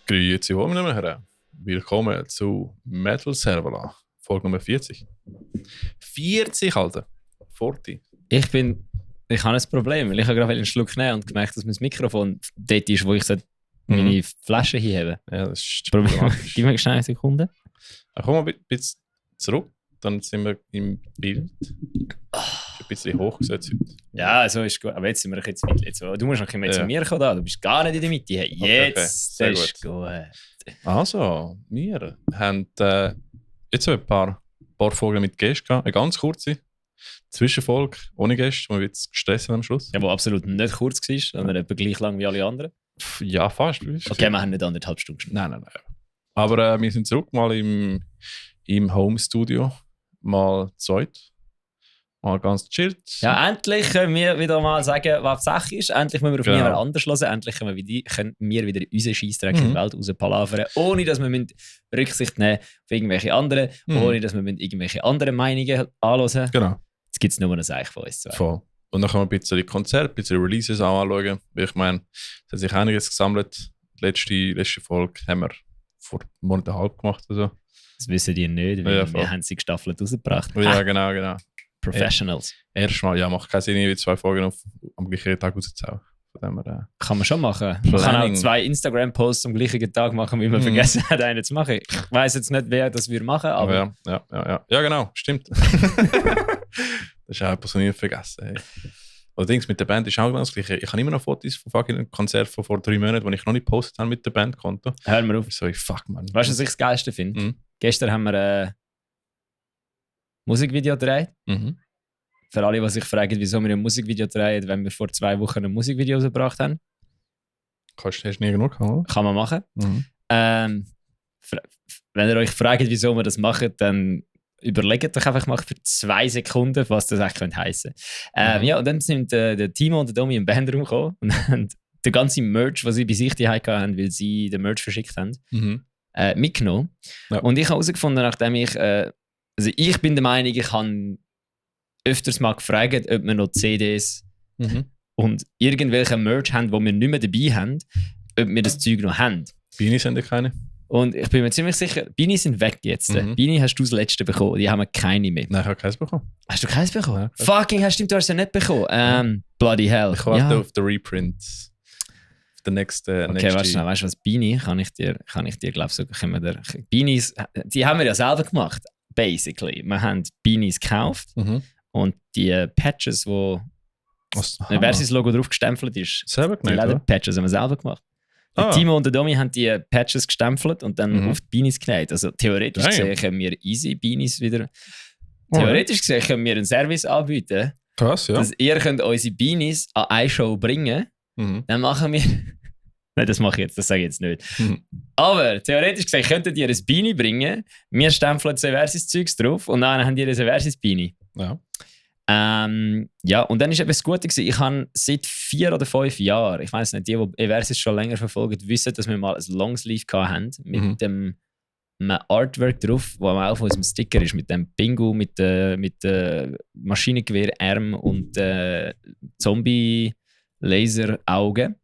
Grüezi wohl, meine Herren. Willkommen zu Metal Servola, Folge Nummer 40. 40, Alter. 40. Ich habe ein Problem, weil ich habe gerade einen Schluck nehmen und gemerkt, dass mein Mikrofon dort ist, wo ich meine Flasche hinhebe. Ja, das ist Problem. Gib mir schnell eine Sekunde. Komm mal ein bisschen zurück, dann sind wir im Bild. Ein bisschen hochgesetzt heute. Ja, so ist gut. Aber jetzt sind wir jetzt weit. Du musst noch mehr zu mir kommen. Da. Du bist gar nicht in der Mitte. Hey, jetzt okay. Das ist gut. Also, wir haben jetzt ein paar Folgen mit Gästen gehabt. Eine ganz kurze Zwischenfolge ohne Gäste, wo wir jetzt gestresst am Schluss. Ja, wo absolut nicht kurz war, sondern etwa gleich lang wie alle anderen. Ja, fast. Okay, wir haben nicht 1,5 Stunden. Nein. Aber wir sind zurück mal im Home-Studio. Mal zweit. Mal ganz chillt. Ja, endlich können wir wieder mal sagen, was die Sache ist. Endlich müssen wir auf niemand anders hören. Endlich können wir wieder in unseren Scheissdreck in die Welt rauspalavern, ohne dass wir Rücksicht nehmen auf irgendwelche anderen, ohne dass wir irgendwelche anderen Meinungen anhören. Genau. Jetzt gibt es nur noch ein von uns zwei. Voll. Und dann können wir ein bisschen Konzerte, ein bisschen Releases anschauen. Ich meine, es hat sich einiges gesammelt. Die letzte Folge haben wir vor einem Monat und einem halb gemacht. Also. Das wissen die nicht, weil ja, wir haben sie gestaffelt rausgebracht. Ja, genau. Professionals. Erstmal, ja, macht keinen Sinn, wie 2 Folgen am gleichen Tag rauszuhauen. Kann man schon machen. Man kann auch 2 Instagram-Posts am gleichen Tag machen, wie man vergessen hat, einen zu machen. Ich weiss jetzt nicht, wer das wir machen, aber... Ja, genau, stimmt. Das ist auch etwas, was ich nicht vergessen habe. Allerdings mit der Band ist auch genau das Gleiche. Ich habe immer noch Fotos von fucking Konzert von vor 3 Monaten, die ich noch nicht gepostet habe mit der Bandkonto. Hör mir auf. So, fuck, man. Weißt du, was ich das Geilste finde? Gestern haben wir ein Musikvideo gedreht. Für alle, die sich fragen, wieso wir ein Musikvideo drehen, wenn wir vor 2 Wochen ein Musikvideo rausgebracht haben. Hast du nie genug gehabt? Kann man machen. Wenn ihr euch fragt, wieso wir das machen, dann überlegt euch einfach mal für 2 Sekunden, was das eigentlich heissen könnte. Ja, und dann sind der Timo und der Domi im Bandraum gekommen und haben den ganzen Merch, was sie bei sich daheim hatten, weil sie den Merch verschickt haben, mitgenommen. Ja. Und ich habe herausgefunden, nachdem ich bin der Meinung, ich habe öfters mal gefragt, ob wir noch CDs und irgendwelche Merch haben, die wir nicht mehr dabei haben, ob wir das Zeug noch haben. Beanies haben ja keine. Und ich bin mir ziemlich sicher, Beanies sind weg jetzt. Beanie hast du das letzte bekommen, die haben wir keine mehr. Nein, ich habe keins bekommen. Hast du keins bekommen? Ja, fucking, stimmt, du hast es ja nicht bekommen. Bloody hell. Ich warte auf den Reprint. Auf den nächsten. Okay, warte schnell, weißt du was? Beanie kann ich dir glaube ich, so können wir Beanies, die haben wir ja selber gemacht, basically. Wir haben Beanies gekauft. Und die Patches, wo ein Versus-Logo drauf gestempelt ist, selber gemacht, die Leder-Patches haben wir selber gemacht. Timo und der Domi haben die Patches gestempelt und dann auf die Beanies genäht. Also theoretisch gesehen können wir easy Beanies wieder... Theoretisch gesehen können wir einen Service anbieten, krass, ja. Dass ihr könnt unsere Beanies an eine Show bringen. Dann machen wir... Nein, das mache ich jetzt, das sage ich jetzt nicht. Aber theoretisch gesehen könntet ihr ein Beanie bringen, wir stempeln das Versus-Zeugs drauf und dann haben ihr ein Versus-Beanie. Ja. Ja, und dann war eben das Gute gewesen. Ich habe seit 4 oder 5 Jahren, ich weiß nicht, die Eversis schon länger verfolgen, wissen, dass wir mal ein Longsleeve hatten mit dem Artwork drauf, wo auch auf unserem Sticker ist, mit dem Bingo, mit Maschinengewehrarm und Zombie-Laser-Augen.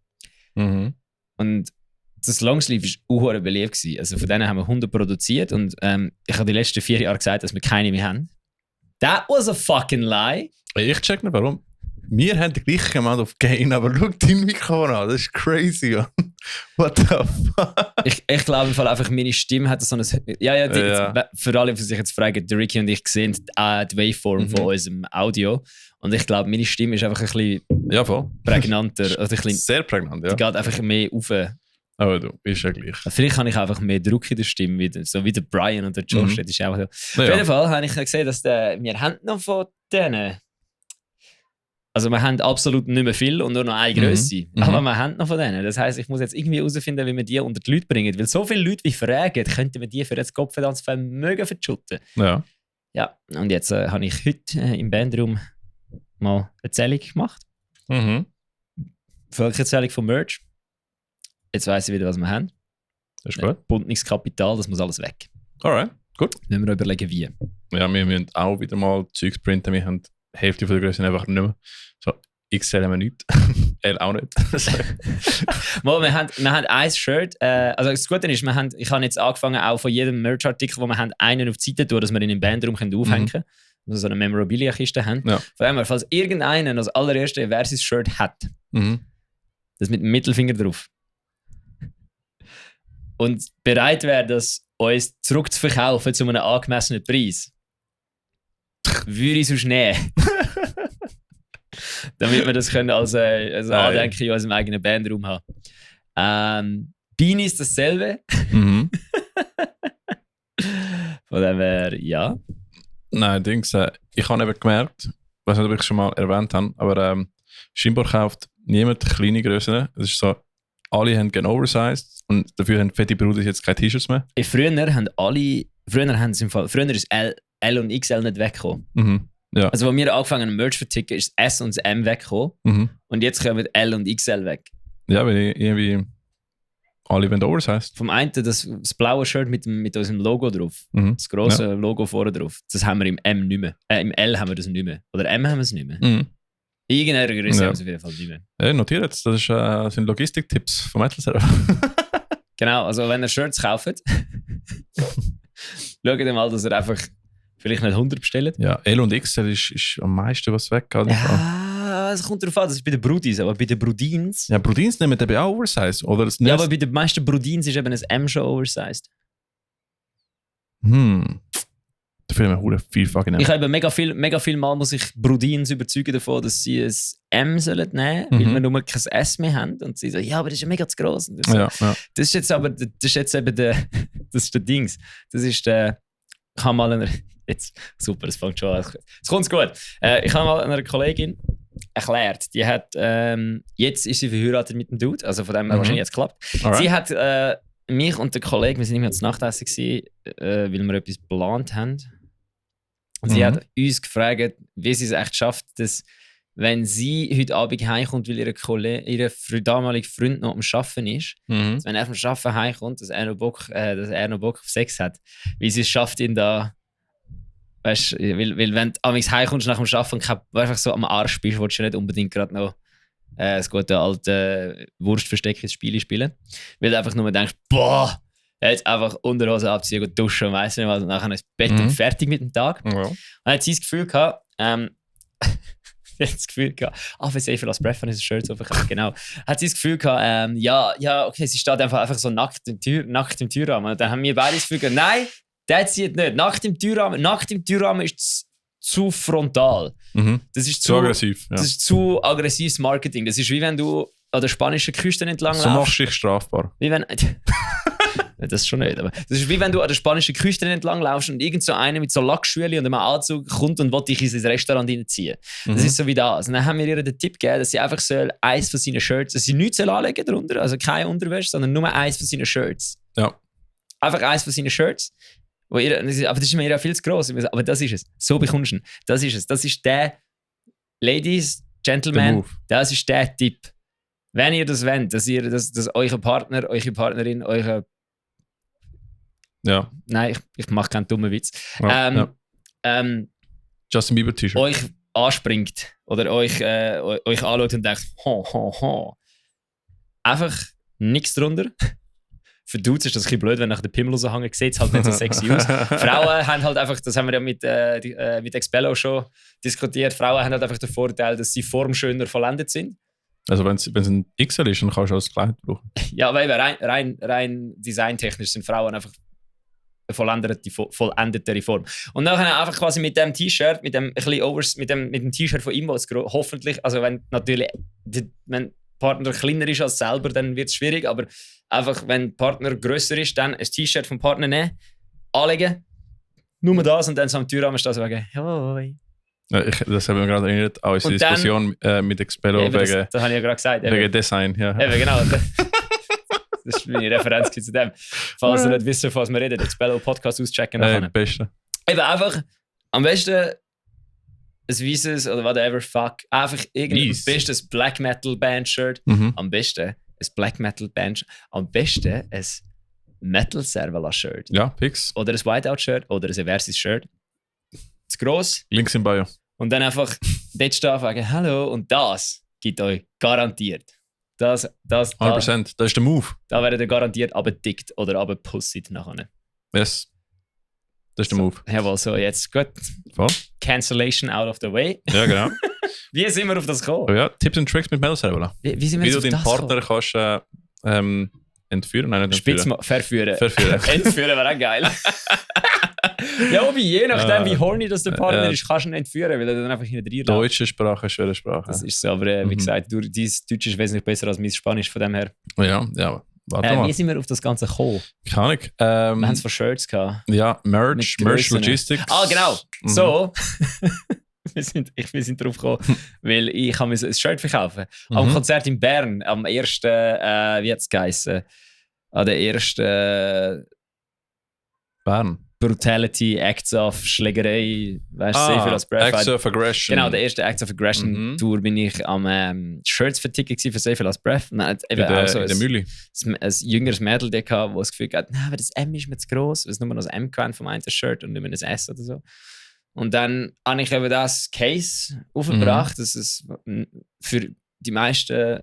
Und das Longsleeve war beliebt gewesen. Also von denen haben wir 100 produziert und ich habe die letzten 4 Jahre gesagt, dass wir keine mehr haben. That was a fucking lie. Ich check nicht, warum. Wir haben den gleichen Amount of Gain, aber schau dein Mikrofon an, das ist crazy. What the fuck? Ich glaube im Fall einfach, meine Stimme hat so ein... Ja. Für alle, die sich jetzt fragen, der Ricky und ich sehen die Waveform von unserem Audio. Und ich glaube, meine Stimme ist einfach ein bisschen prägnanter. Oder ein bisschen, sehr prägnant, ja. Die geht einfach mehr rauf. Aber du bist ja gleich. Vielleicht habe ich einfach mehr Druck in der Stimme, so wie der Brian und der Josh. Das ist auch so. Auf jeden Fall habe ich gesehen, dass wir haben noch von denen. Also wir haben absolut nicht mehr viel und nur noch eine Grösse. Aber wir haben noch von denen. Das heisst, ich muss jetzt irgendwie herausfinden, wie wir die unter die Leute bringen. Weil so viele Leute wie fragen, könnten wir die für das Kopfverdammsvermögen verschütten. Ja. Ja, und jetzt habe ich heute im Bandraum mal eine Zählung gemacht. Völkerzählung von Merch. Jetzt weiss ich wieder, was wir haben. Das ist gut. Bundningskapital, das muss alles weg. Alright, gut. Müssen wir überlegen, wie. Ja, wir müssen auch wieder mal Zeugs printen. Wir haben die Hälfte von der Größe einfach nicht mehr. So, XL haben wir nicht. L auch nicht. Mal, wir haben ein Shirt. Also das Gute ist, ich habe jetzt angefangen, auch von jedem Merch-Artikel, den wir haben, einen auf die Seite tun, dass wir ihn im Bandraum aufhängen können. Also so eine Memorabilia-Kiste haben. Ja. Von dem her, falls irgendeiner als allererste Versus-Shirt hat, das mit dem Mittelfinger drauf, und bereit wäre, das uns zurückzuverkaufen zu einem angemessenen Preis, würde ich sonst nehmen. Damit wir das können als Andenken in unserem eigenen Bandraum haben. Beanie ist dasselbe. Von dem her, ja. Nein, Dings, ich habe eben gemerkt, ich weiß nicht, ob ich es schon mal erwähnt habe, aber scheinbar kauft niemand kleine Grössen. Es ist so, alle haben gerne oversized und dafür haben fette Brüder jetzt keine T-Shirts mehr. Früher ist L und XL nicht weggekommen. Ja. Also, als wir angefangen haben, Merch zu verticken, ist das S und das M weggekommen. Und jetzt kommen L und XL weg. Ja, weil irgendwie alle wollen oversized. Vom einen das blaue Shirt mit unserem Logo drauf. Das grosse Logo vorne drauf. Das haben wir im M nicht mehr. Im L haben wir das nicht mehr. Oder M haben wir es nicht mehr. Irgendeine Größe haben wir es auf jeden Fall nicht mehr. Notiert jetzt, das sind Logistik-Tipps vom Metal Server. Genau, also wenn ihr Shirts kauft, schaut ihr mal, dass ihr einfach vielleicht nicht 100 bestellt. Ja, L und XL ist am meisten was weggeht. Ja, es kommt darauf an, das ist bei den Brudis, aber bei den Brudins... Ja, Brudins nehmen eben auch oversized, oder? Ja, aber bei den meisten Brudins ist eben ein M schon oversized. Dafür haben wir viel fucking M. Ich habe mega viel Mal muss ich Brudins überzeugen davon, dass sie ein M sollen nehmen, weil wir nur kein S mehr haben. Und sie so, ja, aber das ist ja mega zu gross. Und so. Das ist jetzt aber, das ist eben das ist der Dings. Das ist der, ich habe mal jetzt, super, es fängt schon an. Es kommt gut. Ich habe mal einer Kollegin erklärt, die hat, jetzt ist sie verheiratet mit dem Dude, also von dem her wahrscheinlich jetzt klappt. Alright. Sie hat mich und den Kollegen, wir sind nicht mehr zu Nachtessen gewesen, weil wir etwas geplant haben. Und sie hat uns gefragt, wie sie es echt schafft, dass, wenn sie heute Abend heimkommt, weil ihr damaliger Freund noch am Arbeiten ist, dass wenn er vom Arbeiten heimkommt, dass er noch Bock auf Sex hat. Wie sie es schafft, ihn da. Weißt du, weil wenn du abends heimkommst nach dem Arbeiten und einfach so am Arsch bist, willst du nicht unbedingt gerade noch das gute alte Wurstversteck ins Spiel spielen. Weil du einfach nur denkst, boah, jetzt einfach Unterhose abziehen und duschen und weiss nicht was, und nachher ins Bett und fertig mit dem Tag. Ja. Und dann hat sie das Gefühl gehabt, für sehr viel als Preference Shirt so verkauft, genau. Hat sie das Gefühl gehabt, okay, sie steht einfach so nackt im Türrahmen. Und dann haben wir beide das Gefühl gehabt, nein, das sieht nicht. Nackt im Türrahmen ist zu frontal. Das ist zu aggressiv. Ja. Das ist zu aggressives Marketing. Das ist wie wenn du an der spanischen Küste entlang so machst du dich strafbar. Wie wenn... Das schon nicht, aber das ist wie wenn du an der spanischen Küste entlang laufst und irgend so einer mit so Lackschüli und einem Anzug kommt und will dich in sein Restaurant reinziehen. Das ist so wie das. Und dann haben wir ihr den Tipp gegeben, dass sie einfach eins von seinen Shirts, dass sie nichts anlegen darunter, also keine Unterwäsche, sondern nur eins von seinen Shirts. Ja. Einfach eins von seinen Shirts. Aber das ist mir ja viel zu gross. Aber das ist es. So bekommst du ihn. Das ist es. Das ist der, Ladies, Gentlemen, das ist der Tipp. Wenn ihr das wollt, dass euer Partner, eure Partnerin, eure... Ja. Nein, ich mache keinen dummen Witz. Justin Bieber T-Shirt. Euch anspringt oder euch anschaut und denkt, ho. Einfach nichts drunter. Für Dudes ist das ein bisschen blöd, wenn nach der Pimmel raushängen, sieht es halt nicht so sexy aus. Frauen haben halt einfach, das haben wir ja mit Expello schon diskutiert, Frauen haben halt einfach den Vorteil, dass sie formschöner vollendet sind. Also wenn es ein XL ist, dann kannst du auch das Kleid brauchen. Ja, aber eben rein designtechnisch sind Frauen einfach eine vollendetere Form. Und dann einfach quasi mit dem T-Shirt, mit dem T-Shirt von ihm, was hoffentlich, also wenn der Partner kleiner ist als selber, dann wird es schwierig, aber einfach, wenn der Partner grösser ist, dann ein T-Shirt vom Partner nehmen, anlegen, nur das und dann so am Türrahmen stehen sagen, hoi. Ja, das haben wir gerade erinnert, auch unsere Diskussion mit Expello ja, das habe ich ja gerade gesagt. Wegen Design, ja. Eben, genau. Das ist meine Referenz zu dem. Falls ihr nicht wisst, von was wir reden, Expello Podcast auschecken. Beste. Eben einfach, am besten ein weißes oder whatever, fuck. Einfach irgendein bestes Black Metal Band Shirt. Am besten ein Black Metal Band Shirt. Am besten ein Metal Servala Shirt. Ja, fix. Oder ein Whiteout Shirt oder ein Versus Shirt. Zu gross. Links im Bio. Und dann einfach dort stehen und sagen, hallo und das. gibt euch garantiert. Das 100%. Das ist der Move. da werdet ihr garantiert abgedickt oder abgepusset nachher. Yes. Das ist der Move. Jawohl, so jetzt gut. Voll. Cancellation out of the way. Ja, genau. Wie sind wir auf das gekommen? Aber ja, Tipps und Tricks mit Metal Cerebral. Wie sind wir Wie jetzt du auf deinen das Partner gekommen? kannst entführen. Nein, nicht entführen. Verführen. Verführen. Entführen wäre auch geil. Ja, aber je nachdem, wie horny das der Partner ist, kannst du ihn entführen, weil er dann einfach nicht reinlässt. Deutsche Sprache, schwere Sprache. Das ist so, aber wie gesagt, dein Deutsch ist wesentlich besser als mein Spanisch, von dem her. Ja, warte mal. Wie sind wir auf das Ganze gekommen? Keine Ahnung. Wir haben es von Shirts gehabt. Ja, Merch Mit Grössen. Logistics. Ah, genau. Mhm. So. wir sind drauf gekommen, weil ich kann mir ein Shirt verkaufen. Am Mhm. Konzert in Bern, am ersten, wie hat es geheißen? An der ersten Bern. Brutality, Acts of Schlägerei, weißt du, sehr viel als Breath. Acts of Aggression. Genau, der erste Acts of Aggression Mhm. Tour bin ich am Shirts verticken für sehr viel als Breath. Und dann hat eben auch so in der Mühle. ein jüngeres Mädel da gehabt, das das Gefühl hat, aber das M ist mir zu gross, weil es nur noch das M kann vom einen Shirt und nicht mehr das S oder so. Und dann habe ich eben das Case aufgebracht, dass es für die meisten,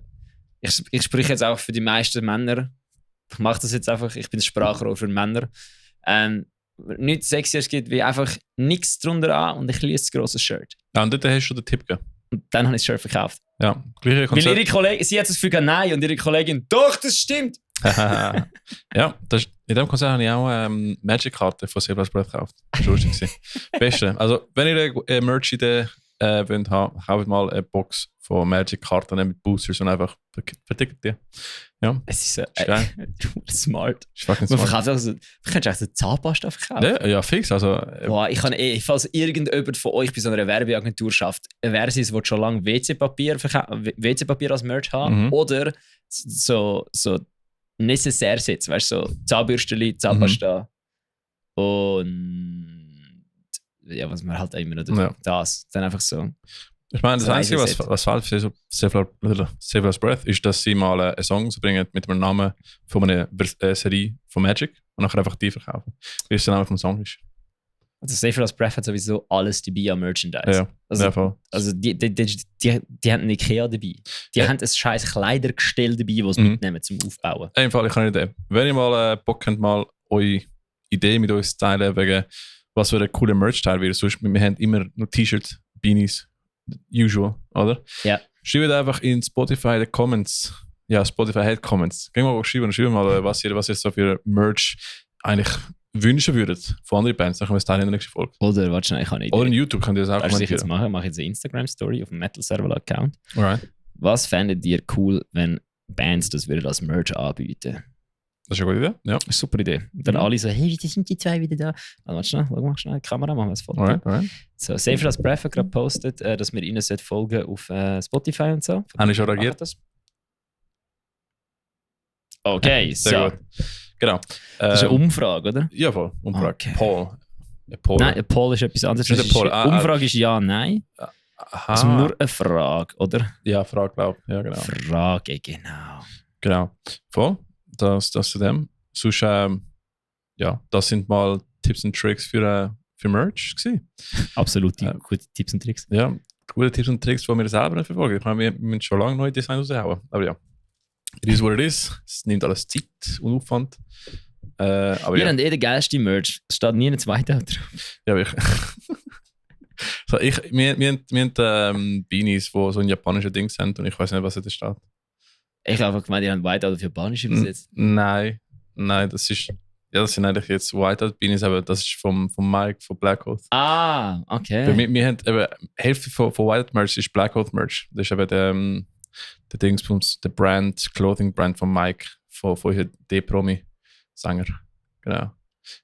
ich spreche jetzt auch für die meisten Männer, ich mache das jetzt einfach, ich bin das Sprachrohr für Männer, nichts Sexieres gibt, wie einfach nichts drunter an und ein kleines grosses Shirt. Ja, und dort hast du den Tipp gegeben. Und dann habe ich das Shirt verkauft. Ja, gleiche Weil Konzept. ihre Kollegin, sie hat das Gefühl, nein, und ihre Kollegin, doch, das stimmt. Ja, in dem Konzert habe ich auch Magic-Karten von Silver Breath gekauft. Das war lustig. Beste. Also, wenn ihr eine Merch-Idee wollt haben, kauft mal eine Box von Magic-Karten mit Boosters und einfach vertickt die. Ja, Es ist so ist geil. smart. Ist fucking Man smart. verkauft auch so, du könntest auch so Zahnpasta verkaufen. Ja, fix. Also, Boah, ich kann falls irgendjemand von euch bei so einer Werbeagentur schafft, wer sie will schon lange WC-Papier als Merch haben Mhm. oder so Necessaire-Sitz, weißt du, so Zahnbürsteli, Zahnpasta und ja, was man halt immer noch Ja. das. Dann einfach so. ich meine, das So Einzige, Reiseset. was fehlt für Silver Breath, ist, dass sie mal einen Song bringen mit dem Namen von einer Serie von Magic und nachher einfach die verkaufen. Wie es der Name vom Song ist. Also Safer als Breath hat sowieso alles dabei an Merchandise. Ja, Also, ja, voll. also die haben einen Ikea dabei. Die Ja. haben ein scheiß Kleidergestell dabei, das sie Mhm. mitnehmen zum Aufbauen. Einfach, ich habe eine Idee. Wenn ihr mal Bock habt, mal eure Idee mit uns zu teilen, wegen was für ein cooler Merch-Teil wird. Sonst, wir haben immer nur T-Shirts, Beanies, usual, oder? Ja. Schreibt einfach in Spotify die Comments. Ja, Spotify hat Comments. Gehen wir mal schreiben mal, was ihr so für Merch eigentlich wünschen würdet von anderen Bands. Dann können wir es teilen in der nächsten Folge. Oder, warte schnell, ich habe eine Idee. Oder in YouTube könnt ihr das auch Was ich jetzt kommentieren. mache, mache ich jetzt eine Instagram-Story auf dem Metal Server Account. Alright. Was fändet ihr cool, wenn Bands das würden als Merch anbieten? Das ist eine gute Idee. Ja. Das ist eine super Idee. Und dann Mhm. alle so, hey, da sind die zwei wieder da. Also, warte schnell, schau mal schnell die Kamera, machen wir das Foto. Alright. So, Safer als Breath hat gerade gepostet, dass wir ihnen folgen auf Spotify und so. Haben Sie schon Machen reagiert? das. Okay, so. Sehr gut. Genau. Das ist eine Umfrage, oder? Ja, voll. Umfrage. Okay. Paul. Nein, eine Poll ist etwas anderes. Ist nicht eine Poll. Umfrage ist ja, nein. Aha. Das ist nur eine Frage, oder? Ja, Frage, glaube ich. Ja, genau. Frage, genau. Genau. Voll. Das zu dem. Sonst, ja, das sind mal Tipps und Tricks für Merch gewesen. Absolut Ja. gute Tipps und Tricks. Ja, gute Tipps und Tricks, die wir selber nicht verfolgen. Ich meine, wir müssen schon lange neue Designs raushauen. Aber ja, it is what it is. Es nimmt alles Zeit und Aufwand. Aber Wir ja, haben den geilsten Merch. Es steht nie ein zweiter drauf. ja, so, wir haben Beanies, die so ein japanisches Ding sind und ich weiß nicht, was da steht. Ich habe einfach gemeint, die haben Whiteout auf Japanisch Hm. übersetzt. Nein, das ist. Ja, das sind eigentlich jetzt Whiteout Beanies, aber das ist vom Mike von Black Oath. Ah, okay. Weil wir haben eben, Hälfte von Whiteout Merch ist Black Oath Merch. Das ist eben der Dingsbums, der Brand, Clothing Brand von Mike, von D-Promi-Sänger. Genau.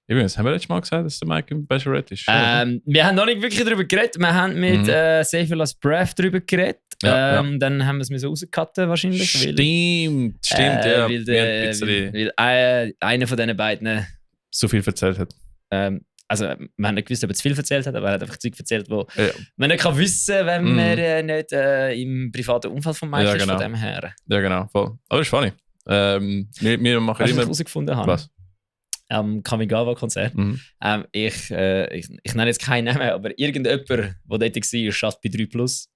Übrigens, haben wir letztes Mal gesagt, dass der Mike im Bachelorette ist? Wir haben noch nicht wirklich darüber geredet. Wir haben mit Mhm. Safer als Breath darüber geredet. Ja, Dann haben wir es so rausgecutten wahrscheinlich. Stimmt, ja. Weil, Wir haben ein bisschen weil einer von diesen beiden so viel erzählt hat. also wir haben nicht gewusst, ob er zu viel erzählt hat, aber er hat einfach Zeug erzählt, wo Ja. man nicht kann wissen, wenn Mhm. man nicht im privaten Unfall von Mike Ja, ist, genau. von dem her. Ja, genau, voll. Aber das ist funny. Wir machen Was ich immer. herausgefunden habe, Was? am Kamigawa-Konzert, Mhm. ich nenne jetzt keinen Namen, aber irgendjemand, der dort war, schafft bei 3+.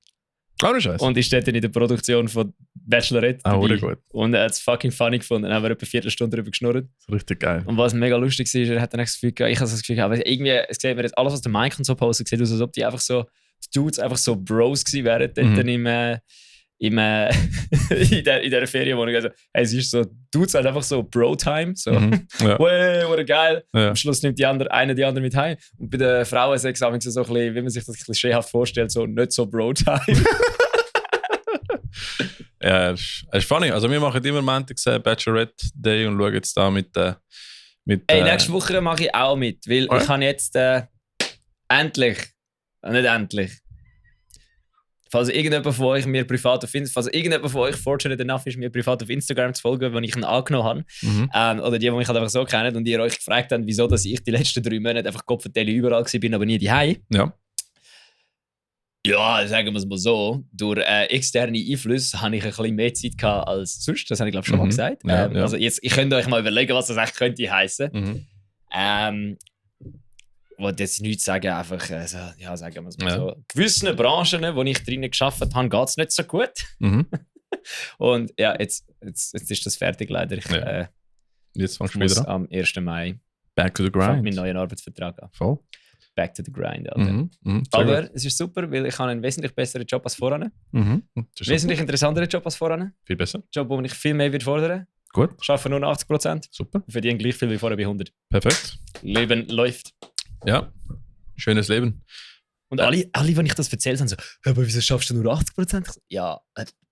Ohne Scheiß. Und ist dort in der Produktion von Bachelorette oder dabei. gut. Und er hat es fucking funny gefunden. Dann haben wir etwa 4 Stunden darüber geschnurrt. Richtig geil. Und was mega lustig war, er hat dann das Gefühl gehabt, ich habe das Gefühl gehabt, aber irgendwie, es sieht mir jetzt alles, was der Mike und so postet, sieht aus, als ob die einfach so, die Dudes einfach so Bros gewesen wären dort in dieser Ferienwohnung. Also, es ist so, Dudes halt einfach so Bro-Time. So, Ja. wow, wurde geil. Ja. Am Schluss nimmt die andere mit heim. Und bei den Frauen ist es so ein bisschen, wie man sich das klischeehaft vorstellt, so nicht so Bro-Time. Ja, es ist funny. Also wir machen immer Montags Bachelorette Day und schauen jetzt da mit Ey, nächste Woche mache ich auch mit, weil ich habe jetzt endlich, nicht endlich, falls irgendjemand von euch mir privat auf Instagram, falls irgendjemand von euch fortunate enough ist, mir privat auf Instagram zu folgen, wenn ich ihn angenommen habe, oder die mich halt einfach so kennen und ihr euch gefragt habt, wieso dass ich die letzten 3 Monate einfach Kopfverteilung überall war, aber nie daheim. Ja. Ja, sagen wir es mal so. Durch externe Einflüsse habe ich ein bisschen mehr Zeit gehabt als sonst. Das habe ich, glaube ich, schon mal gesagt. Ja, Also jetzt, ich könnte euch mal überlegen, was das eigentlich könnte heißen. Ich wollte jetzt nichts sagen, einfach, ja, sagen wir es mal so. Gewissen Branchen, wo ich drinnen gearbeitet habe, geht es nicht so gut. Und ja, jetzt ist das fertig leider. Jetzt fangst du muss wieder an. am 1. Mai Back to the fange grind. meinen neuen Arbeitsvertrag an. Voll. Back to the grind, Alter. Aber es ist super, weil ich habe einen wesentlich besseren Job als voran. Wesentlich interessanterer Job als voran. Viel besser. Job, wo ich viel mehr fordern. Gut. Ich arbeite nur 80%. Super. Verdiene gleich viel wie vorher bei 100. Perfekt. Leben läuft. Ja. Schönes Leben. Und alle, wenn ich das erzählt habe, so, aber wieso schaffst du nur 80%? Ich so, ja,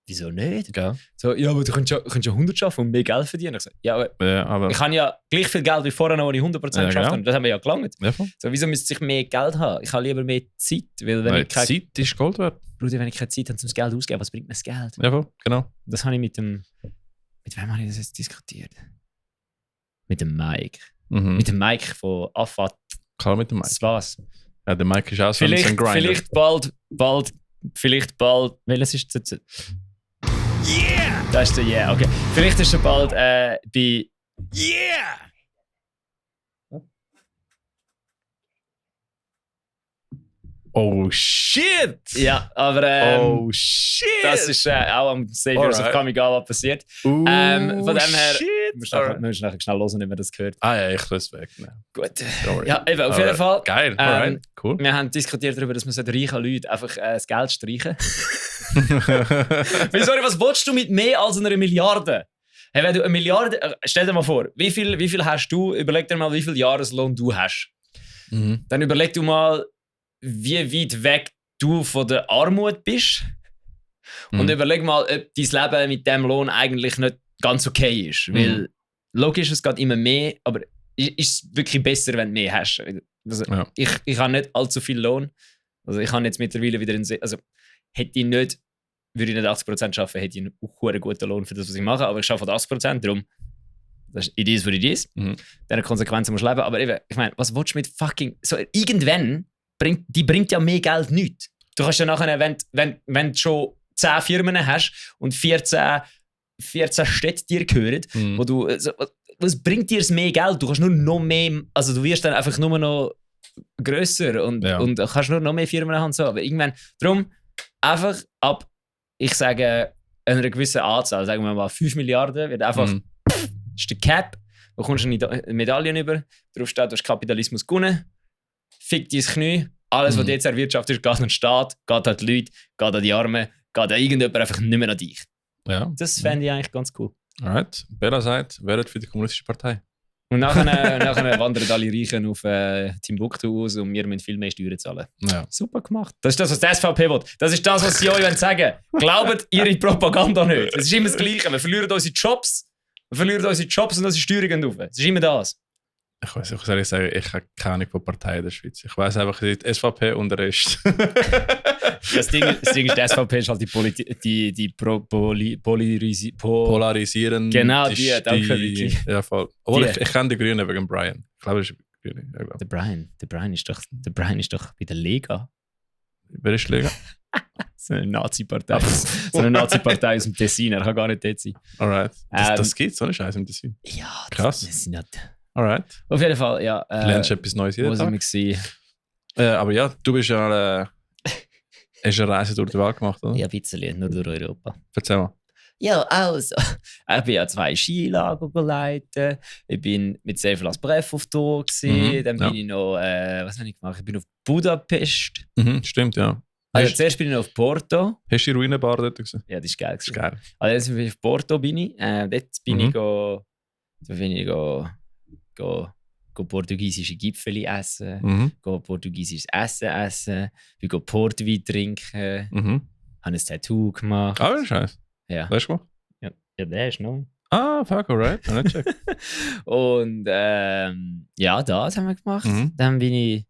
wieso nicht? Geil. So, ja, aber du könntest ja 100 schaffen und mehr Geld verdienen. Ich so, ja, aber ich habe ja gleich viel Geld wie vorher, wo ich 100% geschafft habe. genau. Das haben wir ja gelangt. Ja, voll. So, wieso müsste ich mehr Geld haben? Ich habe lieber mehr Zeit. Weil wenn ich keine Zeit ist Gold wert. Bruder, wenn ich keine Zeit habe, um das Geld auszugeben, was bringt mir das Geld? Ja, voll. Genau. Das habe ich mit wem habe ich das jetzt diskutiert? Mit dem Mike. Mit dem Mike von Affat. Klar mit dem Mike. Das war's. Ja, der Mike ist auch so ein Grinder. Vielleicht bald. Welches ist das jetzt? Yeah! Das ist der Yeah, okay. Vielleicht ist er bald bei Yeah! Oh shit! Ja, aber oh shit! das ist auch am Saviors of Kamigawa passiert. Von dem her musst du nachher schnell hören, wenn man das gehört. Ah ja, ich lasse es weg. Ne. Gut. Ja, eben, auf jeden Fall. Geil, alright, cool. Wir haben diskutiert darüber, dass man reichen Leuten einfach das Geld streichen. Sorry, was willst du mit mehr als 1 Milliarde? Hey, wenn du 1 Milliarde... stell dir mal vor, wie viel hast du? Überleg dir mal, wie viel Jahreslohn du hast. Dann überleg du mal, wie weit weg du von der Armut bist. Und überleg mal, ob dein Leben mit diesem Lohn eigentlich nicht ganz okay ist. Weil logisch, es geht immer mehr, aber ist es wirklich besser, wenn du mehr hast. Also, ich habe nicht allzu viel Lohn. Also ich habe jetzt mittlerweile wieder also hätte ich nicht, würde ich nicht 80% arbeiten, hätte ich einen guten Lohn für das, was ich mache, aber ich arbeite 80%, darum das ist it is, what it is. Diese Konsequenzen musst du leben. Aber eben, ich meine, was willst du mit fucking... So, irgendwann bringt ja mehr Geld nichts. Du kannst ja nachher, wenn du schon 10 Firmen hast und 14 Städte dir gehören, wo du... Also, was bringt dir mehr Geld? Du kannst nur noch mehr... Also du wirst dann einfach nur noch grösser und kannst nur noch mehr Firmen haben. So. Aber irgendwann... Darum einfach ab, ich sage, einer gewissen Anzahl, sagen wir mal 5 Milliarden, wird einfach... ist der Cap, du kommst eine Medaille über, drauf steht, du hast Kapitalismus gewonnen, fick dein Knie, alles, was du jetzt erwirtschaftest, geht an den Staat, geht an die Leute, geht an die Armen, geht an irgendjemand einfach nicht mehr an dich. Ja. Das fände ich eigentlich ganz cool. Alright, Bella sagt, wäret für die Kommunistische Partei. Und nachher wandern alle Reichen auf Timbuktu aus und wir müssen viel mehr Steuern zahlen. Ja. Super gemacht. Das ist das, was die SVP will. Das ist das, was sie euch sagen wollen. Glaubt ihre Propaganda nicht. Es ist immer das Gleiche. Wir verlieren unsere Jobs. Wir verlieren unsere Jobs und unsere Steuern auf. Es ist immer das. Ich weiß, ich soll ehrlich sagen, ich habe keine Ahnung von Parteien in der Schweiz. Ich weiß einfach, die SVP und der Rest. Das Ding ist, die SVP ist halt Polarisieren. Genau, danke, Vicky. Ja, voll. Obwohl, ich kenne die Grünen wegen Brian. Ich glaube, das ist Grüne. Ja, der Brian ist doch bei der Lega. Wer ist Lega? So eine Nazi-Partei. So eine Nazi-Partei aus dem Tessin. Er kann gar nicht dort sein. Alright. Das geht so eine Scheiße im Tessin. Ja, krass. Das sind nicht. Alright. Auf jeden Fall, ja. Du lernst etwas Neues jeden Tag. Wo sind wir? Aber ja, du bist ja Hast du eine Reise durch die Welt gemacht, oder? Ja, ein bisschen, nur durch Europa. Erzähl mal. Ja, also. Ich bin ja 2 Skilager geleitet. Ich bin mit sehr viel als Bref auf Tour gewesen. Dann bin ich noch, was habe ich gemacht? Ich bin auf Budapest. Stimmt, ja. Also zuerst bin ich noch auf Porto. Hast du die Ruinenbar dort gesehen? Ja, das ist geil. Das ist geil. Also jetzt bin ich auf Porto. Dort bin ich portugiesische Gipfeli essen, portugiesisches Essen, bin Portwein trinken, habe ein Tattoo gemacht. Ah, Scheiße. Ja. Weißt du was? Ja, der ist neu. Ah, fuck, alright. Nicht check. Und ja, das haben wir gemacht. Dann bin ich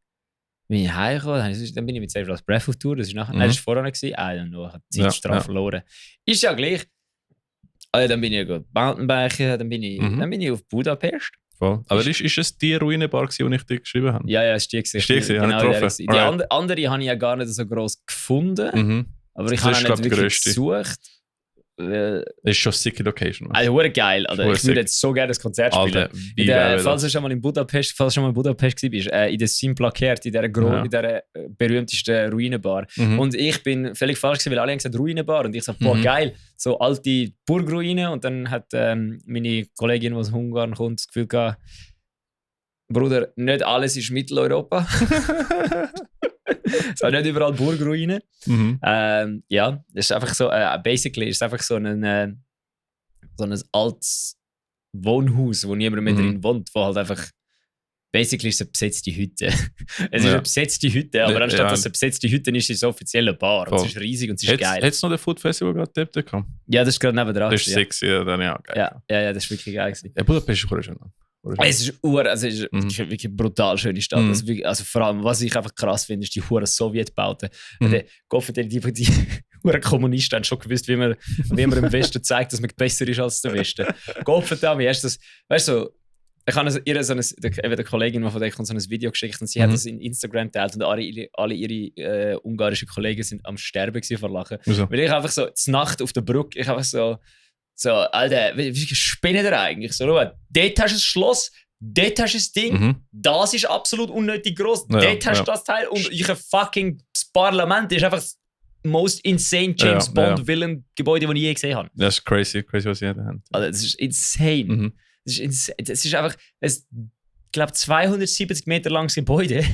heimgekommen, dann bin ich mit Save Lost Breath auf Tour. Das war das war vorher noch. I don't know, ich habe die Zeit verloren. Ist ja gleich. Also, dann bin ich Mountainbiken, dann bin ich auf Budapest. Voll. Aber ist es die Ruinenbar, die ich dir geschrieben habe? Ja, es war die. Ist die gewesen? Genau, die andere habe ich ja gar nicht so gross gefunden. Aber ich habe auch nicht wirklich gesucht. Das ist schon eine sicke Location. Also, geil. Alter. Ich würde jetzt so gerne das Konzert spielen. Falls du schon mal in Budapest warst, in der Simplakert, in dieser berühmtesten Ruinenbar. Und ich bin völlig falsch gewesen, weil alle haben gesagt Ruinenbar. Und ich so, boah, geil. So alte Burgruinen. Und dann hat meine Kollegin, die aus Ungarn kommt, das Gefühl gehabt, Bruder, nicht alles ist Mitteleuropa. Es sind nicht überall Burgruinen. Ja, das ist einfach so, basically ist es einfach so ein altes Wohnhaus, wo niemand mehr drin wohnt, wo halt einfach, basically ist es eine besetzte Hütte. Es ist eine besetzte Hütte, aber anstatt dass es eine besetzte Hütte ist, ist es eine offizielle Bar. Und es ist riesig und es ist geil. Hättest du noch den Food Festival gerade dort gehabt? Ja, das ist gerade nebenan. Das ist sexy, ja, dann ja, geil. Ja, das ist wirklich geil gewesen. Ja, Budapest ist schön. Es ist wirklich eine brutal schöne Stadt. Also vor allem, was ich einfach krass finde, ist die huren Sowjetbauten. Die huren Kommunisten haben schon gewusst, wie man im Westen zeigt, dass man besser ist als der Westen. Gottverdammt, weißt du, ich habe der Kollegin, die von der kommt, so ein Video geschickt und sie hat das in Instagram geteilt und alle ihre ungarischen Kollegen sind am Sterben vor Lachen. Weil ich einfach so, zur Nacht auf der Brücke, ich einfach so, Alter, wie spinnt ihr eigentlich? So, dort hast du ein Schloss, dort hast du ein Ding, das ist absolut unnötig gross, dort hast du das Teil und das Parlament ist einfach das most insane James Bond Villain Gebäude, das ich je gesehen habe. Das ist crazy, was ihr da habt. Also, das ist insane. Das ist einfach, ich glaube, 270 Meter langes Gebäude.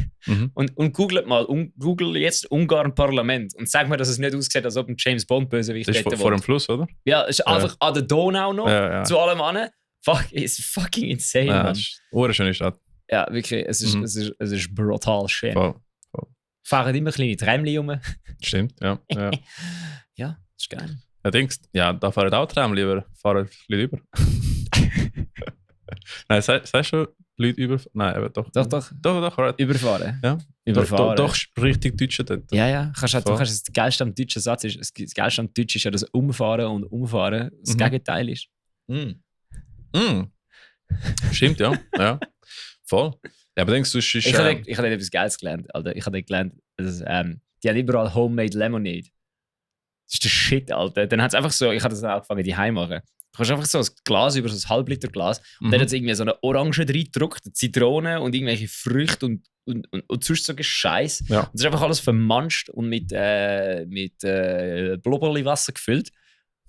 Und Google jetzt Ungarn-Parlament und sag mir, dass es nicht aussieht, als ob ein James Bond-Bösewicht hätte. Das ist vor dem Fluss, oder? Ja, es ist einfach an der Donau noch, zu allem anderen. Fuck, it's fucking insane, ja, man. Eine schöne Stadt. Ja, wirklich, es ist brutal schön. Voll. Fahren immer kleine Trämchen rum. Stimmt, ja. Ja, das ist geil. Ja, denkst da fahren auch Trämchen über, fahren Leute über. Nein, sagst du schon Leute über? Nein, aber doch. Doch, right. Überfahren. Ja. Überfahren. Doch richtig Deutsche dort. Ja. Das Geilste am deutschen Satz ist, das Geilste am Deutsch ist ja, dass Umfahren und Umfahren das Gegenteil ist. Stimmt, ja. Voll. Ja, aber denkst du, es ist... Ich habe etwas Geiles gelernt, Alter. Ich habe gelernt, dass die haben überall Homemade Lemonade. Das ist der Shit, Alter. Dann hat es einfach so, ich habe das dann angefangen, die heim machen. Du kannst einfach so ein Glas über so ein Halbliter Glas und dann hat es irgendwie so eine Orange reingedrückt, Zitrone und irgendwelche Früchte und sonst so ein Scheiß. Ja. Und das ist einfach alles vermanscht und mit Blubberli-Wasser gefüllt.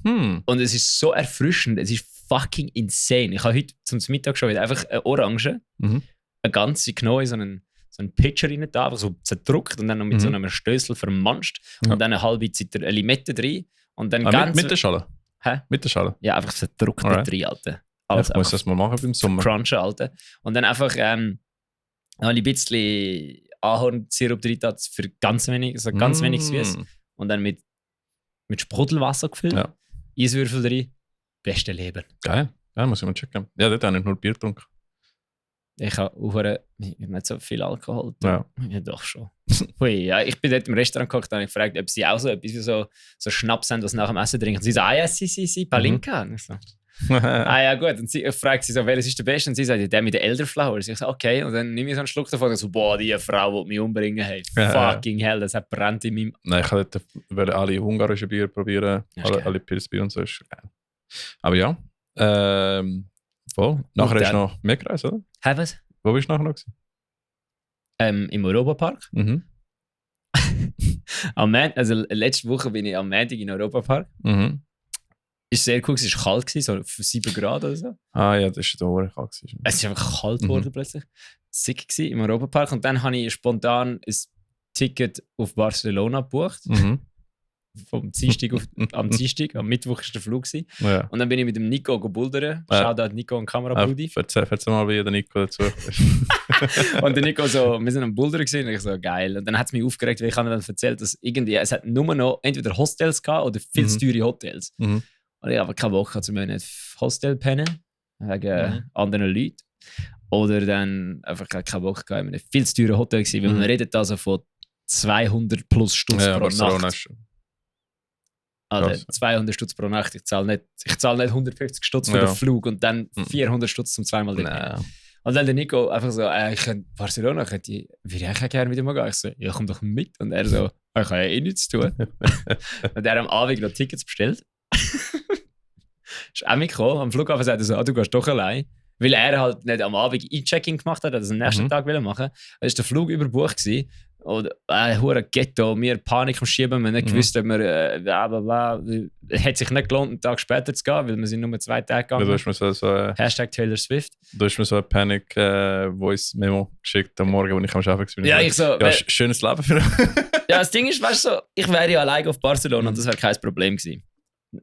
Und es ist so erfrischend, es ist fucking insane. Ich habe heute zum Mittag schon wieder einfach eine Orange, eine ganze genommen, so einen Pitcher rein da, einfach so zerdrückt und dann noch mit so einem Stößel vermanscht und dann eine halbe Limette drin. Und dann ganz mit der Schale? Hä? Mit der Schale? Ja, einfach verdruckt da drin, Alter. Ich muss das mal machen beim Sommer. Crunchen, Alter. Und dann einfach ein bisschen Ahornsirup drin für ganz wenig, so ganz wenig süß. Und dann mit Sprudelwasser gefüllt. Ja. Eiswürfel drin. Beste Leben. Geil, muss ich mal checken. Ja, dort habe ich nur Bier getrunken. Ich habe nicht so viel Alkohol. Ja. Ja, doch schon. Ja, ich bin dort im Restaurant gekocht und habe gefragt, ob sie auch so etwas wie so Schnaps haben, was nach dem Essen trinken. Und sie so, ja, sie, Palinka. Und ich so, ja, gut. Und ich frage sie so, welches ist der Beste? Und sie sagt, der mit den Elderflowers. Ich so, okay. Und dann nehme ich so einen Schluck davon und so, boah, die Frau will mich umbringen. Hey, fucking hell, das hat brennt in meinem... Nein, ich würde alle ungarischen Bier probieren, alle Pilzbier und so. Ist geil. Aber ja, voll. Nachher ist noch mehr gereist, oder? Hä, was? Wo bist du nachher noch gewesen? Im Europapark. Letzte Woche bin ich am Montag in Europapark. Mhm. Ist sehr cool, es war kalt, so 7 Grad oder so. Ah ja, das war der Ohren. Es ist einfach kalt geworden plötzlich. Sick gewesen im Europapark. Und dann habe ich spontan ein Ticket auf Barcelona gebucht. Mhm. Vom Dienstag am Dienstag. Am Mittwoch war der Flug gewesen. Ja. Und dann bin ich mit dem Nico bouldern. Shoutout Nico und Kamerabrudi. Erzähl mal, wie der Nico dazu ist. Und der Nico so, wir sind am Bouldern gewesen. Und ich so, geil. Und dann hat es mich aufgeregt, weil ich habe dann erzählt, dass es hat nur noch entweder Hostels gehabt oder viel zu teure Hotels. Mhm. Und ich habe keinen Bock, also wir nicht Hostel pennen, wegen anderen Leuten. Oder dann einfach keinen Bock gehabt, in einem viel zu teuren Hotel gewesen, weil wir reden also von 200 plus Stutz pro Barcelona Nacht. Also 200 Stutz pro Nacht. Ich zahle nicht 150 Stutz für den Flug und dann 400 Stutz zum zweimal Nein. Und dann der Nico einfach so, Barcelona würde ich eigentlich auch gerne wieder mal gehen. Ich so, ja, komm doch mit. Und er so, ich habe ja eh nichts zu tun. Und er hat am Abend noch Tickets bestellt. Ist auch mitgekommen. Am Flughafen sagt er so, du gehst doch allein. Weil er halt nicht am Abend E-Checking gemacht hat, das am nächsten Tag machen. Dann war der Flug überbucht gewesen. Und hure Ghetto, wir Panik am Schieben, wir nicht gewusst, ob wir blablabla. Es hat sich nicht gelohnt, einen Tag später zu gehen, weil wir sind nur 2 Tage gegangen. Du hast mir Hashtag Taylor Swift. Du hast mir so eine Panic-Voice-Memo geschickt am Morgen, als ich am Arbeiten war. Ja, ich so... Ja, schönes Leben für Ja, das Ding ist, weißt du, so, ich wäre ja alleine auf Barcelona und das wäre kein Problem gewesen.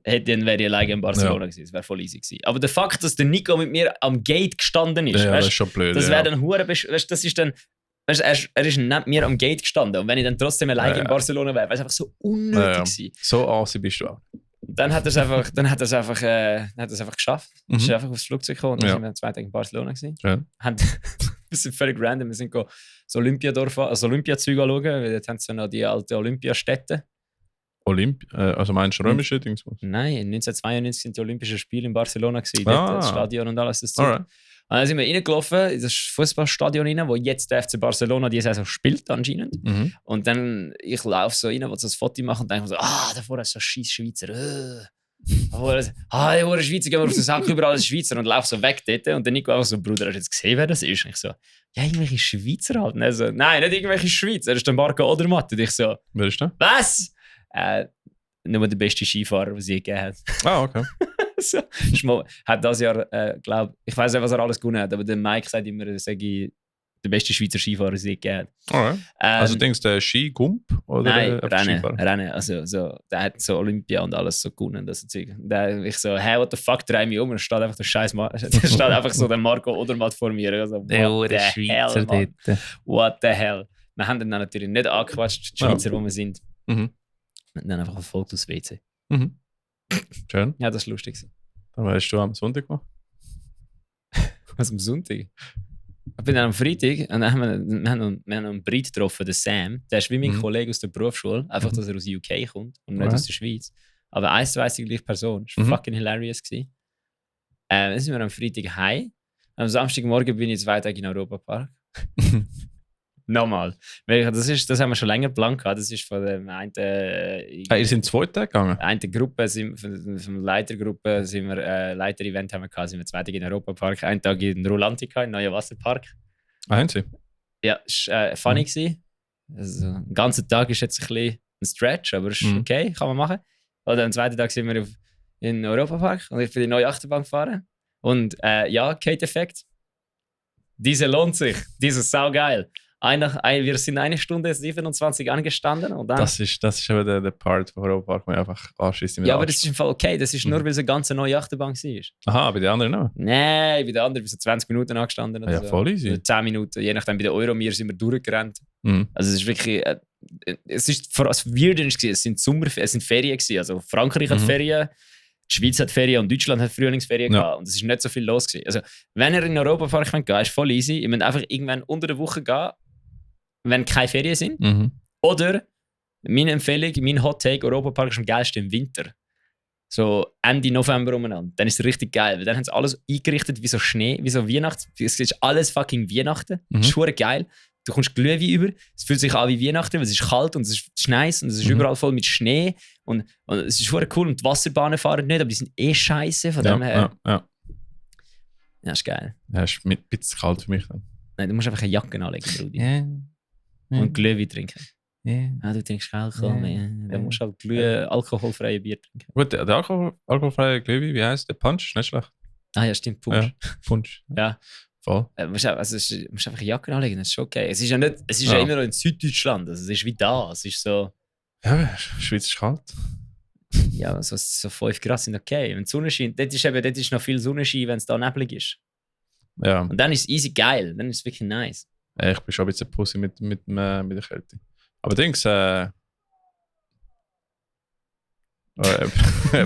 Wäre ich alleine in Barcelona gewesen, das wäre voll easy gewesen. Aber der Fakt, dass der Nico mit mir am Gate gestanden ist, das ist schon blöd. Das wäre dann hure... Weißt, das ist dann... Weißt, er ist neben mir am Gate gestanden und wenn ich dann trotzdem alleine in Barcelona wäre, wäre es einfach so unnötig gewesen. So assi bist du auch. Dann hat er es einfach geschafft. Ist einfach aufs Flugzeug gekommen und dann sind wir 2 Tage in Barcelona gewesen. Ja. Wir sind völlig random. Wir sind so Olympiadorf, also Olympiazüge anschauen, weil dort haben sie ja noch die alte Olympiastätte. Also meinst du römische Dings? Nein, 1992 sind die Olympischen Spiele in Barcelona gewesen. Dort das Stadion und alles. Das Zeug. Und dann sind wir reingelaufen in das Fußballstadion rein, wo jetzt der FC Barcelona die Saison spielt anscheinend. Und dann ich laufe so rein, will so ein Foto machen und denke mir so, davor ist so ein scheiß Schweizer. Der Schweizer, gehen wir auf den Sack, überall ist Schweizer und laufe so weg dort. Und dann Nico einfach so, Bruder, hast du jetzt gesehen, wer das ist? Und ich so, ja, irgendwelche Schweizer halt. Und er so, nein, nicht irgendwelche Schweizer, das ist der Marco Odermatt. Und ich so, wer ist der? was? Nur der beste Skifahrer, den sie gegeben hat. Okay. So, hat das Jahr, ich weiß nicht, was er alles gewonnen hat, aber der Mike sagt immer, er sei der beste Schweizer Skifahrer, den sie gegeben hat. Alright. Also denkst du, der Ski-Gump? Nein, Rennen. Also, so, der hat so Olympia und alles so gewonnen. Das ich so, hey, what the fuck, dreh mich um und steht einfach der Scheiß da steht einfach so der Marco Odermatt vor mir. Also, what the Schweizer hell, what the hell. Wir haben dann natürlich nicht angequatscht, die Schweizer, wo wir sind. Wir haben dann einfach verfolgt aus WC. Schön. Ja, das war lustig. Dann hast du am Sonntag gemacht? Was am Sonntag? Ich bin dann am Freitag und dann haben wir noch einen Brit getroffen, den Sam. Der ist wie mein Kollege aus der Berufsschule, einfach, dass er aus UK kommt und nicht aus der Schweiz. Aber eins zu eins die gleiche Person. Das war fucking hilarious. Dann sind wir am Freitag heim. Am Samstagmorgen bin ich 2 Tage in Europapark. Nochmal. Das haben wir schon länger geplant gehabt. Das ist von dem einen. Ihr seid 2 Tage gegangen? Eine Gruppe, von der Leitergruppe, sind wir Leiter-Event haben wir gehabt, sind wir 2 Tage in Europapark, 1 Tag in Rolantica, im neuen Wasserpark. Haben Sie? Ja, es war funny gewesen. Also, den ganzen Tag ist jetzt ein bisschen ein Stretch, aber ist okay, kann man machen. Oder am 2. Tag sind wir in Europapark und ich bin die neue Achterbahn gefahren. Und Kate-Effekt. Diese lohnt sich. Diese ist saugeil. Wir sind 1 Stunde 27 angestanden. Und dann das ist aber der Part von Europapark, wo ich einfach anschießt. Ja, aber das ist im Fall okay. Das ist nur, weil es eine ganz neue Achterbahn war. Aha, bei den anderen auch? Nein, bei den anderen sind 20 Minuten angestanden. Ja, voll easy. Oder 10 Minuten. Je nachdem, bei den Euromir sind wir durchgerannt. Also es ist wirklich... es ist vor allem weird, es sind Ferien gewesen. Also Frankreich hat Ferien, die Schweiz hat Ferien und Deutschland hat Frühlingsferien gehabt. Und es ist nicht so viel los gewesen. Also wenn ihr in Europa fahrt, könnt gehen, ist voll easy. Ihr müsst einfach irgendwann unter der Woche gehen, wenn keine Ferien sind. Oder, meine Empfehlung, mein Hot Take, Europapark ist am geilsten im Winter. So Ende November umeinander. Dann ist es richtig geil, weil dann haben sie alles eingerichtet wie so Schnee, wie so Weihnachten. Es ist alles fucking Weihnachten. Das ist schon geil. Du kommst Glühwein über, es fühlt sich an wie Weihnachten, weil es ist kalt und es ist schneis und es ist überall voll mit Schnee. Und es ist schon cool und die Wasserbahnen fahren nicht, aber die sind scheiße. Von dem her. Ja, ist geil. Ja, ist ein bisschen kalt für mich dann. Nein, du musst einfach eine Jacke anlegen, Brudi. Und Glühwein trinken. Du trinkst Alkohol. Dann musst du halt glühen alkoholfreie Bier trinken. Gut, der alkoholfreie Glühwein, wie heisst der? Punch? Nicht schlecht. Ah ja, stimmt, Punsch. Ja, Punch. Ja. Voll. Du musst einfach eine Jacke anlegen, das ist schon okay. Es ist ja immer noch in Süddeutschland, also es ist wie da. Es ist so... Ja, Schweiz ist kalt. Ja, so 5 Grad sind okay. Wenn die Sonne scheint, dort ist noch viel Sonnenschein, wenn es da neblig ist. Ja. Und dann ist es easy geil, dann ist es wirklich nice. Ich bin schon ein bisschen Pussy mit der Kälte. Aber Dings,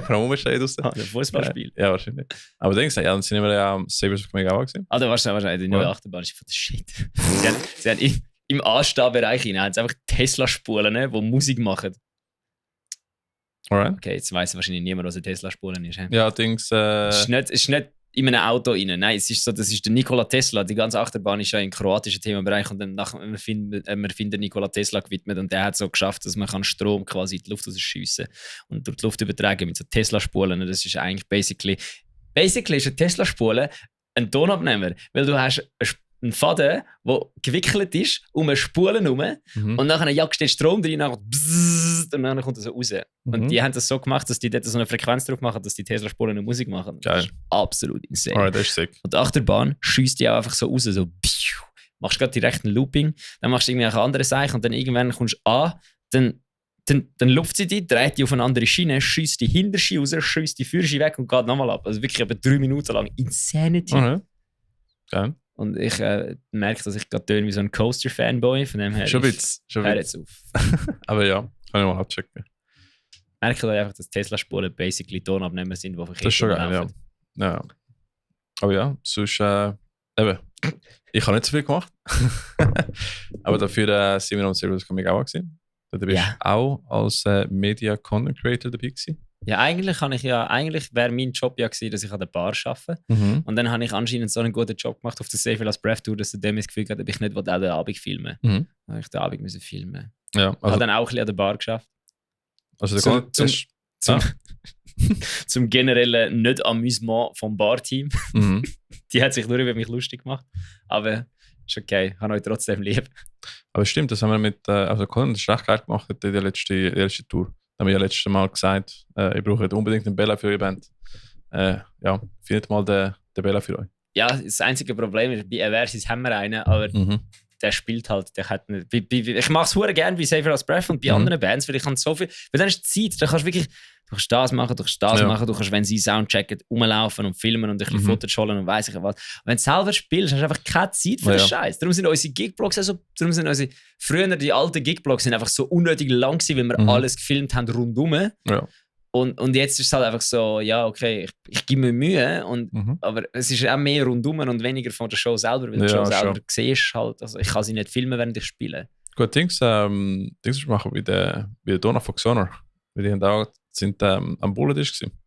Promo-Bescheid aus Ein Fußballspiel. Ja, wahrscheinlich. Aber Dings, ja, dann sind wir ja am Sabres of Kamigawa gewesen. Ah, da wahrscheinlich die neue Achterbahn ist von der Shit. sie haben im Anstehbereich haben sie einfach Tesla-Spulen, die Musik machen. Alright. Okay, jetzt weiss wahrscheinlich niemand, was eine Tesla-Spulen ist. He? Ja, Dings. Es ist nicht in einem Auto rein. Nein, es ist so, das ist der Nikola Tesla. Die ganze Achterbahn ist ja im kroatischen Themenbereich und dann wir finden Nikola Tesla gewidmet und der hat so geschafft, dass man Strom quasi in die Luft rausschiessen und durch die Luft übertragen mit so Tesla-Spulen. Das ist eigentlich basically ist eine Tesla-Spule ein Tonabnehmer, weil du hast einen Faden, der gewickelt ist um eine Spule herum und nachher jagst du den Strom drin und dann kommt er so raus. Und die haben das so gemacht, dass die dort so eine Frequenz drauf machen, dass die Tesla-Spulen eine Musik machen. Geil. Das ist absolut insane. Alright, das ist sick. Und die Achterbahn schießt die auch einfach so raus, so piu. Machst gerade direkt ein Looping, dann machst du irgendwie eine andere Sache und dann irgendwann kommst du an, dann lupft sie die, dreht die auf eine andere Schiene, schießt die Hinterschiene raus, schießt die Fürschiene weg und geht nochmal ab. Also wirklich etwa 3 Minuten lang. Insanity. Okay. Geil. Und ich merke, dass ich gerade töne wie so ein Coaster-Fanboy, von dem her. Schon ein bisschen. Hör jetzt auf. Aber ja, kann ich mal abchecken. Merke einfach, dass Tesla-Spulen basically Tonabnehmer sind, die Das ist schon geil, ja. Aber ja, sonst, eben, ich habe nicht so viel gemacht. Aber dafür sind wir am Sabres of Kamigawa gewesen. Da bist du auch als Media Content Creator dabei gewesen. Ja, eigentlich wäre mein Job ja gewesen, dass ich an der Bar arbeite. Und dann habe ich anscheinend so einen guten Job gemacht auf der Save As Breath Tour, dass der dem das Gefühl hat, ob ich nicht auch den Abend filmen. Dann habe ich den Abend müssen filmen. Ja, also, habe dann auch ein bisschen an der Bar geschafft. Also zum generellen Nicht-Amüsement vom Barteam. Die hat sich nur über mich lustig gemacht. Aber ist okay, ich habe euch trotzdem lieb. Aber stimmt, das haben wir mit, also Colin, das ist recht geil gemacht, die letzte Tour. Da haben wir ja letztes Mal gesagt, ich brauche unbedingt einen Bella für eure Band. Ja, findet mal den Bella für euch. Ja, das einzige Problem ist, bei Eversis haben wir einen, aber der spielt halt, der hat nicht. Ich mache es sehr gerne bei Save As Breath und bei anderen Bands, weil ich kann so viel. Weil dann ist die Zeit, da kannst du wirklich. Du kannst das machen, du kannst, wenn sie Soundchecken, rumlaufen und filmen und ein bisschen Fotos holen und weiss ich was. Und wenn du selber spielst, hast du einfach keine Zeit für den Scheiß. Darum sind unsere Gigblocks früher die alten Gigblocks sind einfach so unnötig lang gewesen, weil wir alles gefilmt haben rundum. Ja. Und jetzt ist es halt einfach so, ja, okay, ich gebe mir Mühe, aber es ist auch mehr rundum und weniger von der Show selber, weil die Show selber siehst halt, also ich kann sie nicht filmen, während ich spiele. Gut, Dings machen wie der Donner von Xonor. Weil die haben auch sind am Bullentisch gewesen.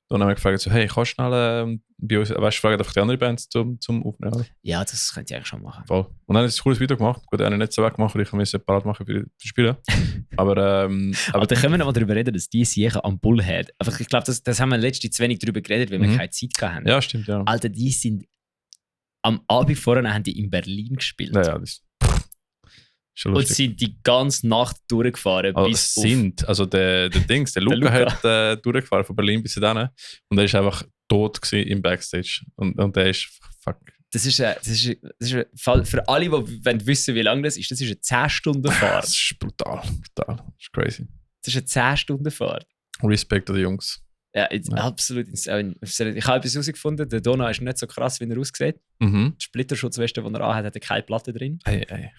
Dann haben wir gefragt, so, hey, kannst du schnell bei uns, weißt du, fragen einfach die anderen Bands zum Aufnehmen, oder? Ja, das könnt ihr eigentlich schon machen. Voll. Und dann ist ein cooles Video gemacht. Gut, er hat nicht so weggemacht, weil ich mich separat machen für die Spiele. aber dann können wir noch mal darüber reden, dass die sicher am Bullhead. Aber ich glaube, das haben wir letztens zu wenig darüber geredet, weil wir keine Zeit hatten. Ja, stimmt, ja. Alter, die sind am Abend vorher haben die in Berlin gespielt. Ja, das und sind die ganze Nacht durchgefahren. Also der Luca hat durchgefahren von Berlin bis dahin und er ist einfach tot im Backstage. Und der ist fuck. Das ist für alle, die wissen, wie lange das ist eine 10-Stunden-Fahrt. Das ist brutal. Das ist crazy. Das ist eine 10-Stunden-Fahrt. Respekt an die Jungs. Ja, absolut insane. Ich habe etwas herausgefunden, der Donau ist nicht so krass, wie er aussieht. Die Splitterschutzweste, die er anhat, hat keine Platte drin. Ei.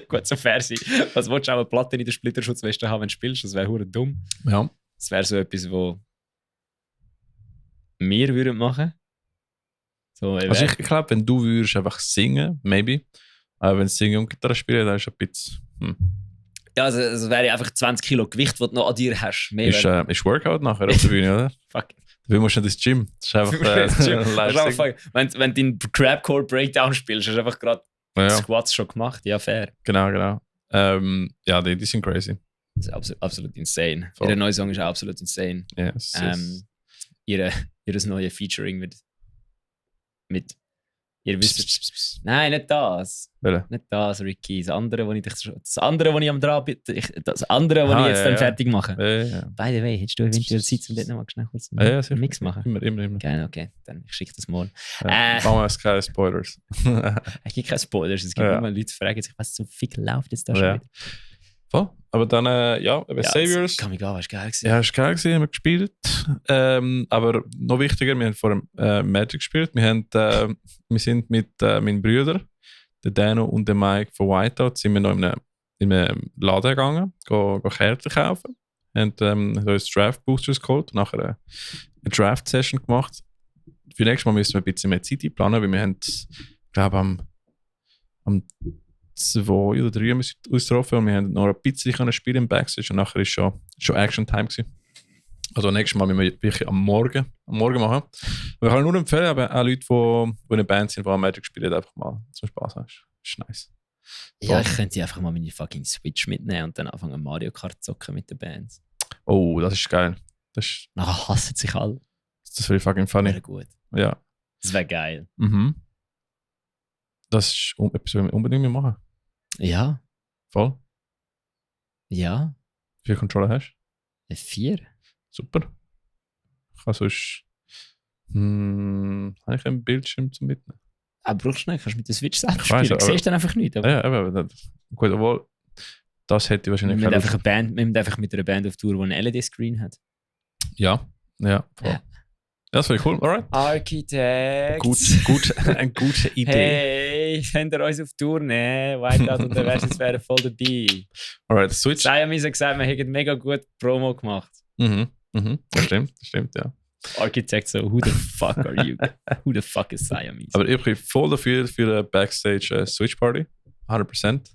Gut, so fair sein. Was willst du auch eine Platte in der Splitterschutzweste haben, wenn du spielst? Das wäre hure dumm. Ja. Das wäre so etwas, wo wir würden machen. So, also ich glaube, wenn du würdest einfach singen, maybe. Aber wenn du singen und Gitarre spielen, dann ist es ein bisschen. Ja, also wäre einfach 20 Kilo Gewicht, das du noch an dir hast. Ist Workout nachher auf der Bühne, oder? Fuck. Wie musst du ins Gym? Das ist einfach wenn du den Crabcore Breakdown spielst, hast du einfach gerade Squats schon gemacht. Ja, fair. Genau. Ja, die sind crazy. Das ist absolut insane. Voll. Ihre neue Song ist auch absolut insane. Yes. Ihres neue Featuring mit Ihr wisst. Nein, nicht das. Welche? Nicht das, Ricky. Das andere, was ich am dran bin. Das andere, was ich jetzt dann fertig mache. Ja. By the way, hättest du eventuell Zeit, um dort nochmal schnell kurz Sicher. Mix machen? Immer. Okay, dann schicke ich das mal. Machen wir jetzt keine Spoilers. Es gibt keine Spoilers. Es gibt immer Leute, die fragen sich, was zum Fick läuft jetzt da schon wieder. Voll. Aber dann, Saviors. Kann mich gar, was geil gewesen. Ja, es war geil gewesen, haben wir gespielt. Aber noch wichtiger, wir haben vor dem Magic gespielt. Wir sind mit meinen Brüdern, der Dano und der Mike von Whiteout, sind wir noch in einem Laden gegangen, gehen Kärtchen kaufen. Haben uns Draft Boosters geholt und nachher eine Draft-Session gemacht. Für nächstes Mal müssen wir ein bisschen mehr Zeit einplanen, weil wir haben, glaube am 2 oder 3 haben wir uns getroffen und wir haben noch ein bisschen spielen im Backstage und nachher war schon Action-Time gewesen. Also nächstes Mal müssen wir wirklich am Morgen machen. Aber ich kann nur empfehlen, aber auch Leute, die in einer Band sind, die am Magic spielen, einfach mal zum Spaß haben. Das ist nice. Ja, ich könnte einfach mal meine fucking Switch mitnehmen und dann anfangen Mario Kart zocken mit den Bands. Oh, das ist geil. Nachher hassen sich alle. Das wäre fucking funny. Wäre gut. Ja. Das wäre geil. Mhm. Das ist etwas, was wir unbedingt machen. Ja. Voll. Ja. Wie viele Controller hast du? 4. Super. Ich kann sonst... habe ich einen Bildschirm zum Mitnehmen? Aber brauchst du nicht, kannst du mit der Switch selbst Ich spielen. weiss, Du aber- siehst dann einfach nicht. Aber Ja, aber gut, obwohl... Das hätte ich wahrscheinlich wir keine müssen einfach mit einer Band auf Tour, die einen LED-Screen hat. Ja, voll. Ja. Ja, das wäre cool. Alright. Architect. Eine gute Idee. Hey, könnt ihr uns auf Tour nehmen? Whiteout und der Versions wären voll dabei. Alright, Switch. Siamese hat gesagt, wir hätten mega gut Promo gemacht. Das stimmt, ja. Architect so, who the fuck are you? Who the fuck is Siamese? Aber ich bin voll dafür für eine Backstage Switch Party. 100%.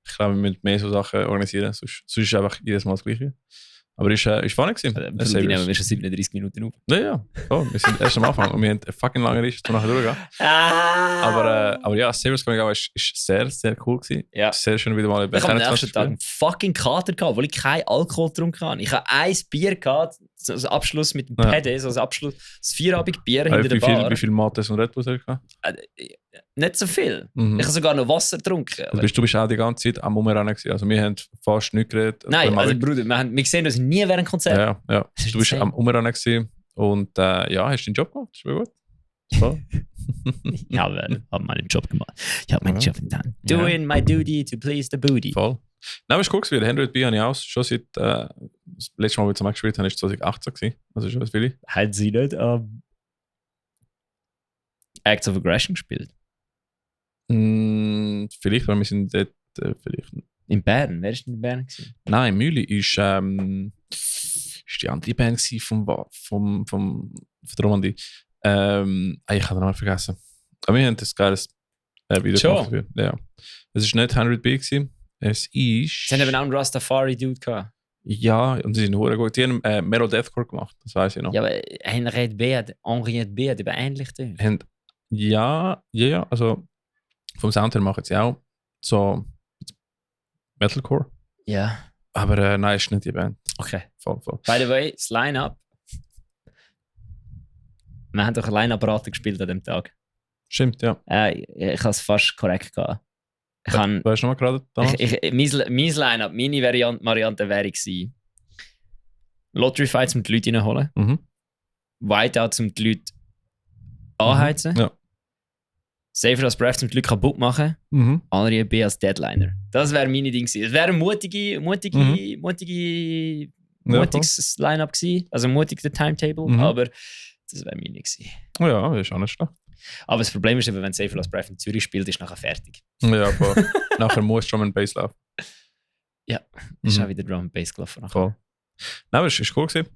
Ich glaube, wir müssen mehr so Sachen organisieren. Sonst ist es einfach jedes Mal das Gleiche. Aber es war funny gewesen. Die nehmen wir schon 37 Minuten auf. Ja. Oh, wir sind erst am Anfang und wir haben eine fucking lange Liste, nachher durchgehen. Aber ja, Saviors Coming Out ist sehr, sehr cool gewesen. Ja. Sehr schön wieder mal über Ich habe am 21 nächsten Tag einen fucking Kater gehabt, weil ich keinen Alkohol getrunken habe. Ich habe ein Bier gehabt, so als Abschluss mit dem Ja. Pede, so als Abschluss, das Vierabend-Bier hinter der Bar. Wie viel Mates und Red Bulls hast du gehabt? Nicht so viel. Mhm. Ich habe sogar noch Wasser getrunken. Du bist auch die ganze Zeit am Umrennen gewesen. Also wir haben fast nichts geredet. Nein, also Bruder, wir sehen uns nie während dem Konzert. Ja. Das ist Du bist insane. am Umrennen gewesen und hast deinen Job gemacht. Das ist mir gut. Voll. Ich habe meinen Job gemacht. Ich habe meinen Ja. Job getan. Ja. Doing my duty to please the booty. Voll. Nein, aber es ist cool gewesen. 100 B habe ich auch schon seit das letzte Mal, als wir gespielt haben, war 2018 gewesen. Also schon was will ich. Hat sie nicht Acts of Aggression gespielt? Vielleicht, weil wir sind dort vielleicht... In Bern? Wer war in Bern gewesen? Nein, Mühle ist die andere Band gewesen von der Romandie. Ich habe den Namen vergessen. Aber wir haben das geiles Video Schon? gemacht. Ja. Es ist nicht 100 B gewesen. Es ist... Sie haben eben auch einen Rastafari-Dude gehabt. Ja, und sie sind hure gut. Die haben Metal Deathcore gemacht, das weiß ich noch. Ja, aber Henriette B. hat eben ähnlich getan. Und ja, also vom Sound her machen sie auch so Metalcore. Ja. Aber nein, ist nicht die Band. Okay. Voll. By the way, das Line-Up. Wir haben doch ein Line-Up-Raten gespielt an dem Tag. Stimmt, ja. Ich habe es fast korrekt gehabt. Ich habe... Weißt du noch mal gerade damals? Mein Line-Up, meine Variante wäre gewesen, Lottery Fights um die Leute reinholen, Mhm. Whiteouts um die Leute anheizen, Ja. Safer als Breath um die Leute kaputt machen, Mhm. Henri B als Deadliner. Das wäre meine Ding gewesen. Es wäre ein mutiges Line-Up gewesen, also ein mutiges Timetable, Mhm. aber das wäre meine gewesen. Oh ja, das ist auch nicht schlecht. Aber das Problem ist eben, wenn Safer als Breath in Zürich spielt, ist nachher fertig. Ja, voll. Nachher muss Drum and Bass laufen. Ist Mhm. auch wieder Drum and Bass gelaufen. nachher. Voll. Nein, aber es ist cool gewesen.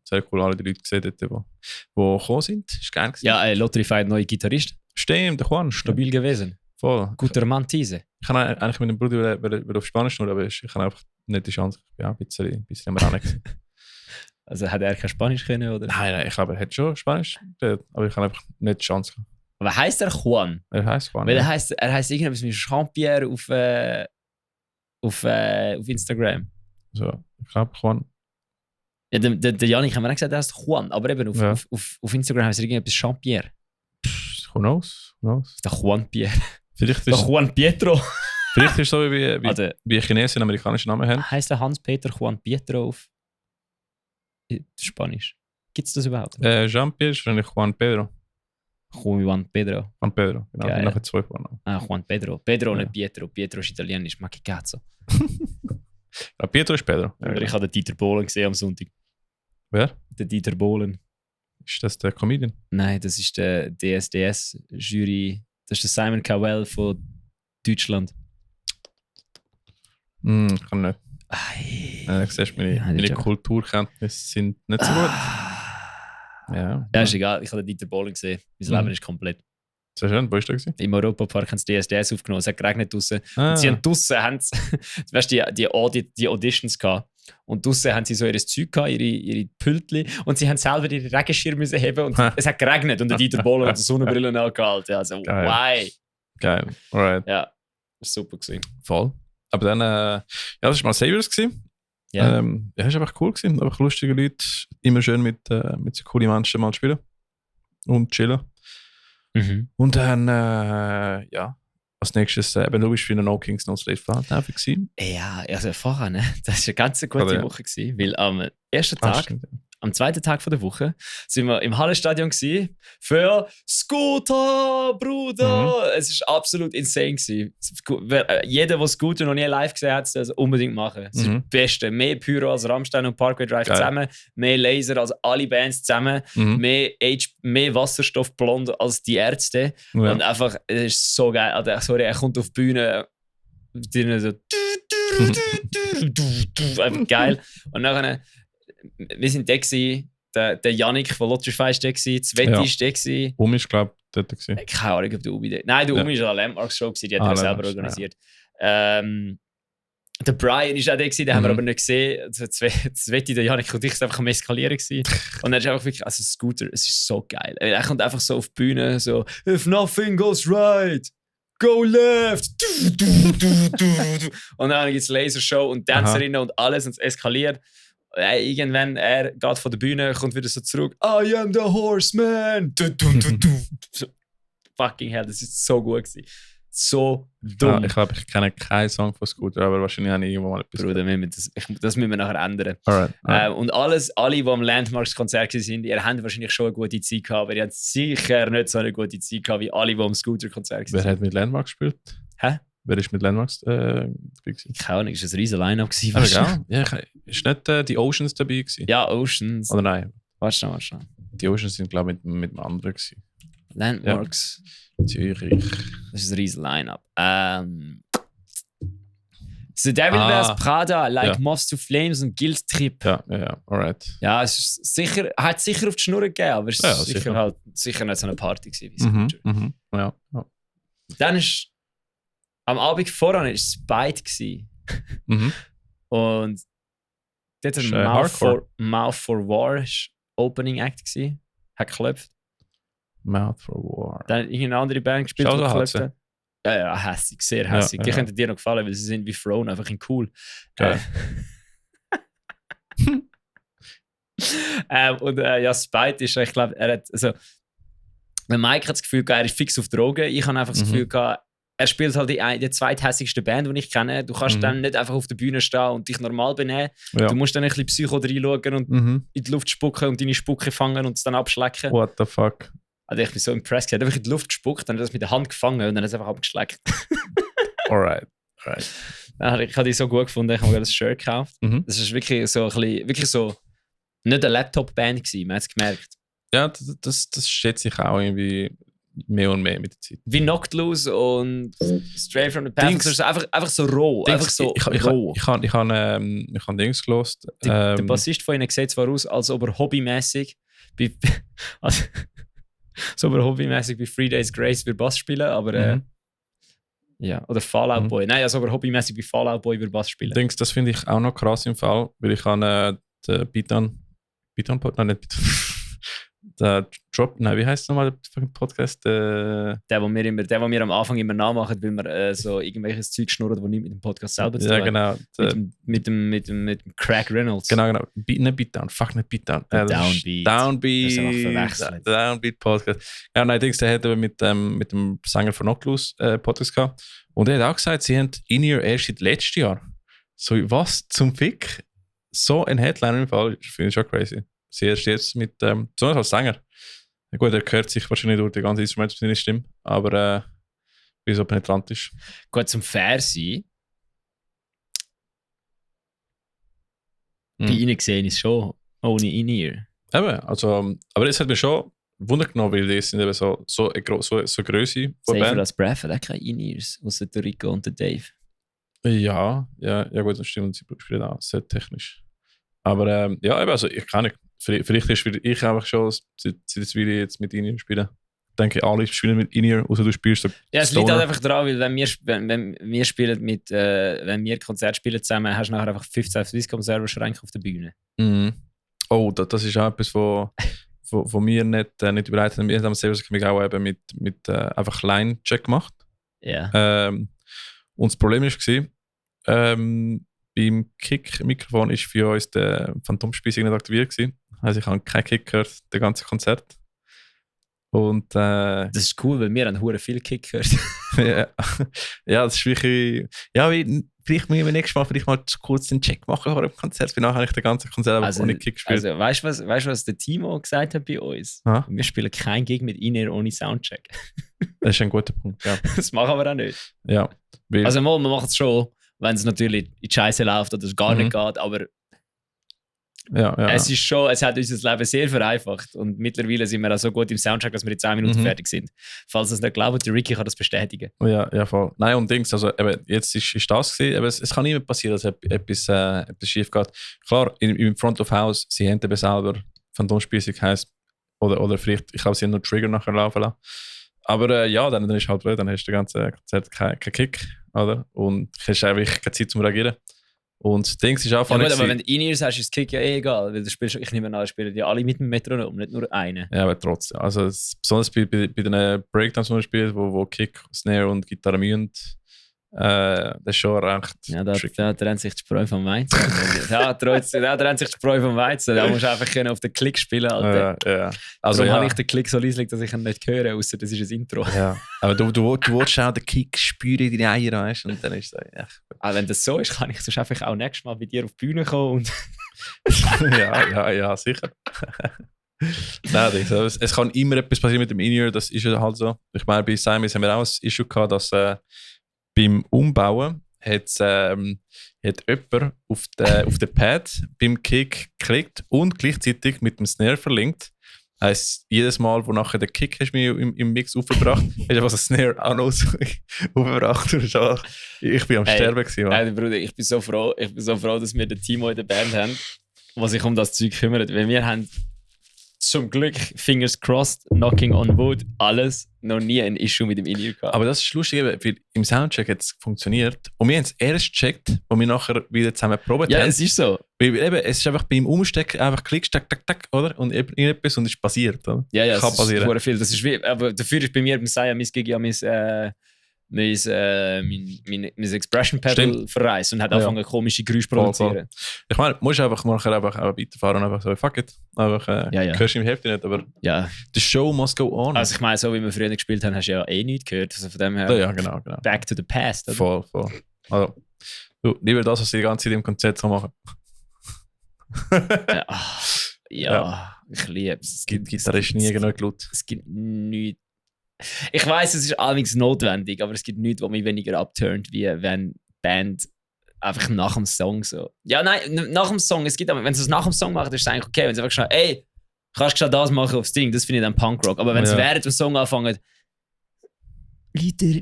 Sehr cool, alle die Leute gesehen dort, die gekommen sind. Ist geil gewesen. Ja, Lottery Fight, neuer Gitarrist. Stimmt, der Juan. Stabil gewesen. Voll. Guter Mann, Tise. Ich kann eigentlich mit dem Bruder wieder auf Spanisch nur, aber ich habe einfach nicht die Chance. Ich bin auch ein bisschen am Rennen gewesen. Also hat er kein Spanisch können, oder? Nein, ich glaube, er hat schon Spanisch geredet, aber ich habe einfach nicht die Chance gehabt. Aber heisst er Juan? Er heisst Juan. Weil Ja. er heisst irgendwas wie Jean-Pierre auf Instagram. So, ich glaube, Juan. Ja, der Janik hat mir auch gesagt, er heißt Juan, aber eben auf Instagram heißt er irgendetwas Jean-Pierre. Ich Who knows? Der Juan Pierre. Vielleicht Der ist Juan Pietro. es so, Also, wie Chinesen einen amerikanischen Namen haben. heisst der Hans-Peter Juan Pietro auf Spanisch? Gibt es das überhaupt? Jean-Pierre ist wahrscheinlich Juan Pedro. Juan Pedro. Juan Pedro, genau. Geil. Und nachher 2 Vornamen. Ah, Juan Pedro. Pedro, Ja. nicht Pietro. Pietro ist italienisch. Ma che cazzo. Ja, Pietro ist Pedro. Ja, Oder ich genau. habe den Dieter Bohlen gesehen am Sonntag. Wer? Den Dieter Bohlen. Ist das der Comedian? Nein, das ist der DSDS-Jury. Das ist der Simon Cowell von Deutschland. Kann nicht. Du siehst, meine Kulturkenntnisse sind nicht so gut. Ja. Ja, ist egal. Ich habe den Dieter Bohlen gesehen. Mein Leben ist komplett. Sehr schön. Wo ist der gewesen? Im Europapark haben sie DSDS aufgenommen. Es hat geregnet draußen. Ah. Und sie haben draußen, weißt du, die Auditions gehabt. Und draußen haben sie so ihr Zeug gehabt, ihre Pültli. Und sie haben selber ihre Regenschirme müssen heben. Und es hat geregnet. Und der Dieter Bohlen hat die Sonnenbrille angehalten. Also, Geil. why? Geil. Alright. Ja, das war super gewesen. Voll. Aber dann, ja, das war mal Saviors gewesen. Ja. Ja, ist einfach cool gewesen. Einfach lustige Leute. Immer schön mit so coolen Menschen mal spielen. Und chillen. Und dann, ja, als nächstes, eben, du bist für den No Kings No Slave Flathafen gewesen. Ja, also vorher, ne? Das war eine ganz gute Oder ja. Woche gewesen, weil am ersten Tag, Stimmt, ja. am zweiten Tag von der Woche, sind wir im Hallenstadion gewesen für Scooter, Bruder. Es ist absolut insane gewesen. Jeder, der Scooter noch nie live gesehen hat, soll es unbedingt machen. Es ist das Beste. Mehr Pyro als Rammstein und Parkway Drive Geil. zusammen, mehr Laser als alle Bands zusammen, mehr Wasserstoffblond als die Ärzte. Ja. Und einfach, es ist so geil. Also, sorry, er kommt auf die Bühne, die so einfach geil. Und nachher, wir sind der gewesen, der Yannick von Lotus Fest der gewesen, Sveti Ja. ist der gewesen. Ich glaube, dort gewesen. Keine Ahnung, ob der Umi der... Nein, der Ja. Umi war an der Landmarks Show gewesen, die hat er selber Landmarks, organisiert. Der Brian ist auch der gewesen, den haben wir aber nicht gesehen. Also, Sveti, der Yannick und ich sind einfach am Eskalieren gewesen. Und er ist einfach wirklich, also Scooter, es ist so geil. Er kommt einfach so auf die Bühne, so, if nothing goes right, go left. Und dann gibt es Lasershow und Tänzerinnen und alles und es eskaliert. Irgendwann, er geht von der Bühne, kommt wieder so zurück. I am the horseman. Fucking hell, das ist so gut gewesen. So dumm. Ja, ich glaube, ich kenne keinen Song von Scooter, aber wahrscheinlich habe ich irgendwo mal etwas. Bruder, das müssen wir nachher ändern. Alright. Und alle, die am Landmarks-Konzert waren, ihr habt wahrscheinlich schon eine gute Zeit gehabt, aber ihr habt sicher nicht so eine gute Zeit gehabt wie alle, die am Scooter-Konzert Wer waren. hat mit Landmarks gespielt? Hä? Wer ist mit Landmarks dabei gewesen? Keine Ahnung, ist das ein riesen Line-Up gewesen? Aber weißt du? egal. Ja, ist nicht die Oceans dabei gewesen? Ja, Oceans. Oder nein? Warte schon. Die Oceans sind, glaube ich, mit einem anderen gewesen. Landmarks. Zürich. Das ist ein riesen Line-Up. The Devil Wears Prada, Like Ja. Moths to Flames und Guilt Trip. Ja, alright. Ja, es ist sicher, hat sicher auf die Schnur gegeben, aber es Ja, ist sicher, sicher. halt, sicher nicht so eine Party gewesen wie Scooter. Ja. Dann ist am Abend voran ist Spite gewesen. Und dort Ist, war Hardcore. Mouth for War ist Opening Act gewesen. Hat geklopft. Mouth for War. Dann hat irgendeine andere Band gespielt, Ist auch die so geklopft Hatze? hat. Ja, hässig, sehr hässig. Ja, Die ja. könnten dir noch gefallen, weil sie sind wie Throne, einfach in cool. Geil. Und ja, Spite ist, ich glaube, er hat, also, Mike hat das Gefühl gehabt, er ist fix auf Drogen. Ich habe einfach das Gefühl gehabt, er spielt halt die zweithässigste Band, die ich kenne. Du kannst dann nicht einfach auf der Bühne stehen und dich normal benehmen. Ja. Du musst dann ein bisschen Psycho reinschauen und in die Luft spucken und deine Spucke fangen und es dann abschlecken. What the fuck? Also ich bin so impressed. Er hat einfach in die Luft gespuckt, dann hat er das mit der Hand gefangen und dann hat er es einfach abgeschleckt. Alright. Ich habe die so gut gefunden, ich habe mir das Shirt gekauft. Das ist wirklich so ein bisschen, wirklich so nicht eine Laptop-Band gewesen, man hat es gemerkt. Ja, das schätze ich auch irgendwie mehr und mehr mit der Zeit. Wie Knocked Loose und Straight from the Path. Also einfach so roh. Einfach so roh. Ich habe Dings gelost. Der Bassist von ihnen sieht zwar aus, als ob er hobbymäßig bei bei 3 Days Grace für Bass spielen, aber ja, oder Fallout Boy. Nein, als ob er hobbymäßig bei Fallout Boy für Bass spielen. Dings, das finde ich auch noch krass im Fall, weil ich habe den Wie heißt nochmal der Podcast? Der, wo wir am Anfang immer nachmachen, weil wir so irgendwelches Zeug schnurren, das nicht mit dem Podcast selber zu tun Ja, genau. Mit dem Craig Reynolds. Genau. Nicht Beatdown. Fuck, nicht Beatdown. Downbeat. Downbeat. Downbeat Podcast. Ja, nein, der hat mit dem Sänger von Oculus Podcast gehabt. Und er hat auch gesagt, sie haben In-Ear erst seit letztes Jahr. So, was zum Fick? So ein Headliner im Fall, finde ich schon crazy. Sie erst jetzt mit, besonders als Sänger. Ja, gut, er hört sich wahrscheinlich durch die ganze Instrumente Stimme, aber wie so penetrant ist. Gut, zum Fair sein. Bei ihnen gesehen ist schon ohne In-Ear. Eben, also, aber es hat mich schon Wunder genommen, weil die sind eben so Größe von Safer Band. als Bradford hat keine In-Ears, außer der Rico und der Dave. Ja, gut, das stimmt. Sie spielen auch sehr technisch. Aber ja, eben, also ich kann nicht. Vielleicht ist ich einfach schon seit das Video jetzt mit In-Ear spielen. Ich denke, alle spielen mit In-Ear, außer du spielst so. Ja, es liegt halt einfach daran, weil wenn wir spielen wenn wir Konzerte spielen zusammen, hast du nachher einfach 15 Swisscom-Server-Schränke auf der Bühne. Mhm. Oh, das ist auch etwas, wo wir nicht überlegt haben. Wir haben selber auch eben mit einfach Line-Check gemacht. Ja. Und das Problem war, beim Kick-Mikrofon war für uns der Phantomspeisung nicht aktiviert gewesen. Also ich habe keinen Kick gehört, das ganze Konzert. Und das ist cool, weil wir haben hure viel Kick gehört. ja, das ist wirklich. Ja, vielleicht müssen wir nächstes Mal vielleicht mal kurz den Check machen vor dem Konzert. Weil nachher habe ich den ganzen Konzert aber ohne Kick gespielt. Also weißt du, was der Timo gesagt hat bei uns? Ha? Wir spielen kein Gig mit In-Ear ohne Soundcheck. Das ist ein guter Punkt, ja. Das machen wir auch nicht. Ja. Also wir machen es schon, wenn es natürlich in die Scheiße läuft oder es gar nicht geht, aber ja. Es hat unser Leben sehr vereinfacht und mittlerweile sind wir auch so gut im Soundcheck, dass wir in 10 Minuten fertig sind. Falls ihr es nicht glaubt, der Ricky kann das bestätigen. Ja, voll. Nein, und Dings, also eben, jetzt ist das gewesen, aber es kann immer passieren, dass etwas schief geht. Klar, im Front of House, sie haben eben selber Phantomspeisung heisst, oder vielleicht, ich glaube, sie haben noch Trigger nachher laufen lassen. Aber ja, dann ist halt blöd, dann hast du den ganzen Konzert keinen Kick, oder? Und du hast einfach keine Zeit zum Reagieren. Und das Ding ist auch ja, gut, aber wenn du In-Ears hast, ist das Kick ja egal. Weil ich nehme an, spielen die alle mit dem Metronom, nicht nur einen. Ja, aber trotzdem. Also besonders bei den Breakdowns, die man spielt, wo Kick, Snare und Gitarre mühen, das ist schon recht da trennt sich die Spreu vom Weizen. Da trennt sich die Spreu vom Weizen. Da musst du einfach auf den Klick spielen. Alter. Ja. Also habe ich den Klick so leise, dass ich ihn nicht höre, außer das ist ein Intro. Ja. Aber du willst auch den Kick spüren in deine Eier, weißt, und dann ist es ja. Aber wenn das so ist, kann ich sonst einfach auch nächstes Mal bei dir auf die Bühne kommen. Und ja, sicher. Nein, es kann immer etwas passieren mit dem In-Ear, das ist ja halt so. Ich meine, bei Siamese haben wir auch ein Issue gehabt, dass beim Umbauen hat jemand auf den Pad beim Kick geklickt und gleichzeitig mit dem Snare verlinkt. Heisst, jedes Mal, wo nachher der Kick hast du mir im Mix aufgebracht, hast du einfach den Snare auch noch aufgebracht. Ich bin am Sterben gewesen. Hey, Bruder, ich bin so froh, dass wir den Timo in der Band haben, der sich um das Zeug kümmert. Weil wir haben zum Glück, fingers crossed, knocking on wood, alles, noch nie ein Issue mit dem In-Ear gehabt. Aber das ist lustig, weil im Soundcheck hat es funktioniert. Und wir haben es erst gecheckt, wo wir nachher wieder zusammen probiert haben. Ja, es ist so. Weil eben, es ist einfach beim Umstecken einfach klickst, tak, oder? Und irgendetwas und es ist passiert. Oder? Ja, kann passieren. Ist viel. Das ist wie, aber dafür ist bei mir beim Saya mein Gig ja mein Expression Pedal verreist und hat angefangen komische Geräusche zu produzieren. Ich meine, du musst einfach nachher einfach weiterfahren und einfach so, fuck it. Einfach, hörst du im Hälfte nicht, aber the show must go on. Also ich meine, so wie wir früher gespielt haben, hast du ja nichts gehört. Also von dem her, ja, genau. Back to the past. Oder? Voll. Also, du, lieber das, was sie die ganze Zeit im Konzert so machen. Ich liebe es. Gitarre ist nie genug laut. Es gibt nichts. Ich weiss, es ist allerdings notwendig, aber es gibt nichts, was mich weniger abturnt, wie wenn Band einfach nach dem Song so. Ja, nein, nach dem Song. Es gibt aber, wenn sie es nach dem Song machen, ist es eigentlich okay. Wenn sie einfach schnell, ey, kannst du schon das machen aufs Ding, das finde ich dann Punkrock. Aber wenn sie während dem Song anfangen, Lieder,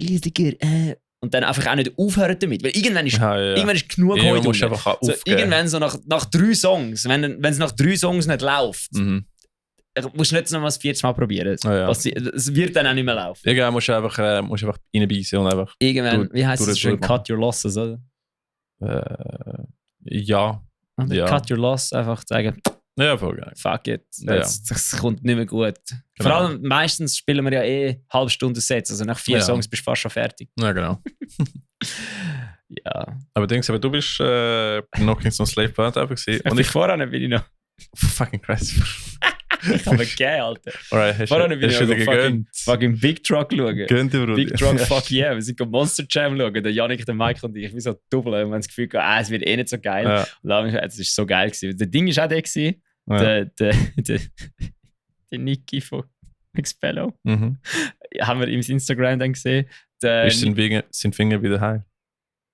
und dann einfach auch nicht aufhören damit. Weil irgendwann ist genug heute. So, irgendwann so nach 3 Songs, wenn es nach 3 Songs nicht läuft, musst du nicht noch mal das 40 Mal probieren. Es wird dann auch nicht mehr laufen. Irgendwann musst du einfach reinbeissen und einfach. Irgendwann, wie heisst es schon? Cut your losses, oder? Ja. Cut your loss, einfach sagen, Ja, voll geil. Fuck it. Ja. Das kommt nicht mehr gut. Genau. Vor allem, meistens spielen wir ja halbe Stunde Sets, also nach 4 Ja. Songs bist du fast schon fertig. Ja, genau. Ja. Aber du bist noch in so einem Slave Band einfach gewesen. Und voran bin ich noch. Fucking krass. Ich habe gegeben, Alter. Alright, hast Voran bin ich du noch dir gegönnt? fucking Big Truck schauen. Gönnt dir, Bruder. Big Truck, fuck yeah. Wir sind Monster Jam schauen. Der Yannick, der Mike und ich, wie so doppeln. Und wir haben das Gefühl gehabt, es wird eh nicht so geil. Ja. Und dann haben wir gesagt, es ist so geil gewesen. Der Ding war auch der gewesen. Ja. Der Niki von Expello. Mhm. Haben wir im Instagram dann gesehen. Ist sein Finger wieder heil?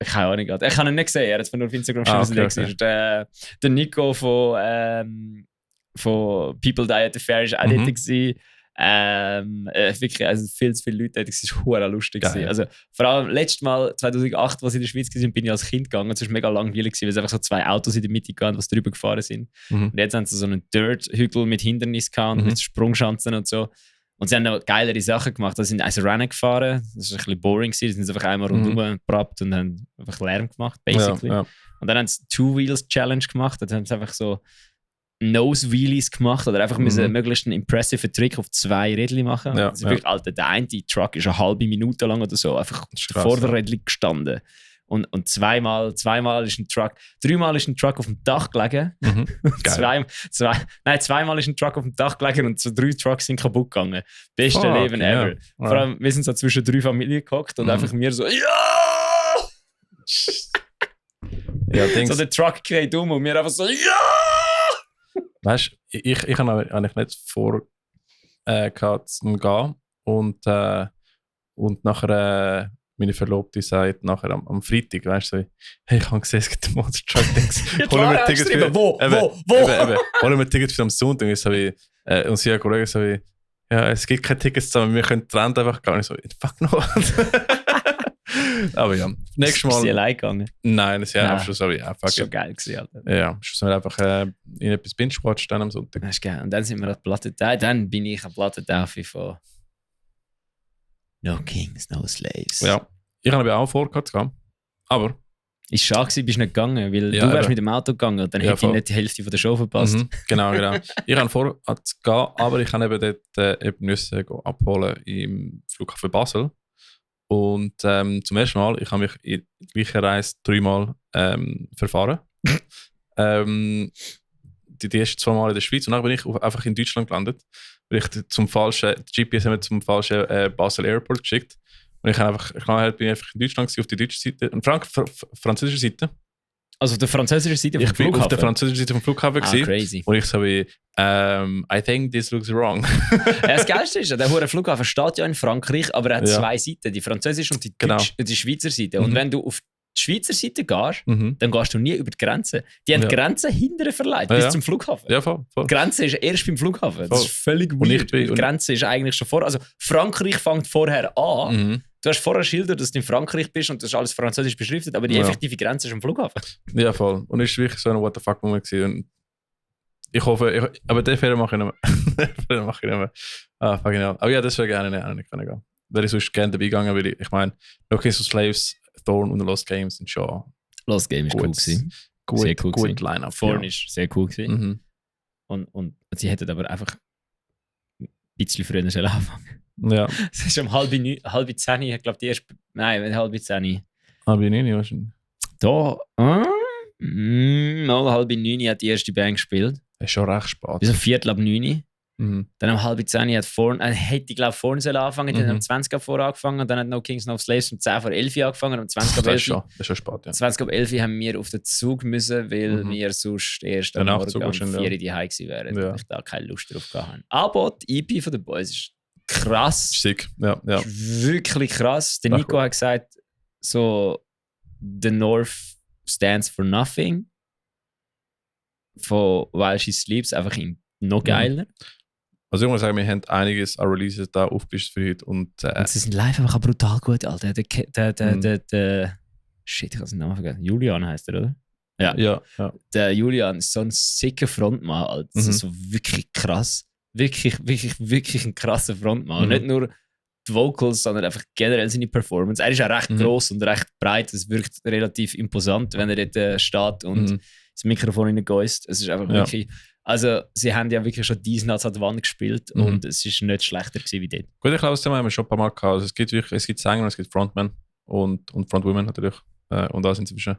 Keine Ahnung. Ich habe ihn nicht gesehen. Er hat es mir nur auf Instagram geschrieben, dass er okay. der Nico von People Die at the Fair war auch dort gewesen. Wirklich, also viel zu viele Leute, das war verdammt lustig. Geil. Also, vor allem letztes Mal, 2008, als ich in der Schweiz war, bin ich als Kind gegangen. Es war mega langweilig, weil es einfach so 2 Autos in der Mitte gab, die drüber gefahren sind. Mhm. Und jetzt haben sie so einen Dirt-Hügel mit Hindernissen gehabt und mit Sprungschanzen und so. Und sie haben noch geilere Sachen gemacht. Sie sind also Rennen gefahren. Das war ein bisschen boring. Sie sind einfach einmal rundherum geprappt und haben einfach Lärm gemacht, basically. Ja. Und dann haben sie Two-Wheels-Challenge gemacht. Dann haben sie einfach so Nose-Wheelies gemacht oder einfach müssen möglichst einen impressive Trick auf 2 Rädchen machen. Ja, Also wirklich, Alter, der eine Truck ist eine halbe Minute lang oder so einfach vor der Rädchen gestanden. Und zweimal ist ein Truck, 3-mal ist ein Truck auf dem Dach gelegen. Mhm. Zweimal ist ein Truck auf dem Dach gelegen und so 3 Trucks sind kaputt gegangen. Beste Fuck, Leben ever. ja. Vor allem, wir sind so zwischen 3 Familien gehockt und einfach mir so, ja! Ja, Dings. So der Truck geht um und wir einfach so, ja! Weißt du, ich habe eigentlich nicht vor gehabt, zum gehen. Und nachher meine Verlobte sagt nachher am Freitag, weißt du, so, hey, ich habe gesehen, es gibt ein Monster Truck Dings. Holen wir Tickets für... Wo? Holen wir Tickets für am Sonntag. Und, so wie, und sie hat Kollegen so wie, ja, es gibt keine Tickets zusammen, wir können Trend einfach gehen. Und ich so, fuck no. Aber ja, nächstes Mal... Ist sie allein gegangen? Nein, das ist ja einfach schon so wie, ja, fuck Das war it. schon geil gewesen, Alter. Ja, schon einfach in etwas binge-watch dann am Sonntag. Das ist geil. Und dann sind wir an Plattentaufe. Dann bin ich an Plattentaufe von No Kings, No Slaves. Ja, ich habe auch vor gehabt zu gehen. Aber... Ist schade gewesen, bist du nicht gegangen, weil Ja, du wärst eben. mit dem Auto gegangen und dann Ja, hätte ich voll. nicht die Hälfte von der Show verpasst. Mhm, genau. Ich habe vor zu gehen, aber ich kann eben dort eben müssen abholen im Flughafen Basel. Und zum ersten Mal, ich habe mich in der gleichen Reise 3-mal verfahren. Die ersten 2 Mal in der Schweiz und dann bin ich einfach in Deutschland gelandet. Weil die GPS haben wir zum falschen Basel Airport geschickt. Und ich bin einfach in Deutschland gewesen, auf die deutsche Seite und französische Seite. Also auf der französischen Seite vom Ich bin Flughafen? auf der französischen Seite vom Flughafen gewesen. Crazy. Und ich so wie, I think this looks wrong. Ja, das Geilste ist, der hure Flughafen steht ja in Frankreich, aber er hat Ja. 2 Seiten, die französische und die, Genau. die Schweizer Seite. Und wenn du auf die Schweizer Seite gehst, Mhm. dann gehst du nie über die Grenze. Die haben Ja. die Grenze hinterher verleiht, Ja, bis ja. zum Flughafen. Ja, voll. Die Grenze ist erst beim Flughafen. Das Voll. ist völlig Und ich weird. bin- Die Grenze ist eigentlich schon vor. Also Frankreich fängt vorher an. Mhm. Du hast vorher Schilder, dass du in Frankreich bist und das ist alles französisch beschriftet, aber die Ja. effektive Grenze ist am Flughafen. Ja, voll. Und es war wirklich so ein What the fuck Moment gewesen. Und ich hoffe, aber den Fehler mache ich nicht mehr. Den Fehler mache ich nicht mehr. Ah, fucking hell. Aber ja, das wäre gerne nicht gehen. Wäre ich sonst gerne dabei gegangen, weil ich meine, No Kings of Slaves, Thorn und The Lost Games sind schon Lost Game ist Gut. cool gewesen. gut, Sehr cool gut gewesen. Line-Up. Thorn Ja. ist sehr cool gewesen. Mhm. Und sie hätten aber einfach ein bisschen früher schon anfangen. Ja, Es ist um halb 10, ich glaube die erste, nein, halb 10. aber ich nicht wahrscheinlich. Da, mal halb 9 hat die erste Band gespielt. Das ist schon recht spät. Bis um 8:45. Mhm. Dann um halb 10 hat hätte ich glaube vorne sollen anfangen, dann Mhm. um 20 vor angefangen, dann hat No Kings No Slaves um 10 vor 11 angefangen, um 20 Das ab ist 11. schon spät, ja. 20 ab 11 haben wir auf den Zug müssen, weil Mhm. wir sonst erst Der am Nachtzug Morgen um wahrscheinlich, 4 ja. Uhr die Hause gewesen wären Ja. und ich da keine Lust drauf gehabt habe. Aber die EP von den Boys ist krass. Sick, ja. Ist wirklich krass. Der Ach, Nico cool. hat gesagt, so The North stands for nothing. Von While She Sleeps einfach noch geiler. Also ich muss sagen, wir haben einiges an Releases da aufgelistet für heute und Und sie sind live einfach auch brutal gut, Alter. Der Shit, ich habe den Namen vergessen. Julian heißt er, oder? ja. Der Julian ist so ein sicker Frontmann, Alter. Das ist so wirklich krass. Wirklich ein krasser Frontmann. Und nicht nur die Vocals, sondern einfach generell seine Performance. Er ist auch recht gross und recht breit. Es wirkt relativ imposant, wenn er dort steht und das Mikrofon reingeäust. Es ist einfach wirklich Also, sie haben ja wirklich schon diesen Nuts an der Wand gespielt und es ist nicht schlechter gewesen wie dort. Gut, ich glaube, das Thema haben wir schon ein paar Mal gehabt. Also, es gibt Sänger und es gibt Frontmen und Frontwomen natürlich. Und alles inzwischen.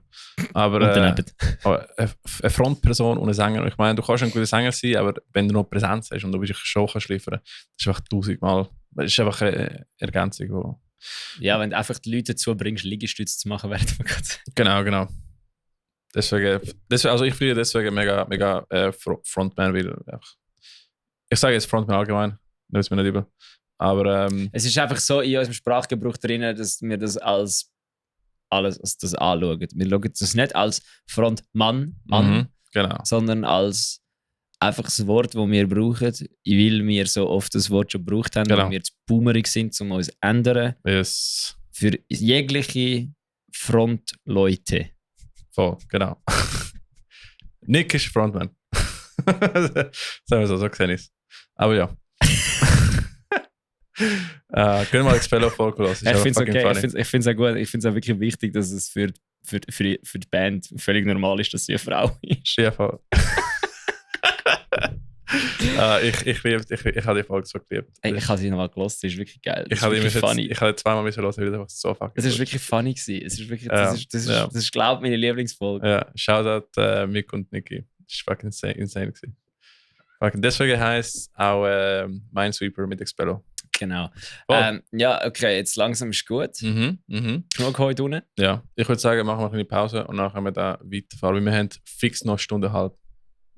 Aber Und daneben. eine Frontperson und ein Sänger. Ich meine, du kannst ein guter Sänger sein, aber wenn du noch Präsenz hast und du wirklich schon kannst liefern, das ist einfach 1000-mal. Das ist einfach eine Ergänzung. Wo Ja, wenn du einfach die Leute dazu bringst, Liegestütze zu machen, während man gerade. Genau. Deswegen, also ich fühle deswegen mega Frontman, weil ich sage jetzt Frontman allgemein, nimmt es mir nicht übel. Aber Es ist einfach so in unserem Sprachgebrauch drin, dass wir das als das anschauen. Wir schauen das nicht als Frontmann, genau. sondern als einfach das Wort, das wir brauchen, weil wir so oft das Wort schon gebraucht haben, weil wir zu boomerig sind, um uns zu ändern. Yes. Für jegliche Frontleute. Voll, genau. Nick ist Frontman. Sagen wir so gesehen ist. Aber ja. Können wir mal Expello vorgelassen. Ich finde es okay. Ich finde es auch gut. Ich finde es auch wirklich wichtig, dass es für die Band völlig normal ist, dass sie eine Frau ist. Ja, voll. Ich habe die Folge so geliebt. Ich habe sie nochmal gehört, sie ist wirklich geil. Ich habe zweimal hören, weil es einfach so fucking Es ist wirklich funny gewesen. Es ist wirklich, Ja, das ist glaube ich, meine Lieblingsfolge. Ja, Shoutout Das und Niki. Das war fucking insane gewesen. Deswegen heisst es auch Minesweeper mit Expello. Genau. Oh. Ja, okay, jetzt langsam ist gut. Genug heute unten. Ja, ich würde sagen, machen wir eine kleine Pause und dann können wir da weiterfahren. Weil wir haben fix noch eine Stunde halb.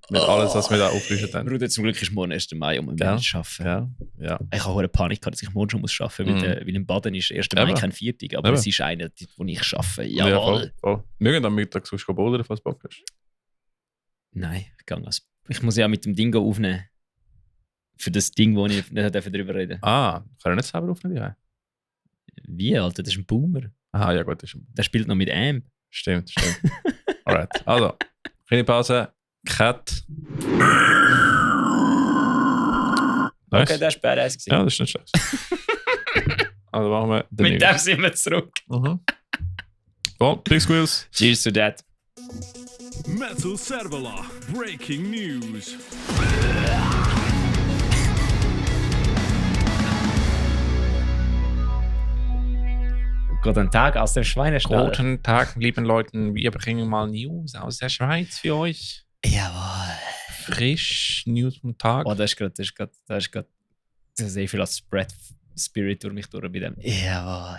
Mit alles, was wir da aufgelistet haben. Bruder, zum Glück ist morgen 1. Mai und wir müssen arbeiten. Ja. Ich habe hohe Panik gehabt, dass ich morgen schon arbeiten muss, weil im Baden ist 1. Mai kein Viertag, aber es ist einer, wo ich arbeite. Jawohl. Voll. Wir gehen am Mittag sonst bouldern, falls du Bock hast. Nein, ich muss ja mit dem Ding aufnehmen. Für das Ding, wo ich nicht darüber reden darf. Kann er nicht selber aufnehmen? Ja. Wie, Alter? Das ist ein Boomer. Aha, ja gut. Der spielt noch mit Amp. Stimmt. Alright. Also, kleine Pause. Cat. Nice. Okay, das war badass. Ja, das ist nicht schlecht. Also machen wir den mit dem sind wir zurück. Well, Big Squeals. Cheers to that. Metal Servola, breaking news. Guten Tag aus dem Schweinestall. Guten Tag, lieben Leuten. Wir bringen mal News aus der Schweiz für euch. Jawohl. Frisch News vom Tag. Oh, das ist gerade sehr viel als Spread Spirit durch mich durch bei dem. Jawohl.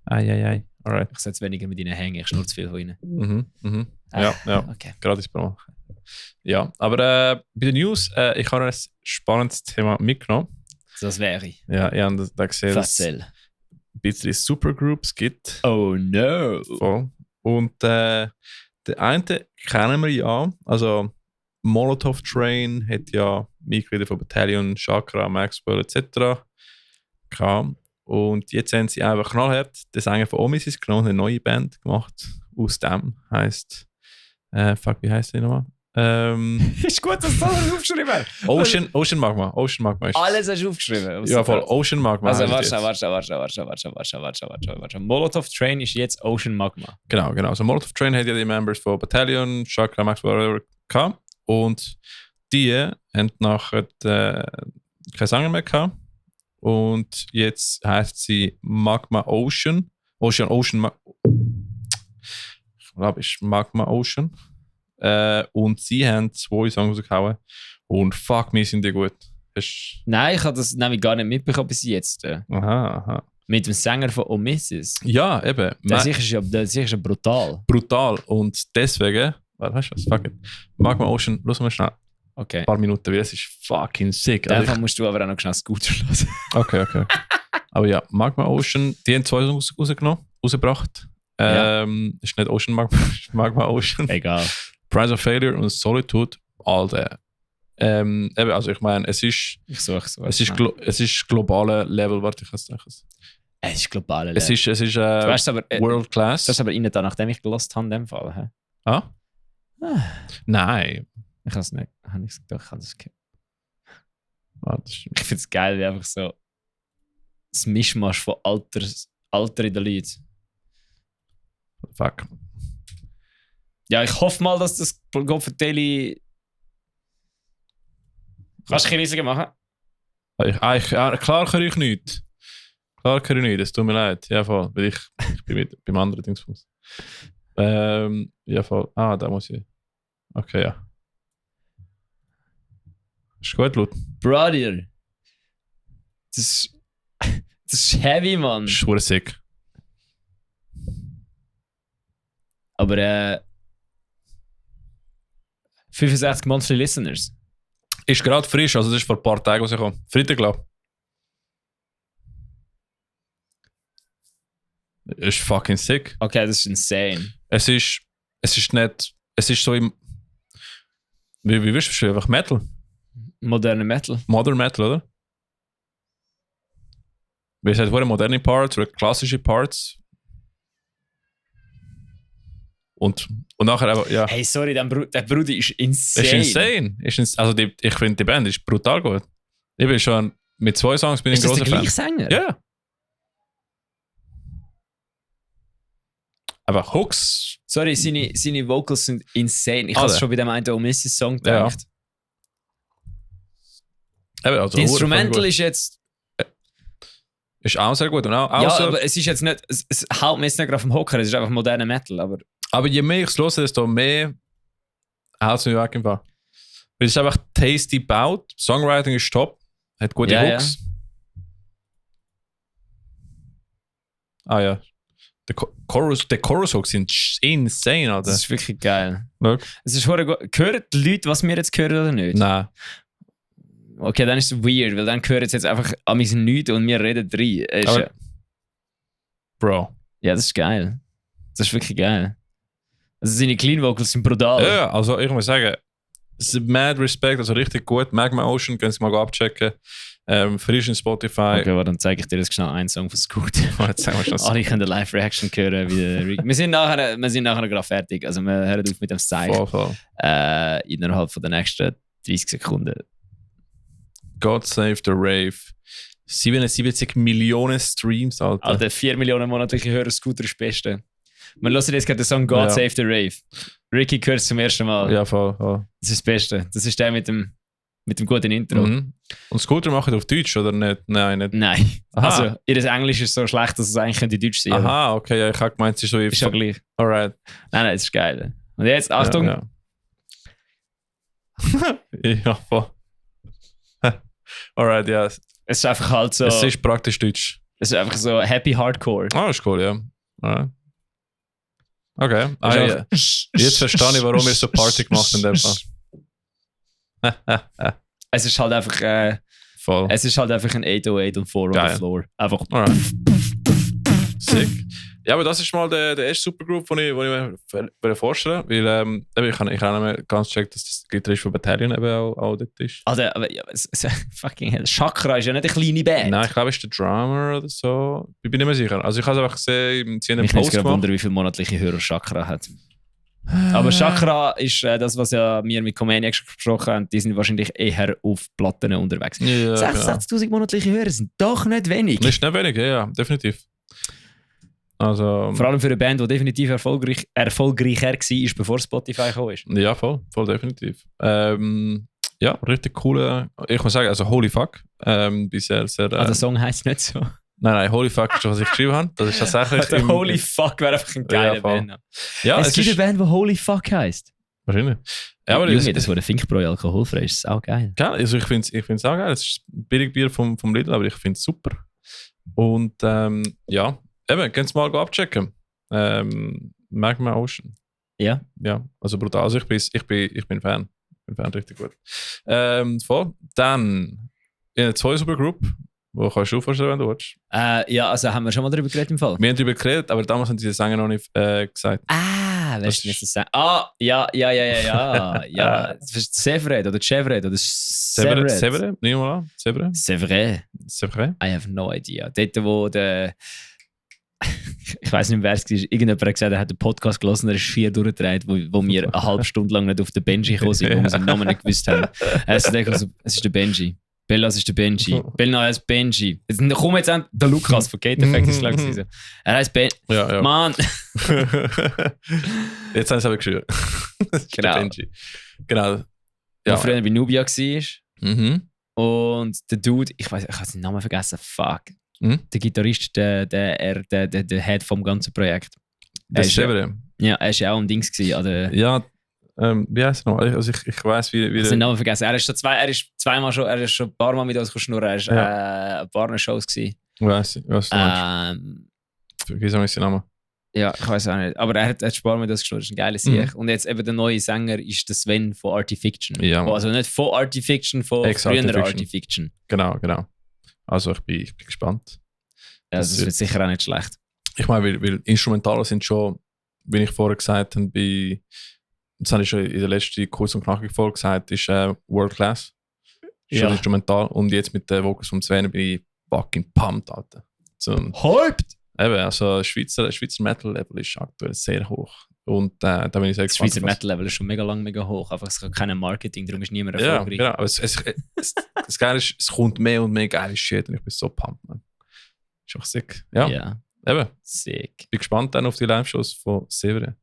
Ai. Alright. Ich sollte weniger mit ihnen hängen, ich schnurre zu viel von ihnen. Ja. Okay. Gratis Promo. Ja, aber bei den News, ich habe ein spannendes Thema mitgenommen. Das wäre ich. Ja, ich habe da gesehen, dass es ein bisschen Supergroups gibt. Oh no! Voll. Und der eine kennen wir ja, also Molotov Train hat ja Mitglieder von Battalion, Chakra, Maxwell etc. gehabt. Und jetzt haben sie einfach knallhart den Sänger von Omisis genommen, eine neue Band gemacht. Aus dem heisst, wie heisst die nochmal? Ist gut, dass du alles aufgeschrieben hast. Ocean Magma ist alles hast du aufgeschrieben. Ja, voll. Ocean Magma. Also warte. Molotov Train ist jetzt Ocean Magma. Genau. Also Molotov Train hat ja die Members von Battalion, Chakra, Maxwell gehabt. Und die haben nachher keinen Sänger mehr gehabt. Und jetzt heisst sie Magma Ocean. Ich glaube, es ist Magma Ocean. Und sie haben 2 Songs rausgehauen. Und fuck, mir sind die gut. Nein, ich habe das nämlich gar nicht mitbekommen bis jetzt. Aha. Mit dem Sänger von Omissis. Ja, eben. Das ist ja brutal. Brutal. Und deswegen, weißt du was, fuck it. Magma Ocean, los mal schnell. Okay. Ein paar Minuten, weil es ist fucking sick. Einfach musst du aber auch noch schnell Scooter lassen. Okay. Aber ja, Magma Ocean, die haben 2 Songs rausgebracht. Ist nicht Ocean Magma, ist Magma Ocean. Egal. Price of Failure und Solitude, Alter. Eben, also ich meine, es ist globale Level, warte, ich kann es sagen. Es ist globale Level. Es ist World Class. Das ist aber innen da, nachdem ich gelost habe, in dem Fall. He? Nein. Ich habe es nicht. Ich habe es gehört. Ich finde es geil, wie einfach so das Mischmasch von Alter in den Leuten. Fuck. Ja, ich hoffe mal, dass das Gopferteli... Kannst du ein bisschen riesiger machen? Klar kann ich nicht. Klar kann ich nicht, es tut mir leid. Ja, voll. Weil ich bin beim anderen Dingsfuß. Ja, voll. Da muss ich. Okay, ja. Ist gut, Lut. Brother. Das ist heavy, Mann. Das ist verdammt sick. Aber 65 Monthly Listeners. Ist gerade frisch, also das ist vor ein paar Tagen rausgekommen. Freitag, glaube ich. Ist fucking sick. Okay, das ist insane. Es ist nicht. Es ist so im. Wie wirst du beschreiben? Einfach Metal. Moderne Metal. Modern Metal, oder? Weil es hat moderne Parts oder klassische Parts. Und nachher aber, ja. Hey, sorry, der Bruder ist insane. Das ist insane. Also ich finde, die Band ist brutal gut. Ich bin schon mit 2 Songs bin ich ist ein das großer der Fan. gleiche Sänger? Ja. Aber Hooks. Sorry, seine Vocals sind insane. Ich habe Alle. schon bei dem einen Oh Mrs. Song gedacht. Eben, also Das Instrumental ist jetzt... ist auch sehr gut. Und auch Ja, so, aber es ist jetzt nicht... Es haut mir jetzt nicht gerade vom Hocker, es ist einfach moderner Metal, aber je mehr ich es höre, desto mehr haut es mich weg im Fall. Weil es ist einfach tasty gebaut. Songwriting ist top. Hat gute Ja, Hooks. Ja. Der Chorus-Hooks sind insane, Alter. das ist wirklich geil. Schau. Es ist verdammt gut. Hören die Leute, was wir jetzt hören oder nicht? Nein. Okay, dann ist es weird, weil dann hören sie jetzt einfach an mich nichts und wir reden rein. Aber- Bro. Ja, das ist geil. Das ist wirklich geil. Also seine Clean Vocals sind brutal. Ja, also ich muss sagen, es ist mad Respect, also richtig gut. Magma Ocean, können Sie mal abchecken. Frisch in Spotify. Okay, aber dann zeige ich dir jetzt schnell einen Song von Scoot. Jetzt sagen wir schon so. Alle können Live-Reaction hören. Wie der Rick. Wir sind nachher gerade fertig. Also wir hören auf mit dem Zeichen. Voll. Innerhalb von den nächsten 30 Sekunden. God Save the Rave. 77 Millionen Streams, Alter. Alter, 4 Millionen monatliche Hörer, Scooter ist das Beste. Wir hören jetzt gerade den Song God Ja. Save the Rave. Ricky hört es zum ersten Mal. Ja, voll. Das ist das Beste. Das ist der mit dem guten Intro. Mhm. Und Scooter machen auf Deutsch, oder nicht? Nein, nicht. Nein. Aha. Also, ihr Englisch ist so schlecht, dass es eigentlich könnte Deutsch sein könnte. Aha, okay, ja, ich habe gemeint, es ist so Ist ja gleich. Alright. Nein, das ist geil. Und jetzt, Achtung. Ja, ja voll. Alright, ja. Es ist einfach halt so. Es ist praktisch Deutsch. Es ist einfach so Happy Hardcore. Ist cool, ja. Alright. Okay. Es ist Ja. einfach- Jetzt verstehe ich, warum ihr so Party gemacht in dem Fall. Es ist halt einfach, Voll. es ist halt einfach ein 808 und 4 on Geil. the floor. Einfach. Alright. Sick. Ja, aber das ist mal der erste Supergroup, den ich mir vorstellen will. Weil ich habe nicht mehr ganz gecheckt, dass das Gitarrist von Battalion eben auch dort ist. Alter, aber ja, fucking hell. Chakra ist ja nicht eine kleine Band. Nein, ich glaube, es ist der Drummer oder so. Ich bin nicht mehr sicher. Also ich habe es einfach gesehen, sie haben einen Ich muss Post gerade gemacht. wundern, wie viele monatliche Hörer Chakra hat. Aber Chakra ist das, was ja wir mit Comaniac schon gesprochen haben. Die sind wahrscheinlich eher auf Platten unterwegs. Ja, genau. 66'000 monatliche Hörer sind doch nicht wenig. Das ist nicht wenig, ja, definitiv. Also, Vor allem für eine Band, die definitiv erfolgreicher war, bevor Spotify gekommen ist. ja, voll definitiv. Ja, richtig coole. Ich muss sagen, also Holy Fuck. Bisher sehr. Der Song heisst nicht so. Nein, Holy Fuck ist, was ich geschrieben habe. Das ist tatsächlich. Der Holy Fuck wäre einfach ein geiler Ja, voll. Band. Ja, Es gibt eine Band, die Holy Fuck heisst. Wahrscheinlich. Ja, aber Junge, das wurde Finkbräu alkoholfrei, ist auch geil. geil. Also ich finde es auch geil. Es ist ein Billigbier vom Lidl, aber ich finde es super. Und ja, eben, könnt ihr mal abchecken. Magma Ocean. Ja. Ja, also brutal. Also ich bin Fan. Ich bin Fan, richtig gut. Voll. Dann in der zweiten Supergroup, wo kannst du vorstellen, wenn du willst. Ja, also haben wir schon mal darüber geredet im Fall. Wir haben darüber geredet, aber damals haben sie den Sänger noch nicht gesagt. Wer Das ist denn jetzt das? Ja. Ja. Das ist Severed oder Chevred oder Severed. Severe? Nimm mal an. Severe? Severed. Severe? I have no idea. Dort, wo der. Ich weiß nicht, wer es war. Irgendjemand hat gesagt, er hat den Podcast gelesen, er ist 4 durchgedreht, wo wir eine halbe Stunde lang nicht auf den Benji gekommen sind, wo wir seinen Namen nicht gewusst haben. Es ist der Benji. Bellas ist der Benji. Bella heißt Benji. Jetzt komm jetzt an, der Lukas von Gate Effect ist lang gewesen. Er heißt Benji. Ja. Mann! Jetzt haben sie es aber geschrieben. Das ist Genau. der Benji. Genau. Der früher bei Nubia war. Mhm. Und der Dude, ich habe seinen Namen vergessen, fuck. Mhm. Der Gitarrist, der Head vom ganzen Projekt. Das ist ja- eben. Ja, er war ja auch am Dings gewesen, an der. Ja, wie heißt er noch? Also ich weiss, wie Ich habe seinen Namen vergessen. Er ist schon ein paar Mal mit uns geschnurrt. Er war ein paar Shows gewesen. was du meinst. Vergiss auch nicht seinen Namen. Ja, ich weiß auch nicht. Aber er hat ein paar Mal mit uns geschnurrt. Das ist ein geiler Sieg. Und jetzt eben der neue Sänger ist der Sven von Artifiction. Ja. Also nicht von Artifiction, von früher Artifiction. Genau. Also ich bin gespannt. Ja, das wird sicher auch nicht schlecht. Ich meine, weil Instrumentale sind schon, wie ich vorher gesagt habe, das habe ich schon in der letzten kurz und knackig Folge gesagt, ist World Class. Ist schon instrumental. Und jetzt mit den Vocals vom Sven bin ich fucking pumped, Alter. Hyped! Eben, also Schweizer Metal-Level ist aktuell sehr hoch. Und da bin ich sehr Das gespannt. Schweizer Metal-Level ist schon mega hoch. Einfach, es hat kein Marketing, darum ist niemand Ja, erfolgreich. genau. Aber das Geile ist, es kommt mehr und mehr geile Shit und ich bin so pumped, man. Ist auch sick. Ja, eben. Sick. Bin gespannt dann auf die Live-Shows von Severin.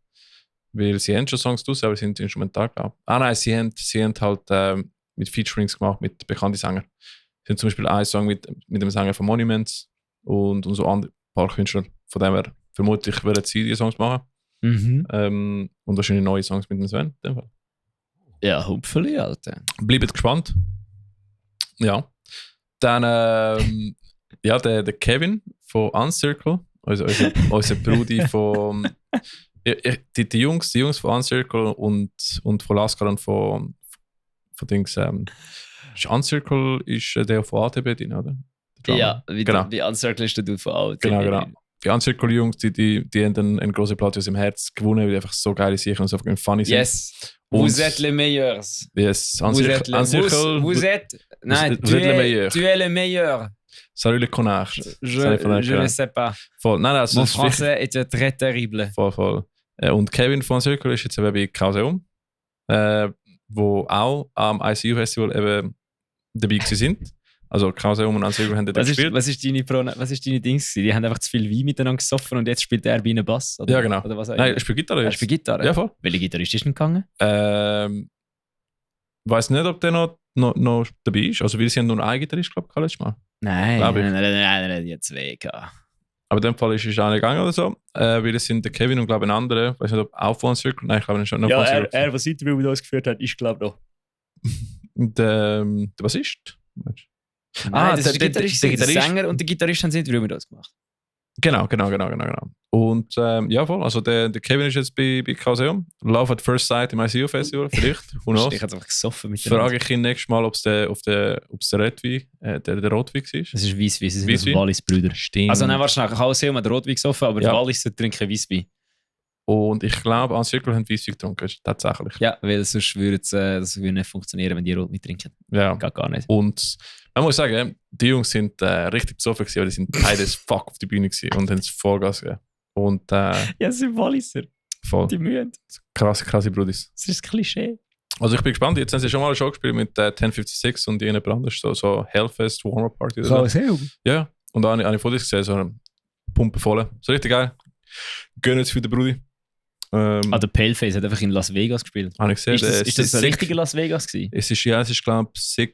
Weil sie haben schon Songs draus, aber sie sind instrumental, glaube ich. Nein, sie haben halt mit Featurings gemacht mit bekannten Sängern. Sie haben zum Beispiel einen Song mit dem Sänger von Monuments und so andere paar Künstler. Von dem her vermutlich werden sie die Songs machen. Mhm. Und wahrscheinlich neue Songs mit dem Sven. In dem Fall. Ja, hopefully, Alter. Bleibt gespannt. Ja. Dann, der Kevin von Uncircle, unser Brudi von. Die Jungs von Uncircle und von Laskar und von Dings. Uncircle ist der von ATB drin, oder? Ja, genau. Wie Uncircle ist der Dude von Alt. Genau. Die Uncircle-Jungs, die haben einen grossen Platz aus dem Herz gewonnen, weil die einfach so geile Sachen und so funny sind. Yes. Vous êtes les meilleurs. Yes. Vous êtes les meilleurs. Tu es le meilleur. Salut le connard. Je ne sais pas. Voll. Nein, also Mon français est très terrible. Voll. Und Kevin von Circle ist jetzt eben bei Kauseum, wo auch am ICU Festival eben dabei sind. Also Kauseum und Circle haben da gespielt. Was ist deine Dings? Die haben einfach zu viel Wein miteinander gesoffen und jetzt spielt er bei einem Bass? Oder? Ja, genau. Oder was auch Nein, immer. er spielt Gitarre Er jetzt. spielt Gitarre? Ja, voll. Welcher Gitarrist ist denn gegangen? Weiß nicht, ob der noch dabei ist. Also wir sind nur ein Gitarrist, glaube ich, letztes Mal. Nein, jetzt weg. Aber in dem Fall ist es einer gegangen oder so. Weil es sind der Kevin und glaube ich ein anderer. Ich weiß nicht, ob auch von Circle. Nein, ich glaube nicht. Noch Ja, von Circle. er, was Interview mit uns geführt hat, ist glaube ich noch. Der Bassist? Nein, das der ist der Gitarrist. Der Sänger und der Gitarrist haben das Interview mit uns gemacht. Genau. Und ja, voll. Also der Kevin ist jetzt bei Kauseum. Love at First Sight im ICU Festival, vielleicht. Who knows? Ich habe einfach gesoffen mit Frage ich ihn nächstes Mal, ob es der Rotwein war. Der Das ist Weisswein, sie sind Weisswein? Wallis-Brüder. Stimmt. Also nein, wahrscheinlich Kauseum hat Rotwein gesoffen, aber Ja. Wallis trinken Weisswein. Und ich glaube, an Circle haben Weisswein getrunken, tatsächlich. Ja, weil sonst würde das würde nicht funktionieren, wenn die Rotwein trinken. Ja. Geht gar nicht. Und man muss sagen, die Jungs sind richtig besoffen gewesen, aber die sind beide as fuck auf die Bühne gewesen und haben es Vollgas gegeben. Und Ja, sie sind Walliser. voll Die mühen. krasse Brudis. Das ist das Klischee. Also ich bin gespannt, jetzt haben sie schon mal eine Show gespielt mit 1056 und irgendjemand anderes, so Hellfest, Warmer Party oder so. Kauseum? Ja, und da habe ich Fotos gesehen, so eine Pumpe voll. So richtig geil. Gönnen es für den Brudi. Der Paleface hat einfach in Las Vegas gespielt. Habe ich gesehen. Ist das ein richtiger Las Vegas gewesen? Es ist glaube ich,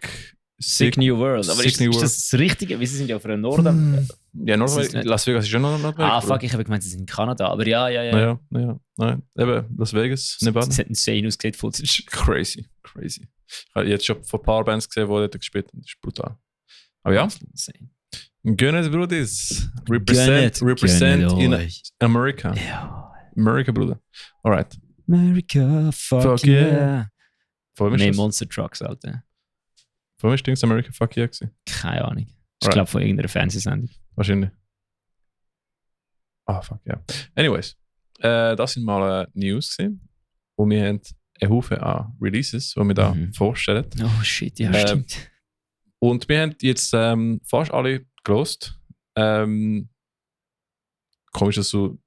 Sick New World. Aber Sick ist New das das Richtige? Weil sie sind ja auf einer Norden. Ja, Nordamerika. Las Vegas ist ja noch Nordweg. Fuck, ich habe gemeint, sie sind in Kanada. Aber ja. Naja, nein. Eben, Las Vegas, Nevada. Es hat insane ausgesehen, Footage. Crazy. Ich habe jetzt schon von ein paar Bands gesehen, die dort gespielt haben. Das ist brutal. Aber ja, Insane. Gönnet, Brudis. Represent in America. Ja. America, Bruder. Alright. America, fuck yeah. Vor Mehr mir Monster Trucks, Alter. ist America Fuck Yeah gewesen. Keine Ahnung. Ich Alright. glaube von irgendeiner Fernsehsendung. Wahrscheinlich. Fuck yeah. Anyways. Das sind mal News gewesen. Und wir haben einen Haufen an Releases, die wir da vorstellen. Oh shit, ja, stimmt. Und wir haben jetzt fast alle gelost. Komisch, dass du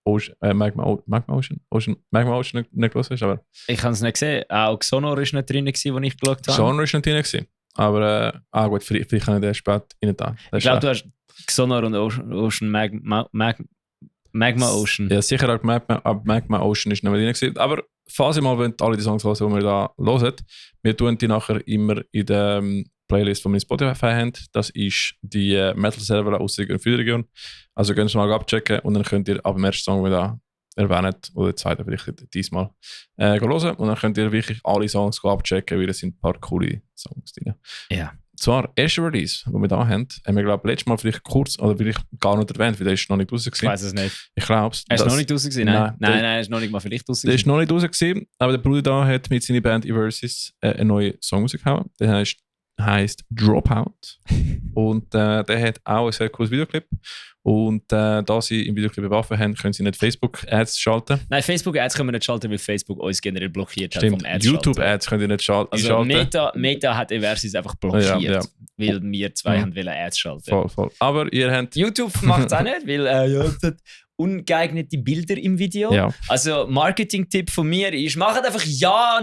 Magma Ocean nicht gelost hast, aber Ich habe es nicht gesehen. Auch Xonor war nicht drin, als ich geschaut habe. Genre ist nicht drin gewesen. Aber, gut, vielleicht kann ich den spät rein da. Ich glaube, du hast Xonor und Ocean Magma Ocean. Ja, sicher auch Magma Ocean ist nicht mehr drin gewesen. Aber falls ihr mal wollt, alle die Songs hören, die wir da hören, wir tun die nachher immer in der Playlist, die wir in Spotify haben. Das ist die Metal-Server aus der Region. Also könnt ihr mal abchecken und dann könnt ihr ab dem ersten Song, den wir da erwähnen, oder den zweiten vielleicht diesmal, hören. Und dann könnt ihr wirklich alle Songs abchecken, weil es sind ein paar coole Songs drin. Ja. Zwar, erste Release, den wir da haben wir, glaube ich, letztes Mal vielleicht kurz oder vielleicht gar nicht erwähnt, weil der ist noch nicht raus gewesen. Ich weiß es nicht. Ich glaube es. Er ist noch nicht raus gewesen? Nein, er ist noch nicht mal vielleicht raus gewesen. Der ist noch nicht raus gewesen, aber der Bruder da hat mit seiner Band Eversis einen neuen Song rausgehauen. Der heisst Dropout. Und der hat auch ein sehr cooles Videoclip. Und da sie im Videoclip Waffen haben, können sie nicht Facebook-Ads schalten. Nein, Facebook-Ads können wir nicht schalten, weil Facebook uns generell blockiert hat vom Ads. YouTube-Ads können sie nicht schalten. Also Meta hat Eversis einfach blockiert, weil wir zwei wollen Ads schalten. Voll. Aber ihr habt... YouTube macht es auch nicht, weil ungeeignete Bilder im Video. Ja. Also Marketing-Tipp von mir ist, macht einfach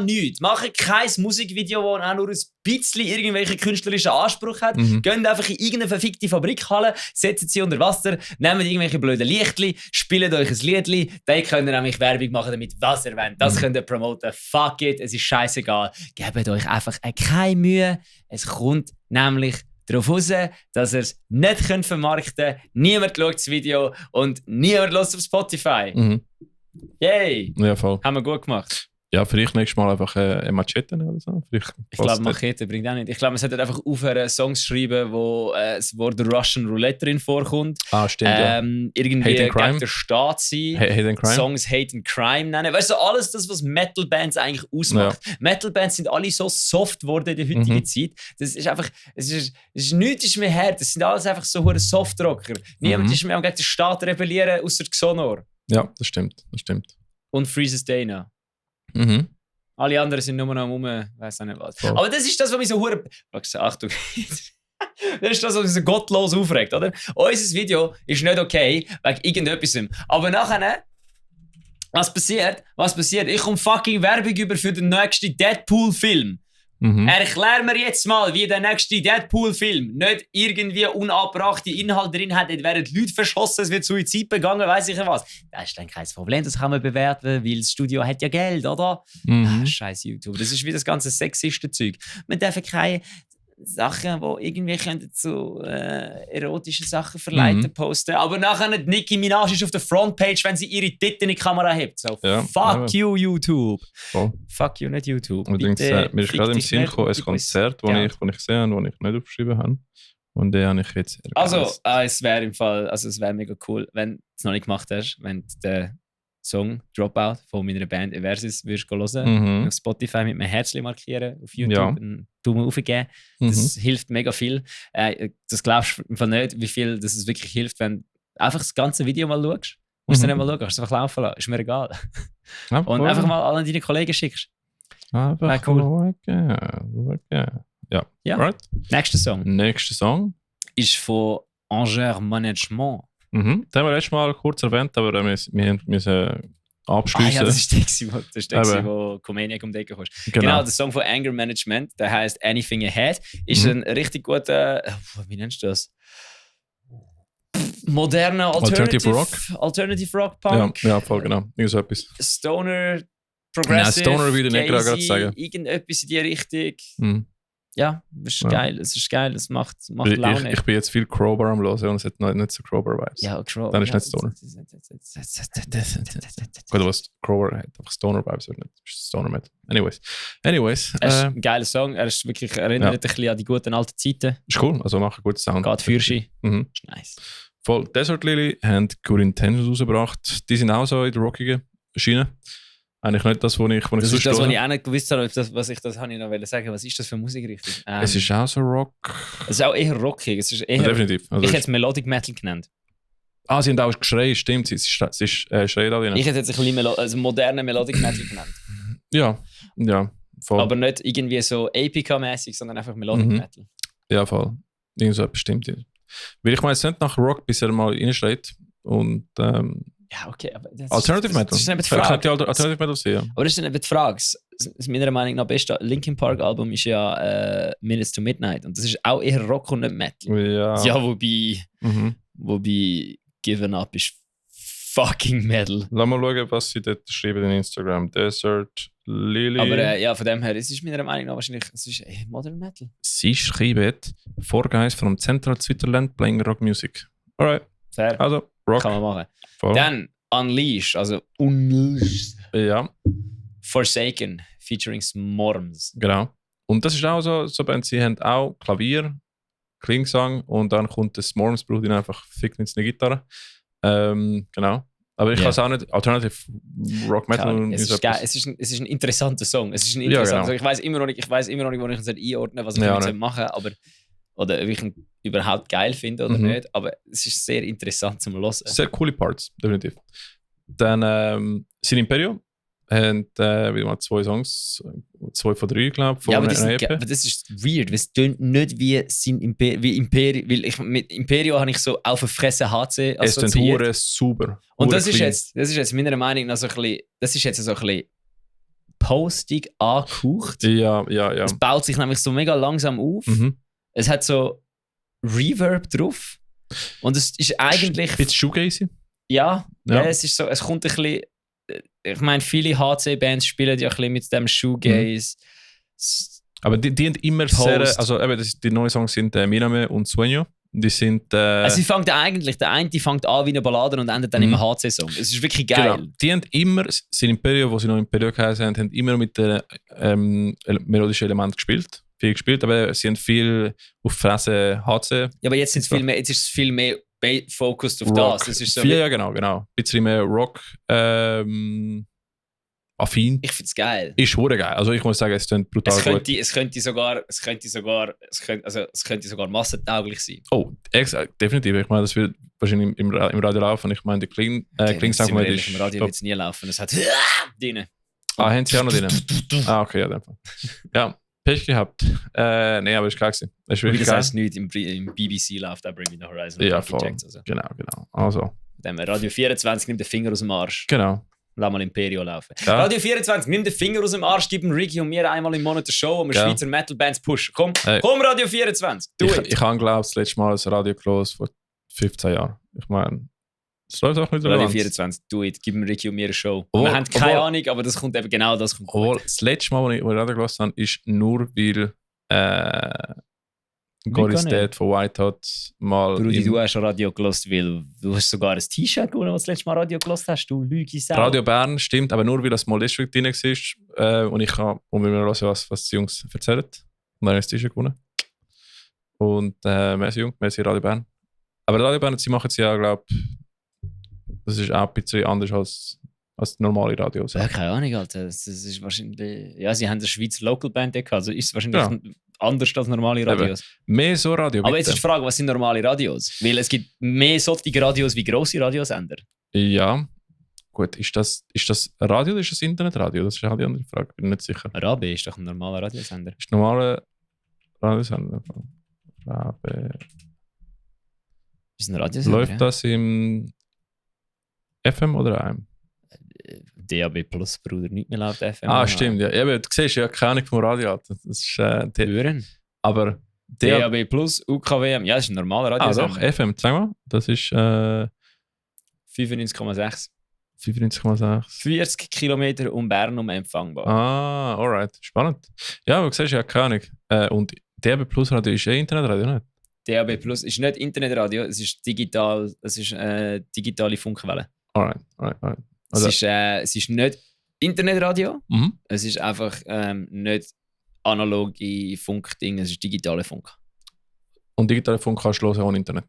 nichts. Macht kein Musikvideo, das auch nur ein bisschen irgendwelchen künstlerischen Anspruch hat. Geht einfach in irgendeine verfickte Fabrikhalle, setzt sie unter Wasser, nehmt irgendwelche blöden Lichtli, spielt euch ein Liedli, dann könnt ihr nämlich Werbung machen damit, was ihr wollt. Das könnt ihr promoten. Fuck it, es ist scheißegal. Gebt euch einfach keine Mühe. Es kommt nämlich darauf raus, dass ihr es nicht vermarkten könnt. Niemand schaut das Video und niemand hört auf Spotify. Yay! Ja, voll. Haben wir gut gemacht. Ja, vielleicht nächstes Mal einfach eine Machete oder so. Ich glaube, Machete bringt auch nicht. Ich glaube, man sollte einfach aufhören, Songs zu schreiben, wo das Wort Russian Roulette drin vorkommt. Stimmt, ja. Irgendwie gegen den Staat sein. Hate and Crime. Songs Hate and Crime nennen. Weißt du, alles das, was Metal-Bands eigentlich ausmacht. Ja. Metal-Bands sind alle so soft geworden in der heutigen Zeit. Das ist einfach, nichts ist mehr hart. Das sind alles einfach so Softrocker. Niemand ist mehr gegen den Staat rebellieren, außer Xonor. Ja, das stimmt. Und Freezes Dana. Alle anderen sind nur noch weiss auch nicht was. Voll. Aber das ist das, was mich so Achtung. Das ist das, was mich so gottlos aufregt, oder? Unser Video ist nicht okay wegen irgendetwas. Aber nachher, was passiert? Ich komme fucking Werbung über für den nächsten Deadpool-Film. Erklär mir jetzt mal, wie der nächste Deadpool-Film nicht irgendwie unabbrachte Inhalte drin hat, werden die Leute verschossen, es wird Suizid begangen, weiss ich was. Das ist dann kein Problem, das kann man bewerten, weil das Studio hat ja Geld, oder? Scheiß YouTube. Das ist wie das ganze Sexisten-Zeug. Man darf keine Sachen, die irgendwie zu erotischen Sachen verleiten, posten. Aber nachher nicht Nicki Minaj ist auf der Frontpage, wenn sie ihre Titten in die Kamera hebt. So, fuck you, YouTube. Fuck you, nicht YouTube. Übrigens, mir ist gerade im Sinn gekommen, ein Konzert, das ich gesehen habe, das ich nicht aufgeschrieben habe. Und den habe ich jetzt ergänzt. Es wäre mega cool, wenn du es noch nicht gemacht hast, wenn den Song Dropout von meiner Band Eversis würdest hören, auf Spotify mit einem Herzchen markieren, auf YouTube einen Daumen aufgeben. Das hilft mega viel. Das glaubst du nicht, wie viel das wirklich hilft, wenn du einfach das ganze Video mal schaust. Musst du nicht mal schauen, kannst du es einfach laufen lassen, ist mir egal. Und einfach mal alle deine Kollegen schickst. Einfach cool. Ja. Right. Nächster Song ist von Anger Management. Das haben wir letztes Mal kurz erwähnt, aber wir müssen abschließen. Ja, das ist der, wo Comaniac um die Ecke kommst. Genau, der Song von Anger Management, der heißt Anything Ahead, ist ein richtig guter, wie nennst du das? Moderner Alternative Rock Punk. Ja, voll genau. Irgend so etwas. Stoner, Progressive, Stoner würde ich nicht gerade sagen. Irgendetwas in die Richtung. Ja, es ist geil, es macht Laune. Ich bin jetzt viel Crowbar am Hören und es hat nicht so Crowbar-Vibes. Ja, Crowbar. Dann ist nicht Stoner. Gut, was Crowbar hat, einfach Stoner-Vibes, nicht Stoner-Metal. Anyways. Es ist ein geiler Song, er ist wirklich, erinnert ein bisschen an die guten alten Zeiten. Ist cool, also macht einen guten Sound. Geht für sie. Ist nice. Voll. Desert Lily haben Good Intentions rausgebracht. Die sind auch so in der rockigen Schiene. Eigentlich nicht das, was ich das ist das, was ich auch nicht gewusst habe, was ich noch sagen. Was ist das für Musikrichtung? Es ist auch so Rock. Es ist auch eher rockig. Es ist eher, definitiv. Also ich hätte es Melodic Metal genannt. Sie haben auch Geschrei, stimmt. Es ist Schrei da drin. Ich hätte jetzt ein bisschen moderne Melodic Metal genannt. Ja, voll. Aber nicht irgendwie so Epica-mäßig, sondern einfach Melodic Metal. Ja, voll. Irgend so bestimmt. Weil ich meine, jetzt nicht nach Rock, bis er mal reinschreit. Und ja, okay, aber Alternative Metal. Das ist nicht die Frage. Alternative Metal sehen. Aber das ist nicht die Frage. das meiner Meinung nach beste Linkin Park Album ist ja Minutes to Midnight. Und das ist auch eher Rock und nicht Metal. Ja. Ja, wobei Given Up ist fucking Metal. Lass mal schauen, was sie dort schreiben in Instagram. Desert Lily. Aber von dem her, es ist meiner Meinung nach wahrscheinlich es ist Modern Metal. Sie schreiben Four Guys from Central Switzerland playing rock music. Alright. Fair. Also, Rock. Kann man machen. Voll. Dann Unleashed, also Unleashed. Ja, Forsaken, featuring Smorms. genau. Und das ist auch so Band, sie haben auch Klavier, Klingsang und dann kommt das Smorms, braucht ihn einfach fickt ins eine Gitarre. Genau. Aber ich kann es auch nicht, Alternative Rock Metal. Es ist geil. Es ist ein interessanter Song. Es ist ein interessanter Song. Ich weiß immer noch nicht, wo ich ihn einordnen soll, was ich damit machen soll, aber oder ob ich ihn überhaupt geil finde oder nicht. Aber es ist sehr interessant zum Hören. Sehr coole Parts, definitiv. Dann Sin Imperio haben wieder mal 2 Songs, 2 von 3, glaube ich, von ja, aber einer EP. aber das ist weird, weil es tönt nicht wie Imperio, weil mit Imperio habe ich so auf der Fresse HC Es ist hure super. Und das ist jetzt meiner Meinung nach so ein bisschen, das ist jetzt so ein bisschen postig angehaucht. Ja. Es baut sich nämlich so mega langsam auf. Es hat so Reverb drauf. Und es ist eigentlich... Ein bisschen Shoegazy. Ja, es ist so, es kommt ein bisschen... Ich meine, viele HC-Bands spielen ja ein bisschen mit dem Shoegaze. Aber die haben immer Post. sehr... Also eben, die neuen Songs sind Miname und Sueño. Die sind... Also sie fängt eigentlich, der eine fängt an wie eine Ballade und endet dann im HC-Song. Es ist wirklich geil. Genau. Die haben immer, sind Imperio, wo sie noch Imperio geheißen haben immer mit den melodischen Elementen gespielt. Viel gespielt, aber sie haben viel auf Fresse HC. Ja, aber jetzt ist es viel mehr focused auf Rock. das. Es ist so Ja, genau. Ein bisschen mehr Rock affin. Ich finde es geil. Ist hure geil. Also ich muss sagen, es klingt brutal gut. Es könnte sogar massentauglich sein. Oh, definitiv. Ich meine, das wird wahrscheinlich im Radio laufen. Ich meine, der Klingsang Im Radio wird es nie laufen. Es hat drin. haben sie auch noch drin? Okay, ja, dann. Ja, Pech gehabt. Nee, aber ist geil gewesen. Ist wirklich das geil. heisst nicht, im BBC läuft auch Bring Me The Horizon. Ja, voll. Also. Genau. Also. Dann Radio 24 nimmt den Finger aus dem Arsch. Genau. Lass mal Imperio laufen. Ja. Radio 24, nimm den Finger aus dem Arsch, gib dem Ricky und mir einmal im Monat eine Show und wir Schweizer Metal-Bands pushen. Komm, Radio 24, do it! Ich habe, glaube das letzte Mal ein Radio gelesen vor 15 Jahren. Ich meine, es läuft auch nicht Radio 24, do it, gib dem Ricky und mir eine Show. Wir haben keine Ahnung, aber das kommt eben genau das. Das letzte Mal, wo ich Radio gelesen habe, ist nur, weil Goris Dad von White Hot mal... Brudi, du hast Radio gelost, weil du hast sogar ein T-Shirt gewonnen, was du das letzte Mal Radio gelost hast. Du Lüge sau. Radio Bern stimmt, aber nur weil das mal District drin war. Und ich kann unbedingt hören, was die Jungs erzählen. Und dann habe ich das T-Shirt gewonnen. Und merci Jungs, merci Radio Bern. Aber Radio Bern, sie machen es ja, glaube ich, das ist auch ein bisschen anders als normale Radios. Ja, keine Ahnung, Alter. Das ist wahrscheinlich... Ja, sie haben eine Schweizer Local Band gehabt, also ist es wahrscheinlich anders als normale Radios. Eben. Mehr so Radio, bitte. Aber jetzt ist die Frage, was sind normale Radios? Weil es gibt mehr solche Radios wie grosse Radiosender. Ja. Gut, ist das Radio oder ist das Internetradio? Das ist halt die andere Frage, bin nicht sicher. Rabe ist doch ein normaler Radiosender. Ist ein normaler Radiosender? Rabe. Ist ein Radiosender, Läuft das im FM oder AM? DAB Plus, Bruder, nicht mehr laut FM. Stimmt, ja. Eben, du siehst ja keine Ahnung vom Radio. Das ist Hören. aber DAB Plus, UKWM, ja, das ist ein normaler Radiosender. Doch, FM, sag mal. Das ist 95,6. 95,6. 40 Kilometer um Bern empfangbar. Alright. Spannend. Ja, aber du siehst ja keine Ahnung. Und DAB Plus Radio ist Internetradio, nicht? DAB Plus ist nicht Internetradio, es ist digital, es ist digitale Funkwelle. Alright. Also, es ist nicht Internetradio, mhm. es ist einfach nicht analoge Funkding, es ist digitale Funk. Und digitale Funk kannst du hören ohne Internet?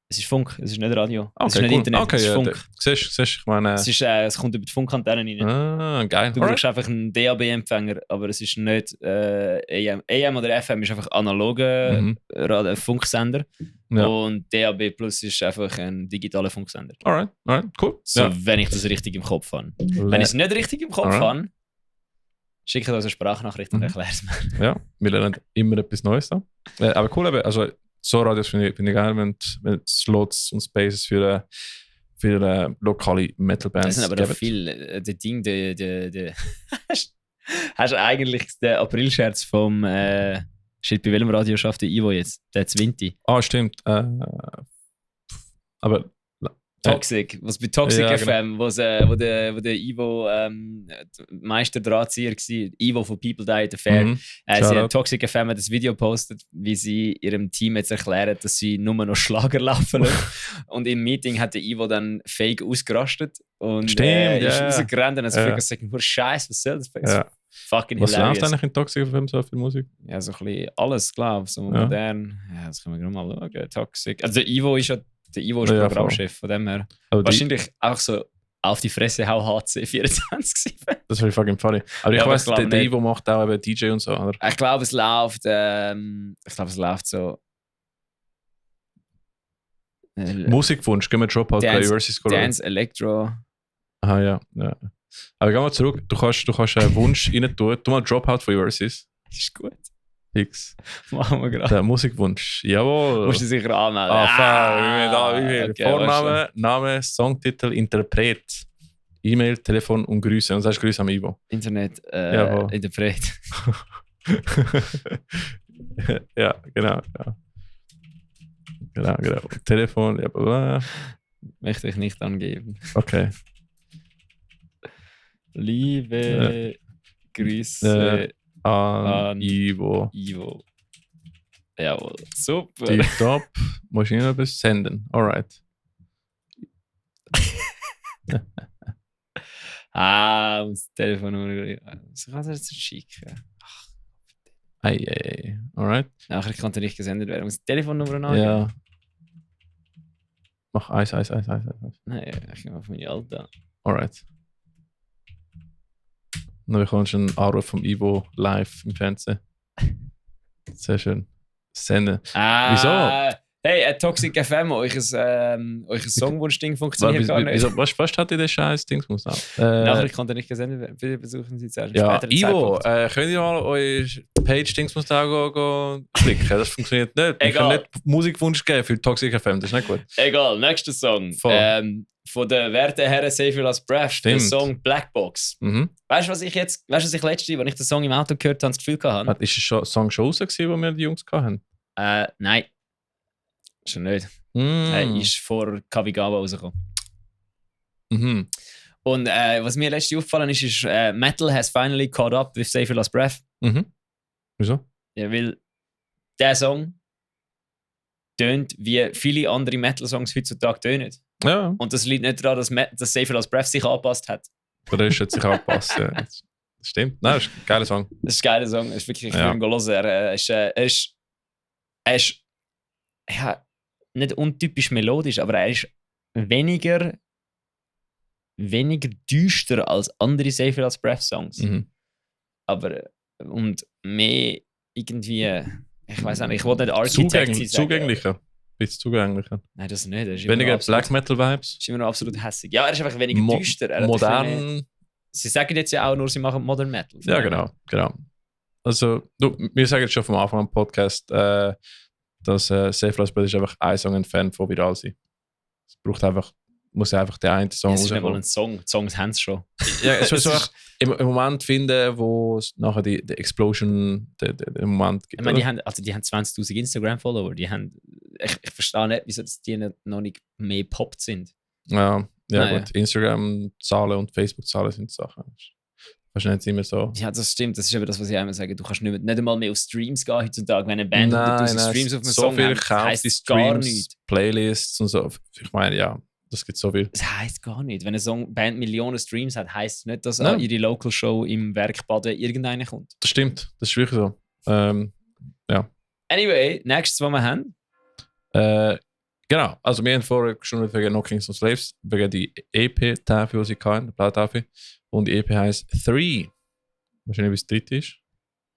Es ist Funk, es ist nicht Radio. Okay, es ist nicht cool. Internet, es ist Funk. Siehst, ich meine... Es kommt über die Funkantennen rein. Geil. Du brauchst einfach einen DAB-Empfänger, aber es ist nicht AM. AM oder FM ist einfach analoger Funksender. Ja. Und DAB Plus ist einfach ein digitaler Funksender. Alright, cool. So, wenn ich das richtig im Kopf habe. Wenn ich es nicht richtig im Kopf habe, schicke uns eine Sprachnachricht und erkläre es mir. Ja, wir lernen immer etwas Neues da. Aber cool, also so Radios finde ich geil, wenn Slots und Spaces für lokale Metal-Bands das sind aber auch viele. Hast du eigentlich den Aprilscherz vom steht bei welchem Radio schafft der Ivo jetzt? Der Zwinti. Ah, stimmt. Aber Toxic, was bei Toxic Ja, FM, wo der Ivo Meisterdrahtzieher war, Ivo von People Die at the Fair. Sie Shoutout. hat Toxic FM das Video gepostet, wie sie ihrem Team jetzt erklären, dass sie nur noch Schlager laufen lassen. Und im Meeting hat der Ivo dann fake ausgerastet und Stimmt, ist ja. rausgerannt und hat Ja. gesagt, nur Scheiß, was soll das? Ja. Fucking Was läuft hilarious. eigentlich in Toxic FM so für Musik? Ja, so ein bisschen alles, glaube ich, so Ja. modern. Ja, das können wir gerade mal schauen. Toxic. Also der Ivo ist Ja, Programmchef, von dem her. Aber Wahrscheinlich einfach so auf die Fresse hau HC 24. das wäre fucking funny. Aber ich Ja, aber weiss, ich glaub der nicht. Ivo macht auch eben DJ und so, oder? Ich glaube, es läuft. So. Musikwunsch, gehen wir Dropout bei Dance- Versus schauen. Dance, Electro. Aha, ja. Aber gehen wir zurück. Du kannst einen Wunsch rein tun. Tu mal Dropout von Versus. Ist gut. X. Machen wir gerade. Der Musikwunsch. Jawohl. Musst du sicher anmelden. Wie okay, Vorname, Name, Songtitel, Interpret. E-Mail, Telefon und Grüße. Und sagst Grüße am Ivo. Internet, Jawohl. Interpret. Ja, genau. Genau. Telefon, ja, bla. Möchte ich nicht angeben. Okay. Liebe Grüße An Ivo. Ivo. Jawohl. Super. Tipptopp. Musst du noch etwas senden. Alright. Das Telefonnummer. Was kann er jetzt schicken? Ei. Alright. Nachher kann er nicht gesendet werden. Muss die Telefonnummer angeben? Ja. Mach Eis. Nein, ich gehe auf meine alte. Alright. Dann bekommst du einen Anruf vom Ivo live im Fernsehen. Sehr schön. Senden. Wieso? Hey, Toxic FM, euer Songwunsch-Ding funktioniert gar nicht. Wieso, was hat ihr den Scheiß Dings muss auch? Nachher kann er nicht gesendet werden. Bitte besuchen Sie zu einem Ja, späteren Ivo, Zeitpunkt. könnt ihr mal euer Page-Dings muss da go klicken? Das funktioniert nicht. Wir können Egal. nicht Musikwunsch geben für Toxic FM, das ist nicht gut. Egal, nächster Song. Voll. Von der werten Herren Save Las Breath, der Stimmt. Song Blackbox. Mhm. Weißt du, was ich letztes, als ich den Song im Auto gehört habe, das Gefühl hatte? Ist ein Song schon raus, gewesen, wo wir die Jungs hatten? Nein. Schon nicht. Ist vor Kavigawa rausgekommen. Mhm. Und was mir letztens aufgefallen ist, Metal has finally caught up with Save Your Last Breath. Mhm. Wieso? Ja, weil der Song tönt, wie viele andere Metal-Songs heutzutage tönen. Ja, Und das liegt nicht daran, dass Save Your Last Breath sich angepasst hat. der ist jetzt sich angepasst. Ja. Das stimmt. Nein, das ist ein geiler Song. Das ist ein geiler Song. Das ist wirklich, ich Ja. will ihn hören. Er ist ja, nicht untypisch melodisch, aber er ist weniger düster als andere Save Your Last Breath Songs. Mhm. Aber und mehr irgendwie, ich weiß nicht, ich wollte nicht Architect sein. Zugänglicher. Bisschen zugänglicher. Nein, das nicht. Das ist immer noch Weniger absolut, Black Metal Vibes. ist immer noch absolut hässlich. Ja, er ist einfach weniger düster. Er hat ein bisschen mehr- Modern. Sie sagen jetzt ja auch nur, sie machen Modern Metal. Ja, genau. Also, wir sagen jetzt schon vom Anfang am Podcast, dass Save Last Breath ist einfach ein Song entfernt von viral sein. Es muss einfach der eine Song Es ist nicht mal rauskommen. ein Song. Die Songs haben es schon. Ja, es Es muss ist- einfach im Moment finden, wo es nachher die Explosion, den Moment gibt. Ich meine, oder? die haben 20.000 Instagram-Follower. Ich verstehe nicht, wieso die noch nicht mehr poppt sind. Ja, Nein, gut. Instagram-Zahlen und Facebook-Zahlen sind Sachen. Wahrscheinlich nicht immer so. Ja, das stimmt. Das ist eben das, was ich immer sage. Du kannst nicht einmal mehr auf Streams gehen heutzutage. Wenn eine Band 100.000 Streams auf einem so Song viel hat, kauft heisst die es gar Streams, nichts. Playlists und so. Ich meine, ja, das gibt so viel. Das heisst gar nicht. Wenn eine Band Millionen Streams hat, heisst es nicht, dass Nein. an ihre Local Show im Werkbaden irgendeiner kommt. Das stimmt, das ist wirklich so. Anyway, nächstes, was wir haben. Genau, also wir haben vorher schon wegen No Kings and Slaves, wegen die EP-Tafel, die sie hatten, die Plattafel. Und die EP heisst 3. Wahrscheinlich, wie es dritte ist.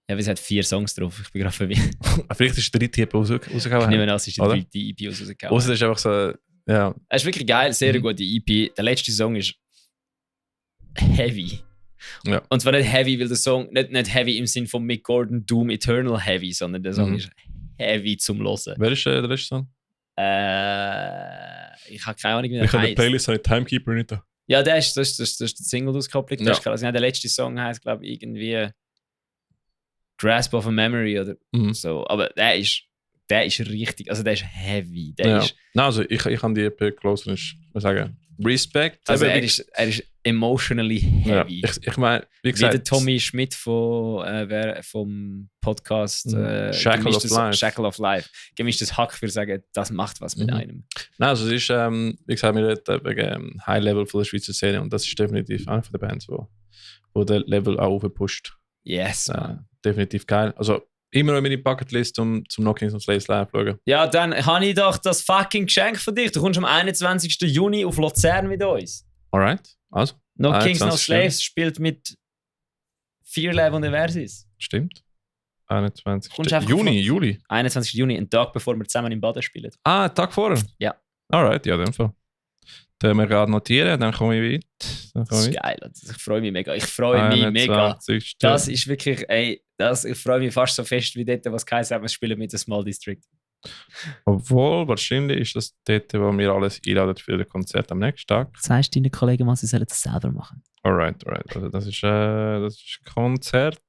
Ja, weil es hat 4 Songs drauf. Ich bin gerade verwirrt. Vielleicht ist die dritte EP Ich nehme rausgekommen. an, es ist die Oder? dritte EP rausgekommen. Außer es ist einfach so, ja. Es ist wirklich geil, sehr Mhm. gute EP. Der letzte Song ist heavy. Ja. Und zwar nicht heavy, weil der Song nicht heavy im Sinn von Mick Gordon Doom Eternal Heavy, sondern der Song Mhm. ist heavy zum Hören. Wer ist der letzte Song? Ich habe keine Ahnung, wie Ich der habe die heißt. Playlist, habe ich Timekeeper nicht da. Ja, das ist die Single-Auskopplung. Ja. Also, der letzte Song heisst, glaube ich, irgendwie Grasp of a Memory oder so. Aber der ist richtig, also der ist heavy. Der Ja. ist, Nein, also ich habe die EP gelesen und ich muss sagen, Respekt. also Eben, er ist emotionally ja, heavy. ich meine, wie Wie gesagt, der Tommy Schmidt vom Podcast Shackle of Life. Shackle of Life. Gemischtes Hack für sagen, das macht was mit einem. Nein, also es ist, wie gesagt, wir reden wegen High Level von der Schweizer Szene und das ist definitiv eine von den Bands, wo der Level auch aufpusht. Yes, man. Definitiv geil. Also immer noch in meine Bucketlist, zum No Kings und Slaves live zu schauen. Ja, dann habe ich doch das fucking Geschenk für dich. Du kommst am 21. Juni auf Luzern mit uns. Alright, also. No Kings, No 21. Slaves spielt mit 4 Live und Versus. Stimmt. 21. Kommst einfach Juli. 21. Juni, einen Tag bevor wir zusammen im Baden spielen. Ah, einen Tag vorher? Ja. Alright, ja, in dem Fall. Dann wir gerade notieren, dann komme ich weit. Das ist geil. Also ich freue mich mega. Ich freue mich mega. 21. Das ist wirklich, ich freue mich fast so fest wie dort, was geheißen hat, wir spielen mit der Small District. Obwohl, wahrscheinlich ist das dort, wo wir alles einladen für das Konzert am nächsten Tag. Sagst du deinen Kollegen mal, sie sollen das selber machen? Alright. Also das ist Konzert.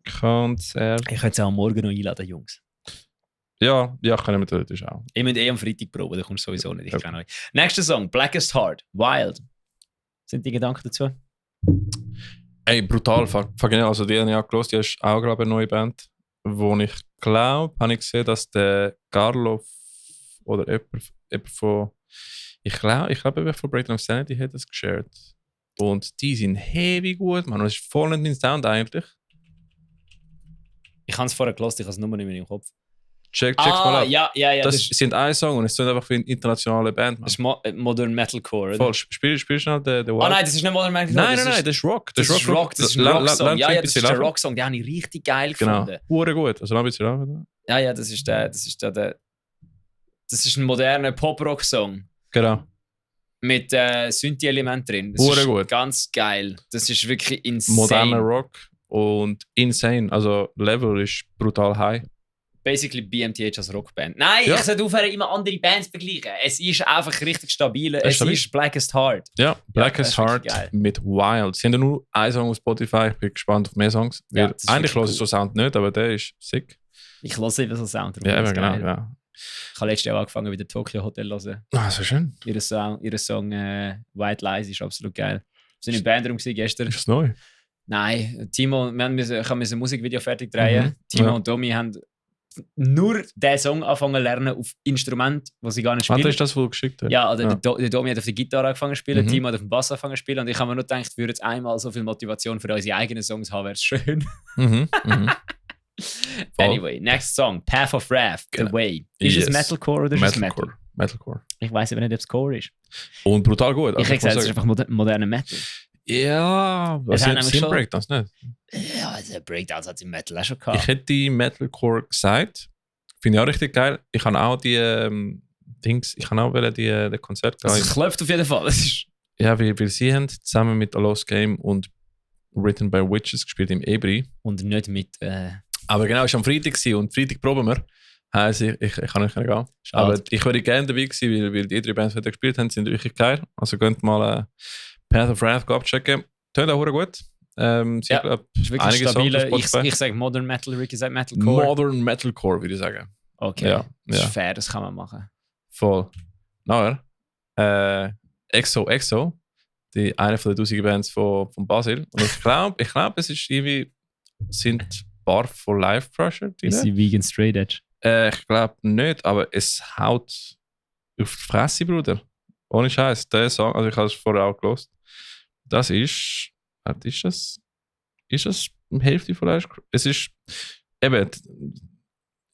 Ich könnte sie auch morgen noch einladen, Jungs. Ja, können wir natürlich auch. Ich müsste am Freitag proben, da kommst du sowieso nicht. Ich Ja. kenne euch. Nächster Song, Blackest Heart, Wild. Sind die Gedanken dazu? Ey, brutal, fucking hell. Also die habe ich auch gehört, die ist auch, glaube ich, eine neue Band. Wo ich glaube, habe ich gesehen, dass der Carlo oder jemand von, ich glaube, jemand von Breakdown of Sanity hat das geshared. Und die sind heavy gut, man. Das ist voll nicht mein Sound eigentlich. Ich habe es vorher gehört, ich habe es nur nicht mehr im Kopf. Check's mal ab. Ja. Das sind ein Song und es sind einfach wie eine internationale Band, man. Das ist Modern Metalcore, oder? Voll, spiel schnell den Oh nein, das ist nicht Modern Metalcore. Nein, das ist Rock. Das ist Rock, das ist ein Rocksong. Ja, das ist ein Rocksong, den habe ich richtig geil gefunden. Genau, hure gut. Also noch ein bisschen laufen. Ja, das ist ein moderner Pop-Rock-Song Genau. mit Synthi-Element drin. Das Hure ist gut. ganz geil. Das ist wirklich insane. Moderner Rock und insane. Also Level ist brutal high. Basically BMTH als Rockband. Nein, Ja. ich sollte aufhören, immer andere Bands vergleichen. Es ist einfach richtig stabil. Es stabil. ist Blackest Heart. Ja, Blackest das ist wirklich Heart geil. mit Wild. Sie haben ja nur einen Song auf Spotify. Ich bin gespannt auf mehr Songs. Ja, Weil das ist eigentlich wirklich höre ich so Sound nicht, aber der ist sick. Ich höre eben so Sound. darum Ja, ist eben, es genau. geil. Ja. Ich habe letztes Jahr angefangen, wieder Tokyo Hotel zu hören. Ah, so schön. Ihr Song White Lies ist absolut geil. Wir sind im Bandraum gestern. Ist das neu? Nein, Timo, ich habe ein Musikvideo fertig drehen. Mhm. Timo Ja. und Domi haben nur diesen Song angefangen zu lernen auf Instrument, das sie gar nicht Ah, spielen. das ist das, was du geschickt hast. Ja, also der Domi hat auf der Gitarre angefangen zu spielen, Mhm. Timo hat auf dem Bass angefangen zu spielen und ich habe mir nur gedacht, wir würden jetzt einmal so viel Motivation für unsere eigenen Songs haben, wäre es schön. Mhm. Anyway, next song, Path of Wrath, Genau. The Way. Ist es Yes. Metalcore oder ist es Metal? Metalcore. Ich weiß aber nicht, ob es Core ist. Und brutal gut. Ich hätte gesagt, es muss ist sagen- einfach moderner Metal. Ja, Es was hat sind nämlich schon- Breakdowns nicht? Ja, also Breakdowns hat es im Metal auch schon gehabt. Ich hätte Metalcore gesagt. Finde ich auch richtig geil. Ich habe auch die Dings, ich habe auch die Konzerte Also, gehen. es klopft auf jeden Fall. Es ist Ja, weil sie haben zusammen mit A Lost Game und Written by Witches gespielt im Ebri. und nicht mit. Aber genau, es war am Freitag gewesen und Freitag proben wir. Heisst, ich kann nicht gehen. Schade. Aber ich wäre gerne dabei gewesen, weil die 3 Bands, die gespielt haben, sind wirklich geil. Also könnt mal Path of Wrath abchecken. Tönt auch gut. Sie Ja, glaub, ist wirklich einige stabile. Songs auf Spotify. Ich sage Modern Metal, Ricky sagt Metalcore. Modern Metalcore, würde ich sagen. Okay, Ja, das ja. ist fair, das kann man machen. Voll. Nachher, EXO, die eine von den 1000 Bands von Basil. Und ich glaube, es ist irgendwie, sind ein paar von Live Crusher drin. Ist sie Vegan Straight Edge? Ich glaube nicht, aber es haut auf die Fresse, Bruder. Ohne Scheiß, der Song, also ich habe es vorher auch gelost. Das ist, ist das die Hälfte von Live Crusher? Es ist, eben,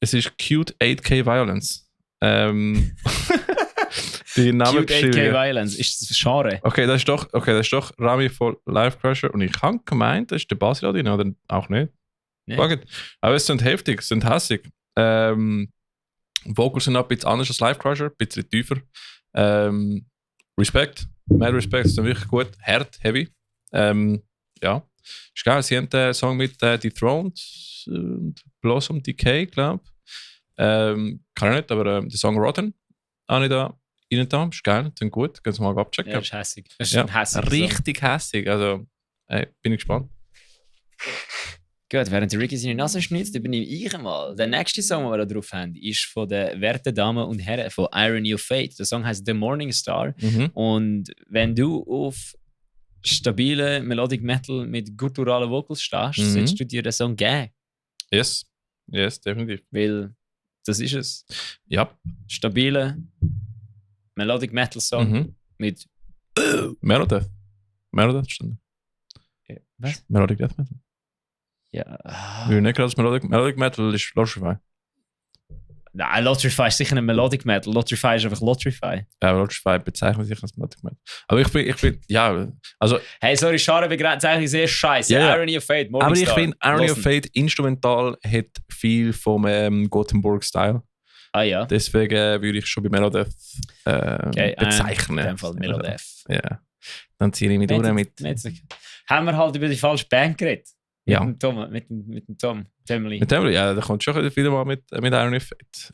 es ist Cute 8K Violence. Die Cute 8K Namenbeschreibung. Violence, ist das Genre? Okay, das ist doch Rami von Live Crusher. Und ich habe gemeint, das ist der Basil drin, oder auch nicht. Nee. Fuck it. Aber es sind heftig, es sind hässig. Vocals sind auch ein bisschen anders als Live Crusher, ein bisschen tiefer. Respekt, mad Respekt, sind wirklich gut. Hart, heavy. Ja, ist geil. Sie haben den Song mit Dethroned und Blossom Decay, glaube ich. Kann ich nicht, aber der Song Rotten habe ich da rein da. Ist geil, klingt gut. Gehen Sie mal abchecken. Ja, ist hässig. Das ist Ja, ein hässiger Song. richtig hässig. Also, bin ich gespannt. Gut, während der Ricky seine Nase schnitzt, übernehme ich einmal. Der nächste Song, den wir da drauf haben, ist von den werten Damen und Herren von Irony of Fate. Der Song heißt The Morning Star. Mhm. Und wenn du auf stabile Melodic Metal mit gutturalen Vocals stehst, solltest du dir den Song geben. Yes, definitiv. Weil das ist es. Ja. Stabile Melodic Metal Song Mhm. mit. Melodeath. Melodeath stand. Was? Melodic Death Metal. Ja. Wie nicht gerade das Melodic Metal ist Lotrify. Nein, Lotrify ist sicher nicht Melodic Metal. Lotrify ist einfach Lotrify. Ja, Lotrify bezeichnet sich als Melodic Metal. Aber ich bin, ja, also. Hey, sorry, schade, begrenzt eigentlich sehr scheiße. Ja. Irony of Fate, Morning Aber ich Star. finde, Irony of Losen. Fate instrumental hat viel vom Gothenburg-Style. Ah ja. Deswegen würde ich schon bei Melodeath bezeichnen. In dem Fall Melodeath. Ja. Dann ziehe ich mich durch mit. Haben wir halt über die falsche Band geredet? Ja. Mit dem Tom. Temli. Mit dem, ja, da kommt schon wieder mal mit Irony of Fate.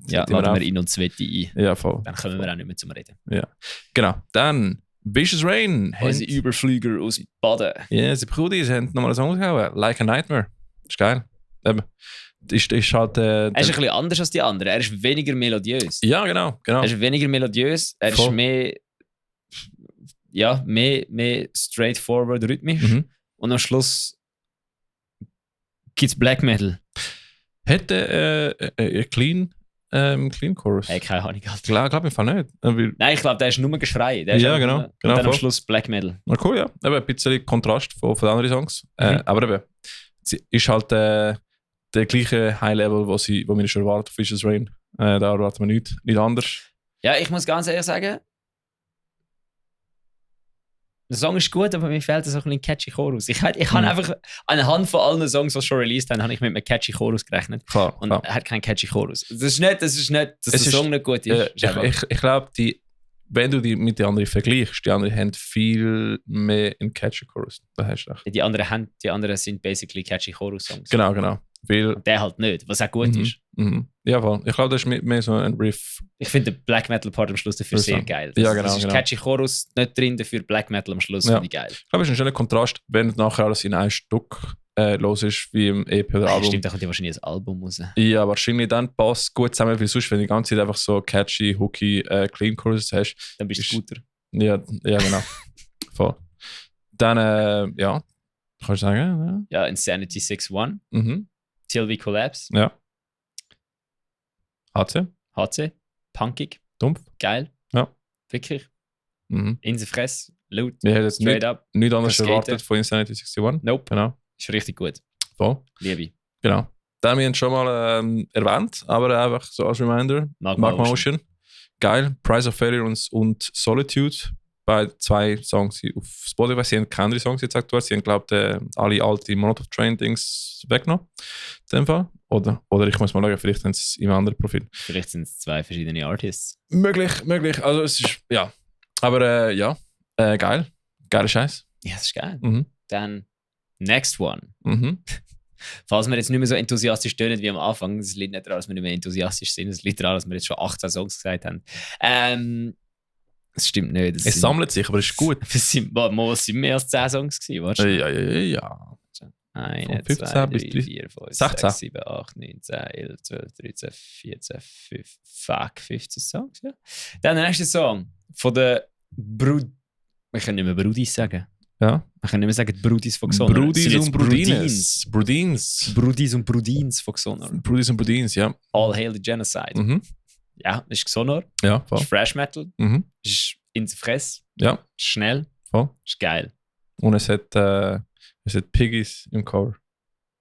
Ja, laden wir in uns Wette ein. Ja, voll. Dann kommen wir auch nicht mehr zum Reden. Genau. Dann Vicious Rain. Unsere Überflüger aus Baden. Ja, sie Brudis haben nochmal einen Song rausgehauen. Like a Nightmare. Ist geil. Eben. Ist halt, Er ist ein bisschen anders als die anderen. Er ist weniger melodiös. ja, genau. Er ist weniger melodiös. Er Voll. ist mehr. Ja, mehr straightforward rhythmisch. Mhm. Und am Schluss gibt es Black Metal. Hätte clean Chorus? Hey, keine Ahnung. Alter. Glaube im Fall nicht. Nein, ich glaube, der ist nur Geschrei. Der ist Ja, einfach genau, nur- Und genau, dann am voll. Schluss Black Metal. Na cool, ja. Eben ein bisschen Kontrast von den anderen Songs. Aber eben, sie ist halt der gleiche High-Level, wo wir schon erwarten auf Vicious Rain. Da erwarten wir nicht anders. Ja, ich muss ganz ehrlich sagen, der Song ist gut, aber mir fehlt so ein bisschen catchy Chorus. Ich habe einfach anhand von allen Songs, die schon released haben, habe ich mit einem catchy Chorus gerechnet. Klar. Und klar. er hat keinen catchy Chorus. Das ist nicht, dass Es der ist- Song nicht gut ist. Ist einfach- Ich glaube, wenn du die mit den anderen vergleichst, die anderen haben viel mehr einen catchy Chorus. Da hast du recht. die anderen sind basically catchy Chorus-Songs. Genau. Weil, Und der halt nicht, was auch gut ist. Ja, voll. Ich glaube, das ist mehr so ein Riff. Ich finde den Black Metal Part am Schluss dafür sehr geil. Ja, genau, Das ist genau. catchy Chorus nicht drin, dafür Black Metal am Schluss Ja. finde ich geil. Ich glaube, es ist ein schöner Kontrast, wenn nachher alles in ein Stück los ist, wie im EP oder Album. Stimmt, da kommt ja wahrscheinlich ein Album raus. Ja, wahrscheinlich dann passt gut zusammen, weil sonst, wenn du die ganze Zeit einfach so catchy, hooky, clean Choruses hast. Dann bist du guter. Ja, genau. Voll. Dann, ja, kannst du sagen, Ja, Insanity 6-1, ja. Mhm. Till We Collapse, Ja. HC, HC, punkig, dumpf. geil. Ja. Wirklich. Mhm. In der Fresse, laut, Wir hätten jetzt straight nicht up. anders Skaten. erwartet von Insanity 61. Nope, Genau. ist richtig gut. Voll. Liebe. Genau. Dann haben wir schon mal erwähnt, aber einfach so als Reminder. Magma Magma Ocean. Ocean. Geil. Price of Failure und Solitude. Beide 2 Songs auf Spotify. Sie haben keine anderen Songs jetzt aktuell. Sie haben, glaube ich, alle alte Monotone Train-Dings weggenommen. In dem Fall. Oder ich muss mal schauen, vielleicht haben sie es im anderen Profil. Vielleicht sind es 2 verschiedene Artists. Möglich. Also es ist, ja. Aber ja, geil. Geiler Scheiß. Ja, das ist geil. Mhm. Dann Next One. Mhm. Falls wir jetzt nicht mehr so enthusiastisch tönen wie am Anfang, das liegt nicht daran, dass wir nicht mehr enthusiastisch sind, es liegt daran, dass wir jetzt schon 18 Songs gesagt haben. Das stimmt nicht. Es sammelt sich, aber es ist gut. Es sind mehr als 10 Songs gewesen, weißt du? Ja. 1, Von 2, 15 bis 3, 4, 5, 16. 6, 7, 8, 9, 10, 11, 12, 13, 14, 15 Songs, ja. Dann der nächste Song von der wir können nicht mehr Brudis sagen. Ja. Wir können nicht mehr sagen die Brudis von Xonor. Brudis Es sind und jetzt Brudines. Brudins. Brudis und Brudins von Xonor. Brudis und Brudins, ja. All Hail the Genocide. Mhm. Ja, das ist Xonor. Ja, Das voll. ist Fresh Metal. Mhm. Das ist in der Fresse. Ja, Das ist schnell. voll. Das ist geil. Und es hat Piggies im Cover.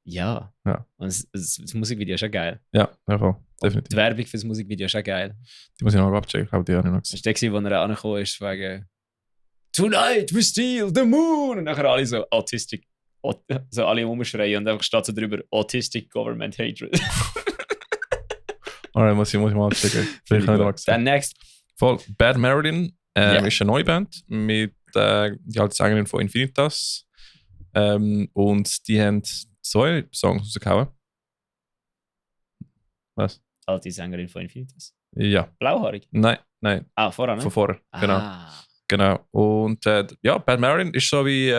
Ja. Ja. Und das Musikvideo ist auch geil. Ja, voll. Die Definitiv. Werbung für das Musikvideo ist auch geil. Die muss ich noch abchecken. Ich glaube, die habe ich noch Das gesehen. war der, wo er angekommen ist, wegen Tonight we steal the moon! Und nachher alle so Autistic. So alle rumschreien und einfach steht so drüber Autistic Government Hatred. Alright, muss ich mal abchecken. Vielleicht habe ich noch gesehen. Dann next. Voll. Bad Marilyn Ja. ist eine neue Band mit die alte Sängerin von Infinitas. Und die haben 2 Songs rausgehauen. Was? Alte Sängerin von Infinitas. Ja. Blauhaarig. Nein. Nein, vorher, ne? von vorher. Genau. Ah. Genau. Und ja, Bad Marin ist so wie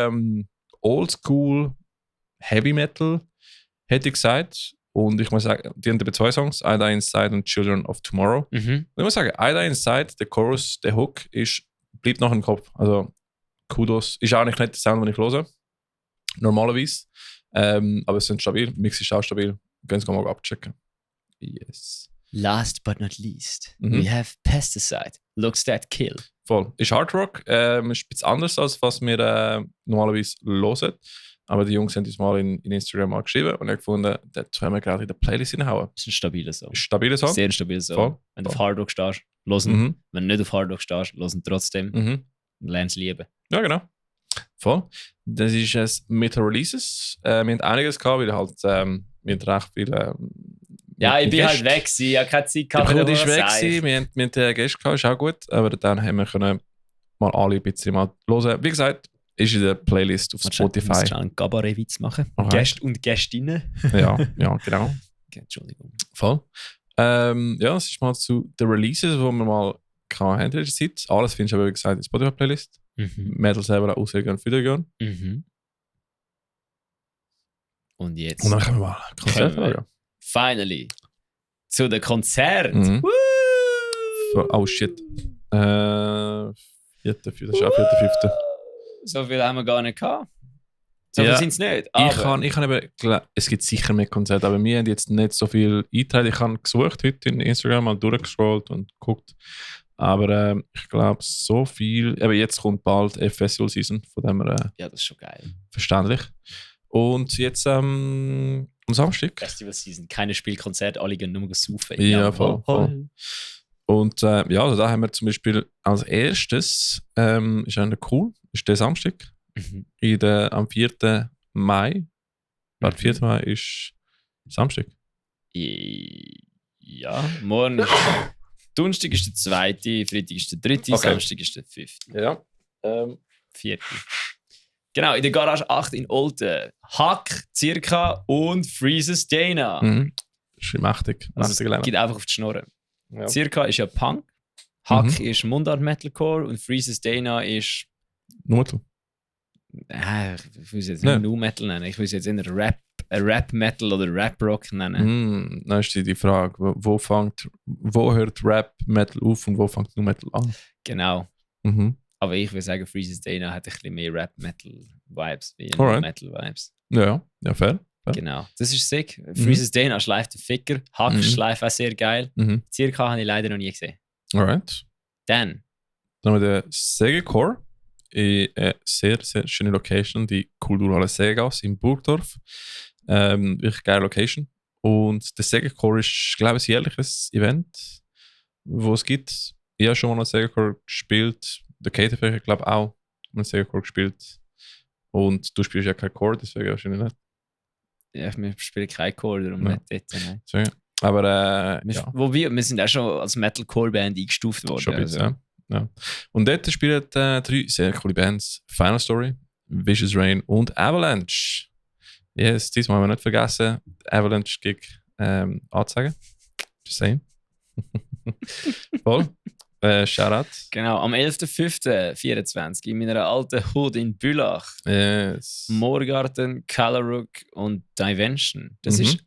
Oldschool Heavy Metal, hätte ich gesagt. Und ich muss sagen, die haben eben 2 Songs, I Die Inside und Children of Tomorrow. Mhm. Und ich muss sagen, I Die Inside, der Chorus, der Hook, bleibt noch im Kopf. Also Kudos. Ist auch nicht der Sound, den ich höre. Normalerweise. Aber es sind stabil. Mix ist auch stabil. Können Sie mal abchecken. Yes. Last but not least, Mhm. we have Pesticide. Looks that kill. Voll. Ist Hard Rock. Ist ein bisschen anders, als was wir normalerweise hören. Aber die Jungs haben uns mal in Instagram mal geschrieben und haben gefunden, das können wir gerade in der Playlist hinhauen. Das ist ein stabiler Song. Ist stabiler Song. Sehr stabiler Song. Voll. Wenn du auf Voll. Hard Rock stehst, hören. Mhm. Wenn du nicht auf Hard Rock stehst, hören trotzdem. Mhm. Lernst lieben. Ja, genau. Voll. Das ist es mit den Releases. Wir haben einiges gehabt, weil halt wir haben recht viel. Ja, ich bin halt Gäste. weg gewesen. Ich habe keine Zeit Der gehabt. Bruder ist wieder weg was gewesen. Wir haben den Gäste gehabt, ist auch gut. Aber dann haben wir können mal alle ein bisschen mal hören. Wie gesagt, ist in der Playlist auf Spotify. Ich muss einen Cabaret-Witz machen. Alright. Gäste und Gästinnen. Ja, genau. Okay, Entschuldigung. Voll. Ja, das ist mal zu den Releases, die wir mal haben in der Zeit. Alles findest du aber, wie gesagt, in der Spotify-Playlist. Mhm. Metal selber auch auswählen und wiedergehen. Mhm. Und jetzt Und dann können wir mal Konzertfragen. finally zu den Konzerten. Mhm. Woo! Oh shit. 4., 5. Das ist auch 4., 5. So viel haben wir gar nicht gehabt. So Ja. viel sind es nicht. Aber Ich kann eben, es gibt sicher mehr Konzerte, aber wir haben jetzt nicht so viel eingeteilt. Ich habe gesucht heute in Instagram, mal durchgescrollt und geguckt. Aber ich glaube, so viel. Aber jetzt kommt bald Festival Season, von dem her ja, das ist schon geil. verständlich. Und jetzt am Samstag. Festival Season, keine Spielkonzerte, alle gehen nur saufen. Ja, voll. Und ja, also da haben wir zum Beispiel als erstes, ist eigentlich cool, ist der Samstag, Mhm. am 4. Mai. Der 4. Mai ist Samstag. Ja, morgen ist Donnerstag ist der 2., Freitag ist der 3., Okay. Samstag ist der 5., Ja. 4. Genau, in der Garage 8 in Olten. Hack, Circa und Freezes Dana. Mhm. Ist mächtig. Also Mächtig es geht einfach auf die Schnurren. ja. Circa ist ja Punk, Hack Mhm. ist Mundart Metalcore und Freezes Dana ist. Nur du. Ich will es jetzt Ja. nicht Nu Metal nennen, ich will es jetzt in Rap Metal oder Rap Rock nennen. Dann ist die Frage, wo hört Rap Metal auf und wo fängt nur Metal an? Genau. Mhm. Aber ich würde sagen, Freezes Dana hat ein bisschen mehr Rap Metal Vibes wie Alright. Metal Vibes. Ja, fair. Genau. Das ist sick. Freezes Dana schleift den Ficker. Hack Mhm. schleift auch sehr geil. Mhm. Circa habe ich leider noch nie gesehen. Alright. Dann. Dann haben wir den Segecore in einer sehr, sehr schöne Location, die Kulturhalle Seegasse in Burgdorf. Wirklich geile Location. Und der Segecore ist, glaube ich, ein jährliches Event, wo es gibt. Ich habe schon mal einen Segecore gespielt. Der KTF, ich glaube auch, einen Segecore gespielt. Und du spielst ja kein Chord, deswegen wahrscheinlich nicht. Ja, wir spielen kein Chord, darum Ja. nicht dort. Nein. Deswegen. Aber ja. Wobei, wir sind auch schon als Metalcore-Band eingestuft worden. Schon ein bisschen, also. ja. Und dort spielen 3 sehr coole Bands: Final Story, Vicious Rain und Avalanche. Yes, diesmal haben wir nicht vergessen, Avalanche Gig anzuzeigen. Just saying. Voll. Shoutout. Genau, am 11.05.24 in meiner alten Hut in Bülach. Yes. Moorgarten, Calarook und Dimension. Das Mhm. ist,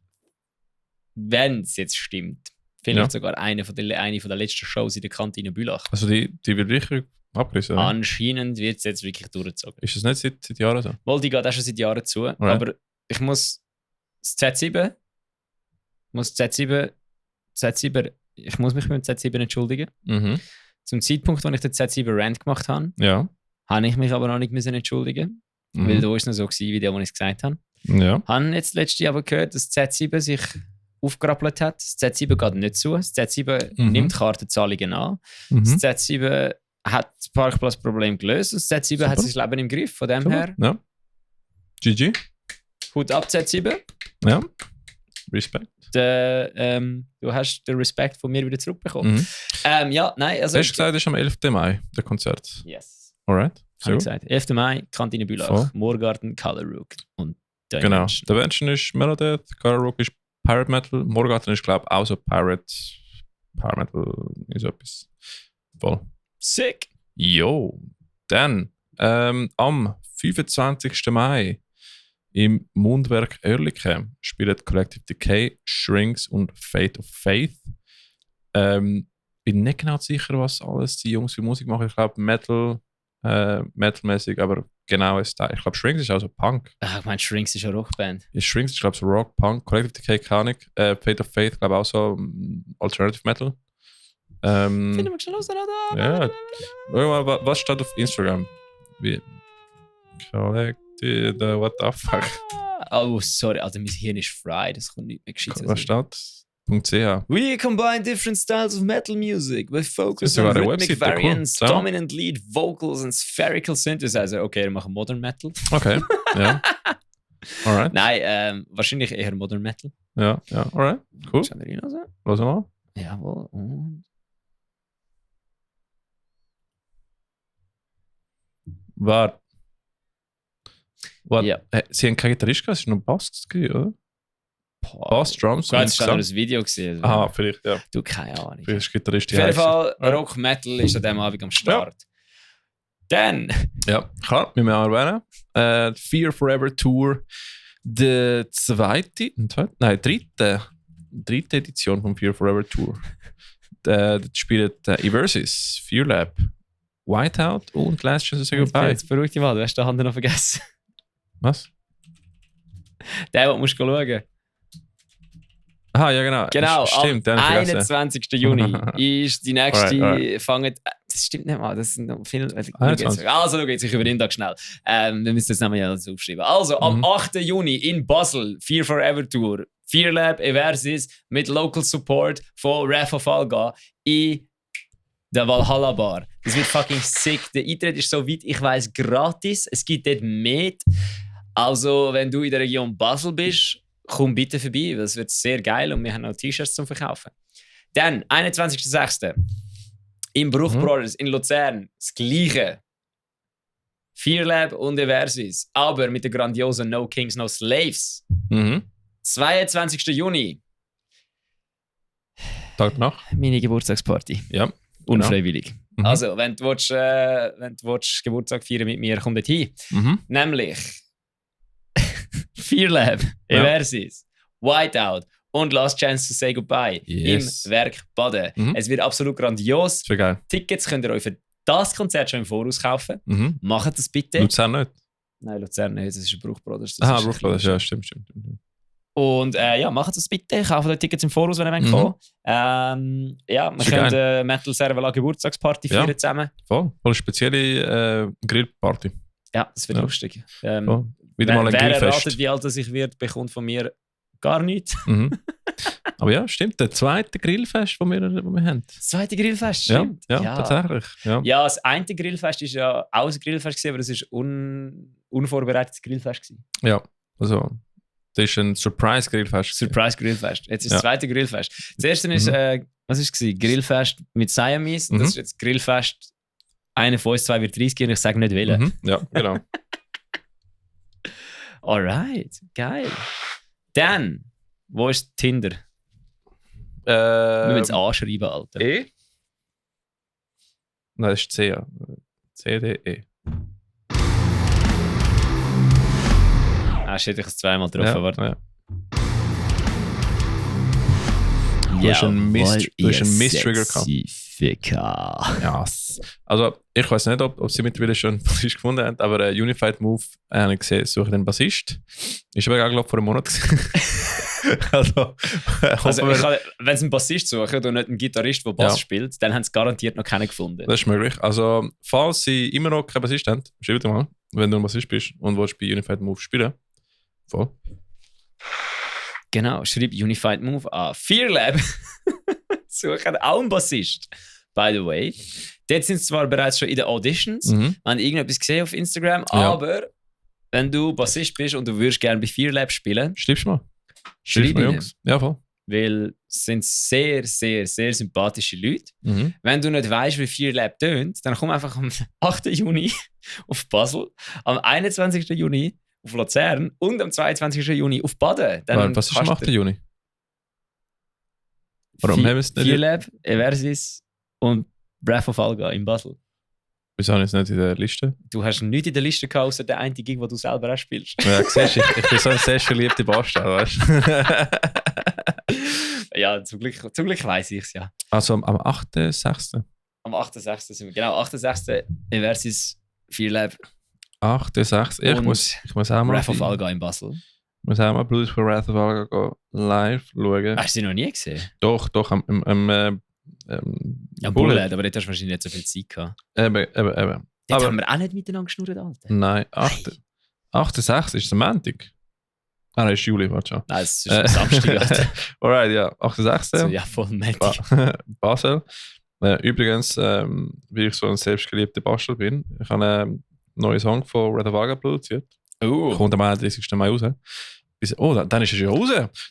wenn es jetzt stimmt, vielleicht Ja. sogar eine von der letzten Shows in der Kantine Bülach. Also die wird richtig abgerissen, oder? Anscheinend wird es jetzt wirklich durchgezogen. Ist das nicht seit Jahren so? Wohl, die geht auch schon seit Jahren zu. Aber ich muss das Z7, ich muss mich mit dem Z7 entschuldigen. Mhm. Zum Zeitpunkt, als ich den Z7 Rant gemacht habe, Ja. habe ich mich aber noch nicht müssen entschuldigen, Mhm. weil da war es noch so gewesen, wie der, was ich es gesagt habe. Ja. Habe jetzt letztes Jahr aber gehört, dass das Z7 sich aufgerappelt hat. Das Z7 geht nicht zu. Das Z7 Mhm. nimmt Kartenzahlungen an. Mhm. Das Z7 hat das Parkplatzproblem gelöst. Das Z7 hat Super. sein Leben im Griff. Von dem her, Ja. GG. Hut ab, Z7. Ja. Respekt. Du hast den Respekt von mir wieder zurückbekommen. Mhm. Ja, nein, also. Du hast gesagt, das ist am 11. Mai, der Konzert. Yes. Alright. Habe Sehr ich gut. gesagt. 11. Mai, Kantine Bülach, Voll. Moorgarten, Calarook und Genau. Dimension. Der Vention ist Melodeath, Cararook ist Pirate Metal, Morgarten ist, glaube ich, auch so Pirate Metal, ist so etwas. Voll. Sick. Jo. Dann, am 25. Mai im Mundwerk Oerlikon spielen Collective Decay, Shrinks und Fate of Faith. Bin nicht genau sicher, was alles die Jungs für Musik machen. Ich glaube Metal-mäßig, aber genau ist da. Ich glaube Shrinks ist also Punk. Ich meine, Shrinks ist eine Rockband. Shrinks ist glaube so Rock, Punk, Collective Decay keine Ahnung. Fate of Faith glaube auch so Alternative Metal. Finden wir schon los, Ja. Was steht auf Instagram? Wie? Collected, what the fuck? Oh, sorry, Alter, mein Hirn ist fried. Das kommt nicht mehr gescheit. Was steht? .ch. We combine different styles of metal music with focus Das ist sogar on eine rhythmic Webseite, cool. variants, So. dominant lead vocals and spherical synthesizer. Okay, wir machen Modern Metal. Okay, ja. Alright. Nein, wahrscheinlich eher Modern Metal. Ja, alright. Cool. Schauen wir rein also. Los mal. Jawohl. Und Warte. Ja. Sie haben keinen Gitarrist gehabt, es war noch Bass, oder? boah. Bass, Drums Du hast gerade Gesang. ein Video gesehen. Aha, vielleicht, ja. Du, keine Ahnung. Vielleicht ist Gitarrist Auf jeden Fall, Ja. Rock Metal ist an diesem Abend am Start. Dann, Ja, klar, müssen wir auch erwähnen. Fear Forever Tour, die dritte Edition von Fear Forever Tour. Da spielt Eversys, Fear Lab, Whiteout und Last Chance to Say Goodbye. jetzt beruhig dich mal, du hast den Hand noch vergessen. Was? Den musst du schauen. Ah, ja, genau. Genau, Stimmt, am den habe ich vergessen. 21. Juni ist die nächste Alright. Das stimmt nicht mal, das sind noch viele. 21. Also, schau jetzt, ich über den Tag schnell. Wir müssen das nämlich alles aufschreiben. Also, am 8. Juni in Basel, Fear Forever Tour, Fear Lab Eversys mit Local Support von Wrath of Alga in der Valhalla Bar. Das wird fucking sick. Der Eintritt ist, soweit ich weiß, gratis. Es gibt dort Met. Also, wenn du in der Region Basel bist, komm bitte vorbei, weil es wird sehr geil und wir haben auch T-Shirts zum Verkaufen. Dann, 21.06. im Bruch Brothers in Luzern, das Gleiche. Fear Lab und Eversys, aber mit der grandiosen No Kings, No Slaves. Mhm. 22. Juni, Tag danach. meine Geburtstagsparty. Ja. Unfreiwillig. Mhm. Also, wenn du willst, Geburtstag feiern mit mir, komm dort hin. Mhm. Nämlich Fear Lab, Ja. Eversys, Whiteout und Last Chance to Say Goodbye Yes. im Werk Baden. Mhm. Es wird absolut grandios. Das wäre geil. Tickets könnt ihr euch für das Konzert schon im Voraus kaufen. Mhm. Macht das bitte. Luzern nicht. Nein, Luzern nicht, das ist Bruch Brothers. das Aha, ist Bruch Brothers, ja, stimmt. Und ja, macht das bitte. Kauft euch Tickets im Voraus, wenn ihr Mhm. kommen ja, wir Ist können geil. Metal Servala Geburtstagsparty Ja. feiern zusammen. Voll eine spezielle Grillparty. Ja, das wird Ja. lustig. Voll. Wieder mal ein wer Grillfest. erratet, wie alt er sich wird, bekommt von mir gar nichts. Mhm. Aber ja, stimmt. Der zweite Grillfest, das wir haben. Das zweite Grillfest, Ja, stimmt. ja, tatsächlich. Ja. Ja, das eine Grillfest war ja auch ein Grillfest, gewesen, aber das war unvorbereitetes Grillfest. Gewesen. Ja, also, das ist ein Surprise-Grillfest. Surprise Grillfest. Jetzt ist Ja. das zweite Grillfest. Das erste ist, was war es? Grillfest mit Siamese. Und das ist jetzt Grillfest. Einer von uns zwei wird 30 und ich sage nicht wählen. Mhm. Ja, genau. Alright, geil. Dann, wo ist Tinder? Wir müssen es anschreiben, Alter. E? Nein, das ist C. Ja. C-D-E. Ah, shit, ich habe es zweimal getroffen. Ja, Warte. ja. Du hast einen Miss-Trigger gehabt. Ja. Also, ich weiß nicht, ob sie mittlerweile schon einen Bassist gefunden haben, aber Unified Move habe ich gesehen, suche den Bassist. Ist aber auch, glaube ich, vor einem Monat gewesen. Also wenn sie einen Bassist suchen und nicht einen Gitarrist, der Bass Ja. spielt, dann haben sie garantiert noch keinen gefunden. das ist möglich. Also, falls sie immer noch keinen Bassist haben, schreibt mal, wenn du ein Bassist bist und willst bei Unified Move spielen. Voll. Genau, schreib Unified Move an. Fear Lab suchen auch einen Bassist. By the way. Dort sind sie zwar bereits schon in den Auditions, Mhm. wir haben irgendetwas gesehen auf Instagram, Ja. aber wenn du Bassist bist und du würdest gerne bei Fear Lab spielen, Schreibst du mal. schreib mal, ihnen. Jungs. Ja, voll. Weil es sind sehr, sehr, sehr sympathische Leute. Mhm. Wenn du nicht weißt, wie Fear Lab tönt, dann komm einfach am 8. Juni auf Basel, am 21. Juni auf Luzern und am 22. Juni auf Baden. Dann Was ist am kannst 8. Juni? Warum haben wir es nicht? Fear Lab, Eversys und Breath of Alga in Basel. Wieso habe ich es nicht in der Liste? Du hast nichts in der Liste gehabt, außer der eine Gig, den du selber auch spielst. Ja, siehst du, ich bin so ein sehr verliebter Bastard, weißt du? Ja, zum Glück weiss ich es ja. Also am 8.6. Am 8.6. sind wir. Genau, 8.6. Versus Fearlab 8.6. Ich Und muss auch mal. Breath of Alga in Basel. Ich muss auch mal Blues for Wrath of Alga gehen, live schauen. Hast du sie noch nie gesehen? Doch, Ja, Bullet, aber dort hast du wahrscheinlich nicht so viel Zeit gehabt. Eben. Dort Aber- haben wir auch nicht miteinander geschnurrt, Alter. Nein, 8.6. ist es Montag. Ah, nein, ist Juli, warte schon. Nein, es ist am Samstag, Alter. Alright, ja, 8.6. So, ja, voll Montag. Basel. Übrigens, wie ich so ein selbstgeliebter Bastard bin, ich habe einen neuen Song von Red of Alga produziert. Kommt am 31. Mai raus. Dann ist er schon raus.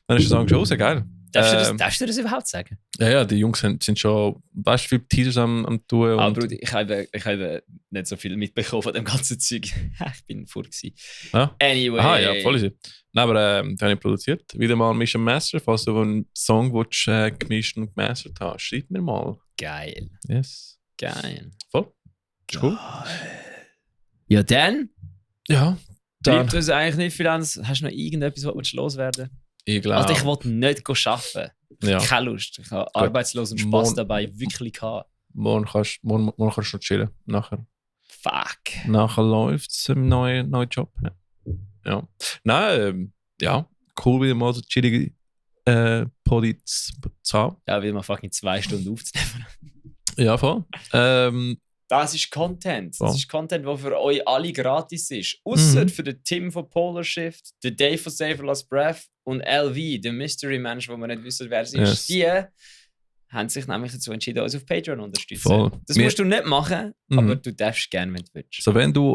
Dann ist der Song schon raus, geil. Darfst du das überhaupt sagen? Ja, die Jungs sind schon, weißt du, viele Teasers am tun. Aber Und, Bruder, ich habe nicht so viel mitbekommen von dem ganzen Zeug. Ich bin vor gewesen. ja? Anyway. Aha, ja, voll easy. Nein, aber den habe ich produziert. Wieder mal Mission Master, falls du einen Song willst, gemischt und gemastert hast. Schreib mir mal. Geil. Yes. Geil. Voll. Ist cool. Ja, dann Ja, dann. bleibt uns eigentlich nicht viel anderes. Hast du noch irgendetwas, was du loswerden Ich willst? glaube. Also ich wollte nicht arbeiten. Ja. Keine Lust. Ich habe arbeitslos und Spaß Morgen- dabei wirklich gehabt. Morgen kannst du noch chillen. Nachher Fuck. läuft es im neuen Job. Ja. Nein, ja, cool wieder mal so chillige Podi zu haben. Ja, will man fucking 2 Stunden aufzunehmen. Ja, voll. Das ist Content. Das Ja. ist Content, der für euch alle gratis ist. Außer Mhm. für den Tim von Polar Shift, den Dave von Save Last Breath und LV, der Mystery-Mensch, wo wir nicht wissen, wer es ist. Yes. Die haben sich nämlich dazu entschieden, uns auf Patreon zu unterstützen. Voll. Das Wir- musst du nicht machen, Mhm. aber du darfst gerne, wenn du willst. So, wenn du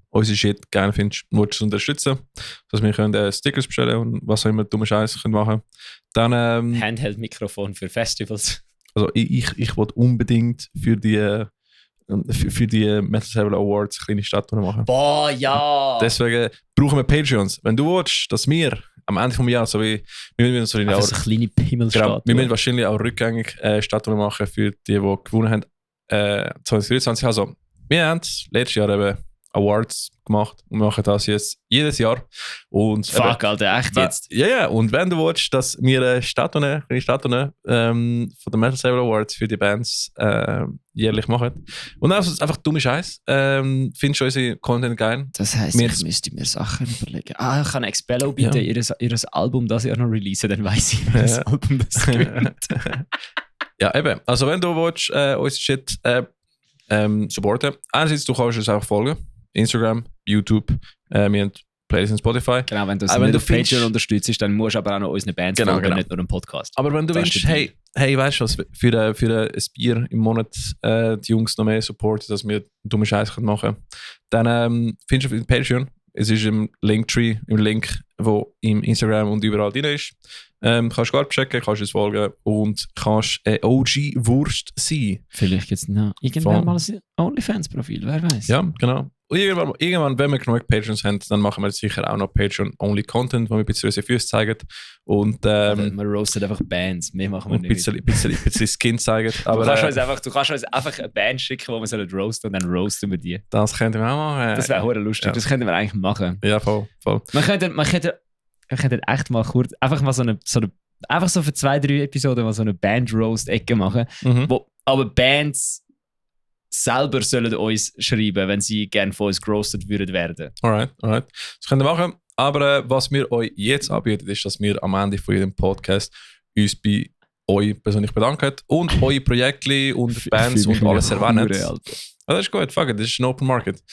unsere Shit gerne findest, willst du uns unterstützen, dass wir können, Stickers bestellen und was auch immer dumme Scheiß können machen, dann Handheld-Mikrofon für Festivals. also ich will unbedingt für die Metal Server Awards kleine Statuen machen. Boah, ja! Deswegen brauchen wir Patreons. Wenn du willst, dass wir am Ende des Jahres, so wie wir müssen so Einfach so kleine Himmelsstatuen. wir müssen wahrscheinlich auch rückgängig Statuen machen für die gewonnen haben 2023. Also, wir haben letztes Jahr eben Awards gemacht und machen das jetzt jedes Jahr. Und Fuck, Alter, echt jetzt? Ja, und wenn du willst, dass wir kleine Statuen von den Metal Saber Awards für die Bands jährlich machen. Und einfach dumme Scheiß. Findest du unsere Content geil? Das heisst, Wir- ich müsste mir Sachen überlegen. Ich kann Expello bitte Ja. ihr Album das Jahr noch releasen, dann weiss ich, welches Ja. Album das gewinnt. Ja, eben. Also, wenn du willst, unsere Shit supporten, einerseits du kannst uns auch folgen. Instagram, YouTube, wir haben Playlist und Spotify. Genau, wenn du es Aber wenn nicht du auf Patreon findest- unterstützt, dann musst du aber auch noch unseren Bands Genau, folgen, genau. nicht nur einem Podcast. Aber wenn du Das willst, ist der hey, weißt du was, für ein Bier im Monat die Jungs noch mehr supporten, dass wir dumme Scheiße machen können, dann findest du auf Patreon. Es ist im Linktree, im Link, wo im Instagram und überall drin ist. Kannst du gerade checken, kannst uns folgen und kannst eine OG-Wurst sein. Vielleicht gibt es noch irgendwann mal ein OnlyFans-Profil, wer weiß. Ja, genau. Und irgendwann, wenn wir genug Patrons haben, dann machen wir sicher auch noch Patreon-Only-Content, wo wir ein bisschen unsere Füße zeigen und Man roastet einfach Bands, mehr machen wir ein nicht. bisschen Skin zeigen. Aber Du kannst uns einfach eine Band schicken, wo wir sollen roasten und dann roasten wir die. das könnten wir auch machen. Das wäre lustig, ja. das könnten wir eigentlich machen. Ja, voll. Man könnte echt mal kurz, einfach mal einfach so für 2-3 Episoden mal so eine Band-Roast-Ecke machen, Mhm. wo aber Bands selber sollen uns schreiben, wenn sie gerne von uns gerostet würden werden. Alright. Das können wir machen. Aber was wir euch jetzt anbieten, ist, dass wir am Ende von jedem Podcast uns bei euch persönlich bedanken und eure Projekte und Bands und alles erwähnen. Ja, das ist gut, fuck it, das ist ein Open Market.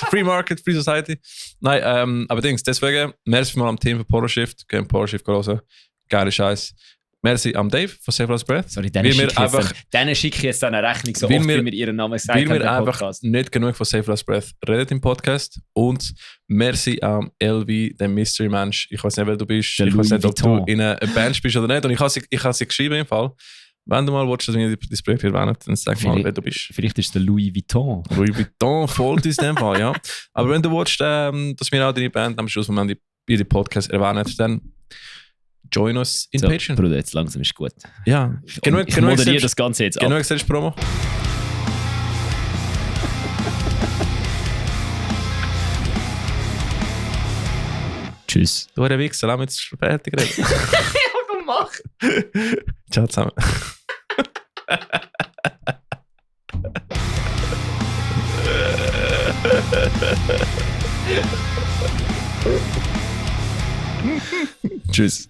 Free Market, Free Society. Nein, aber deswegen, merci mal am Team von Polar Shift, gehen Polar Shift hören. Geile Scheiß. Merci am Dave von Save Last Breath. Sorry, Weil wir einfach- denen schicke ich jetzt dann eine Rechnung, so Weil oft wir- wie wir ihren Namen gesagt Weil haben wir im einfach Podcast. nicht genug von Save Last Breath reden im Podcast. Und merci am LV, dem Mystery Mensch. Ich weiß nicht, wer du bist. Der Ich weiß Louis nicht, ob Vuitton. du in einer Band bist oder nicht. Und ich habe sie geschrieben im Fall. Wenn du mal willst, dass wir das Projekt erwähnen, dann sag mal, wer du bist. Vielleicht ist es der Louis Vuitton. Louis Vuitton folgt uns in dem Fall, ja. Aber wenn du willst, dass wir auch deine Band am Schluss, wenn wir die Podcast erwähnen, dann join us in So, Patreon. Bruder, jetzt langsam ist gut. Ja, Ich moderiere das Ganze jetzt ab. genug Selbstpromo. Tschüss. Du der Wichser, lass mich jetzt fertig reden. Ja, komm, mach. Ciao zusammen. Tschüss.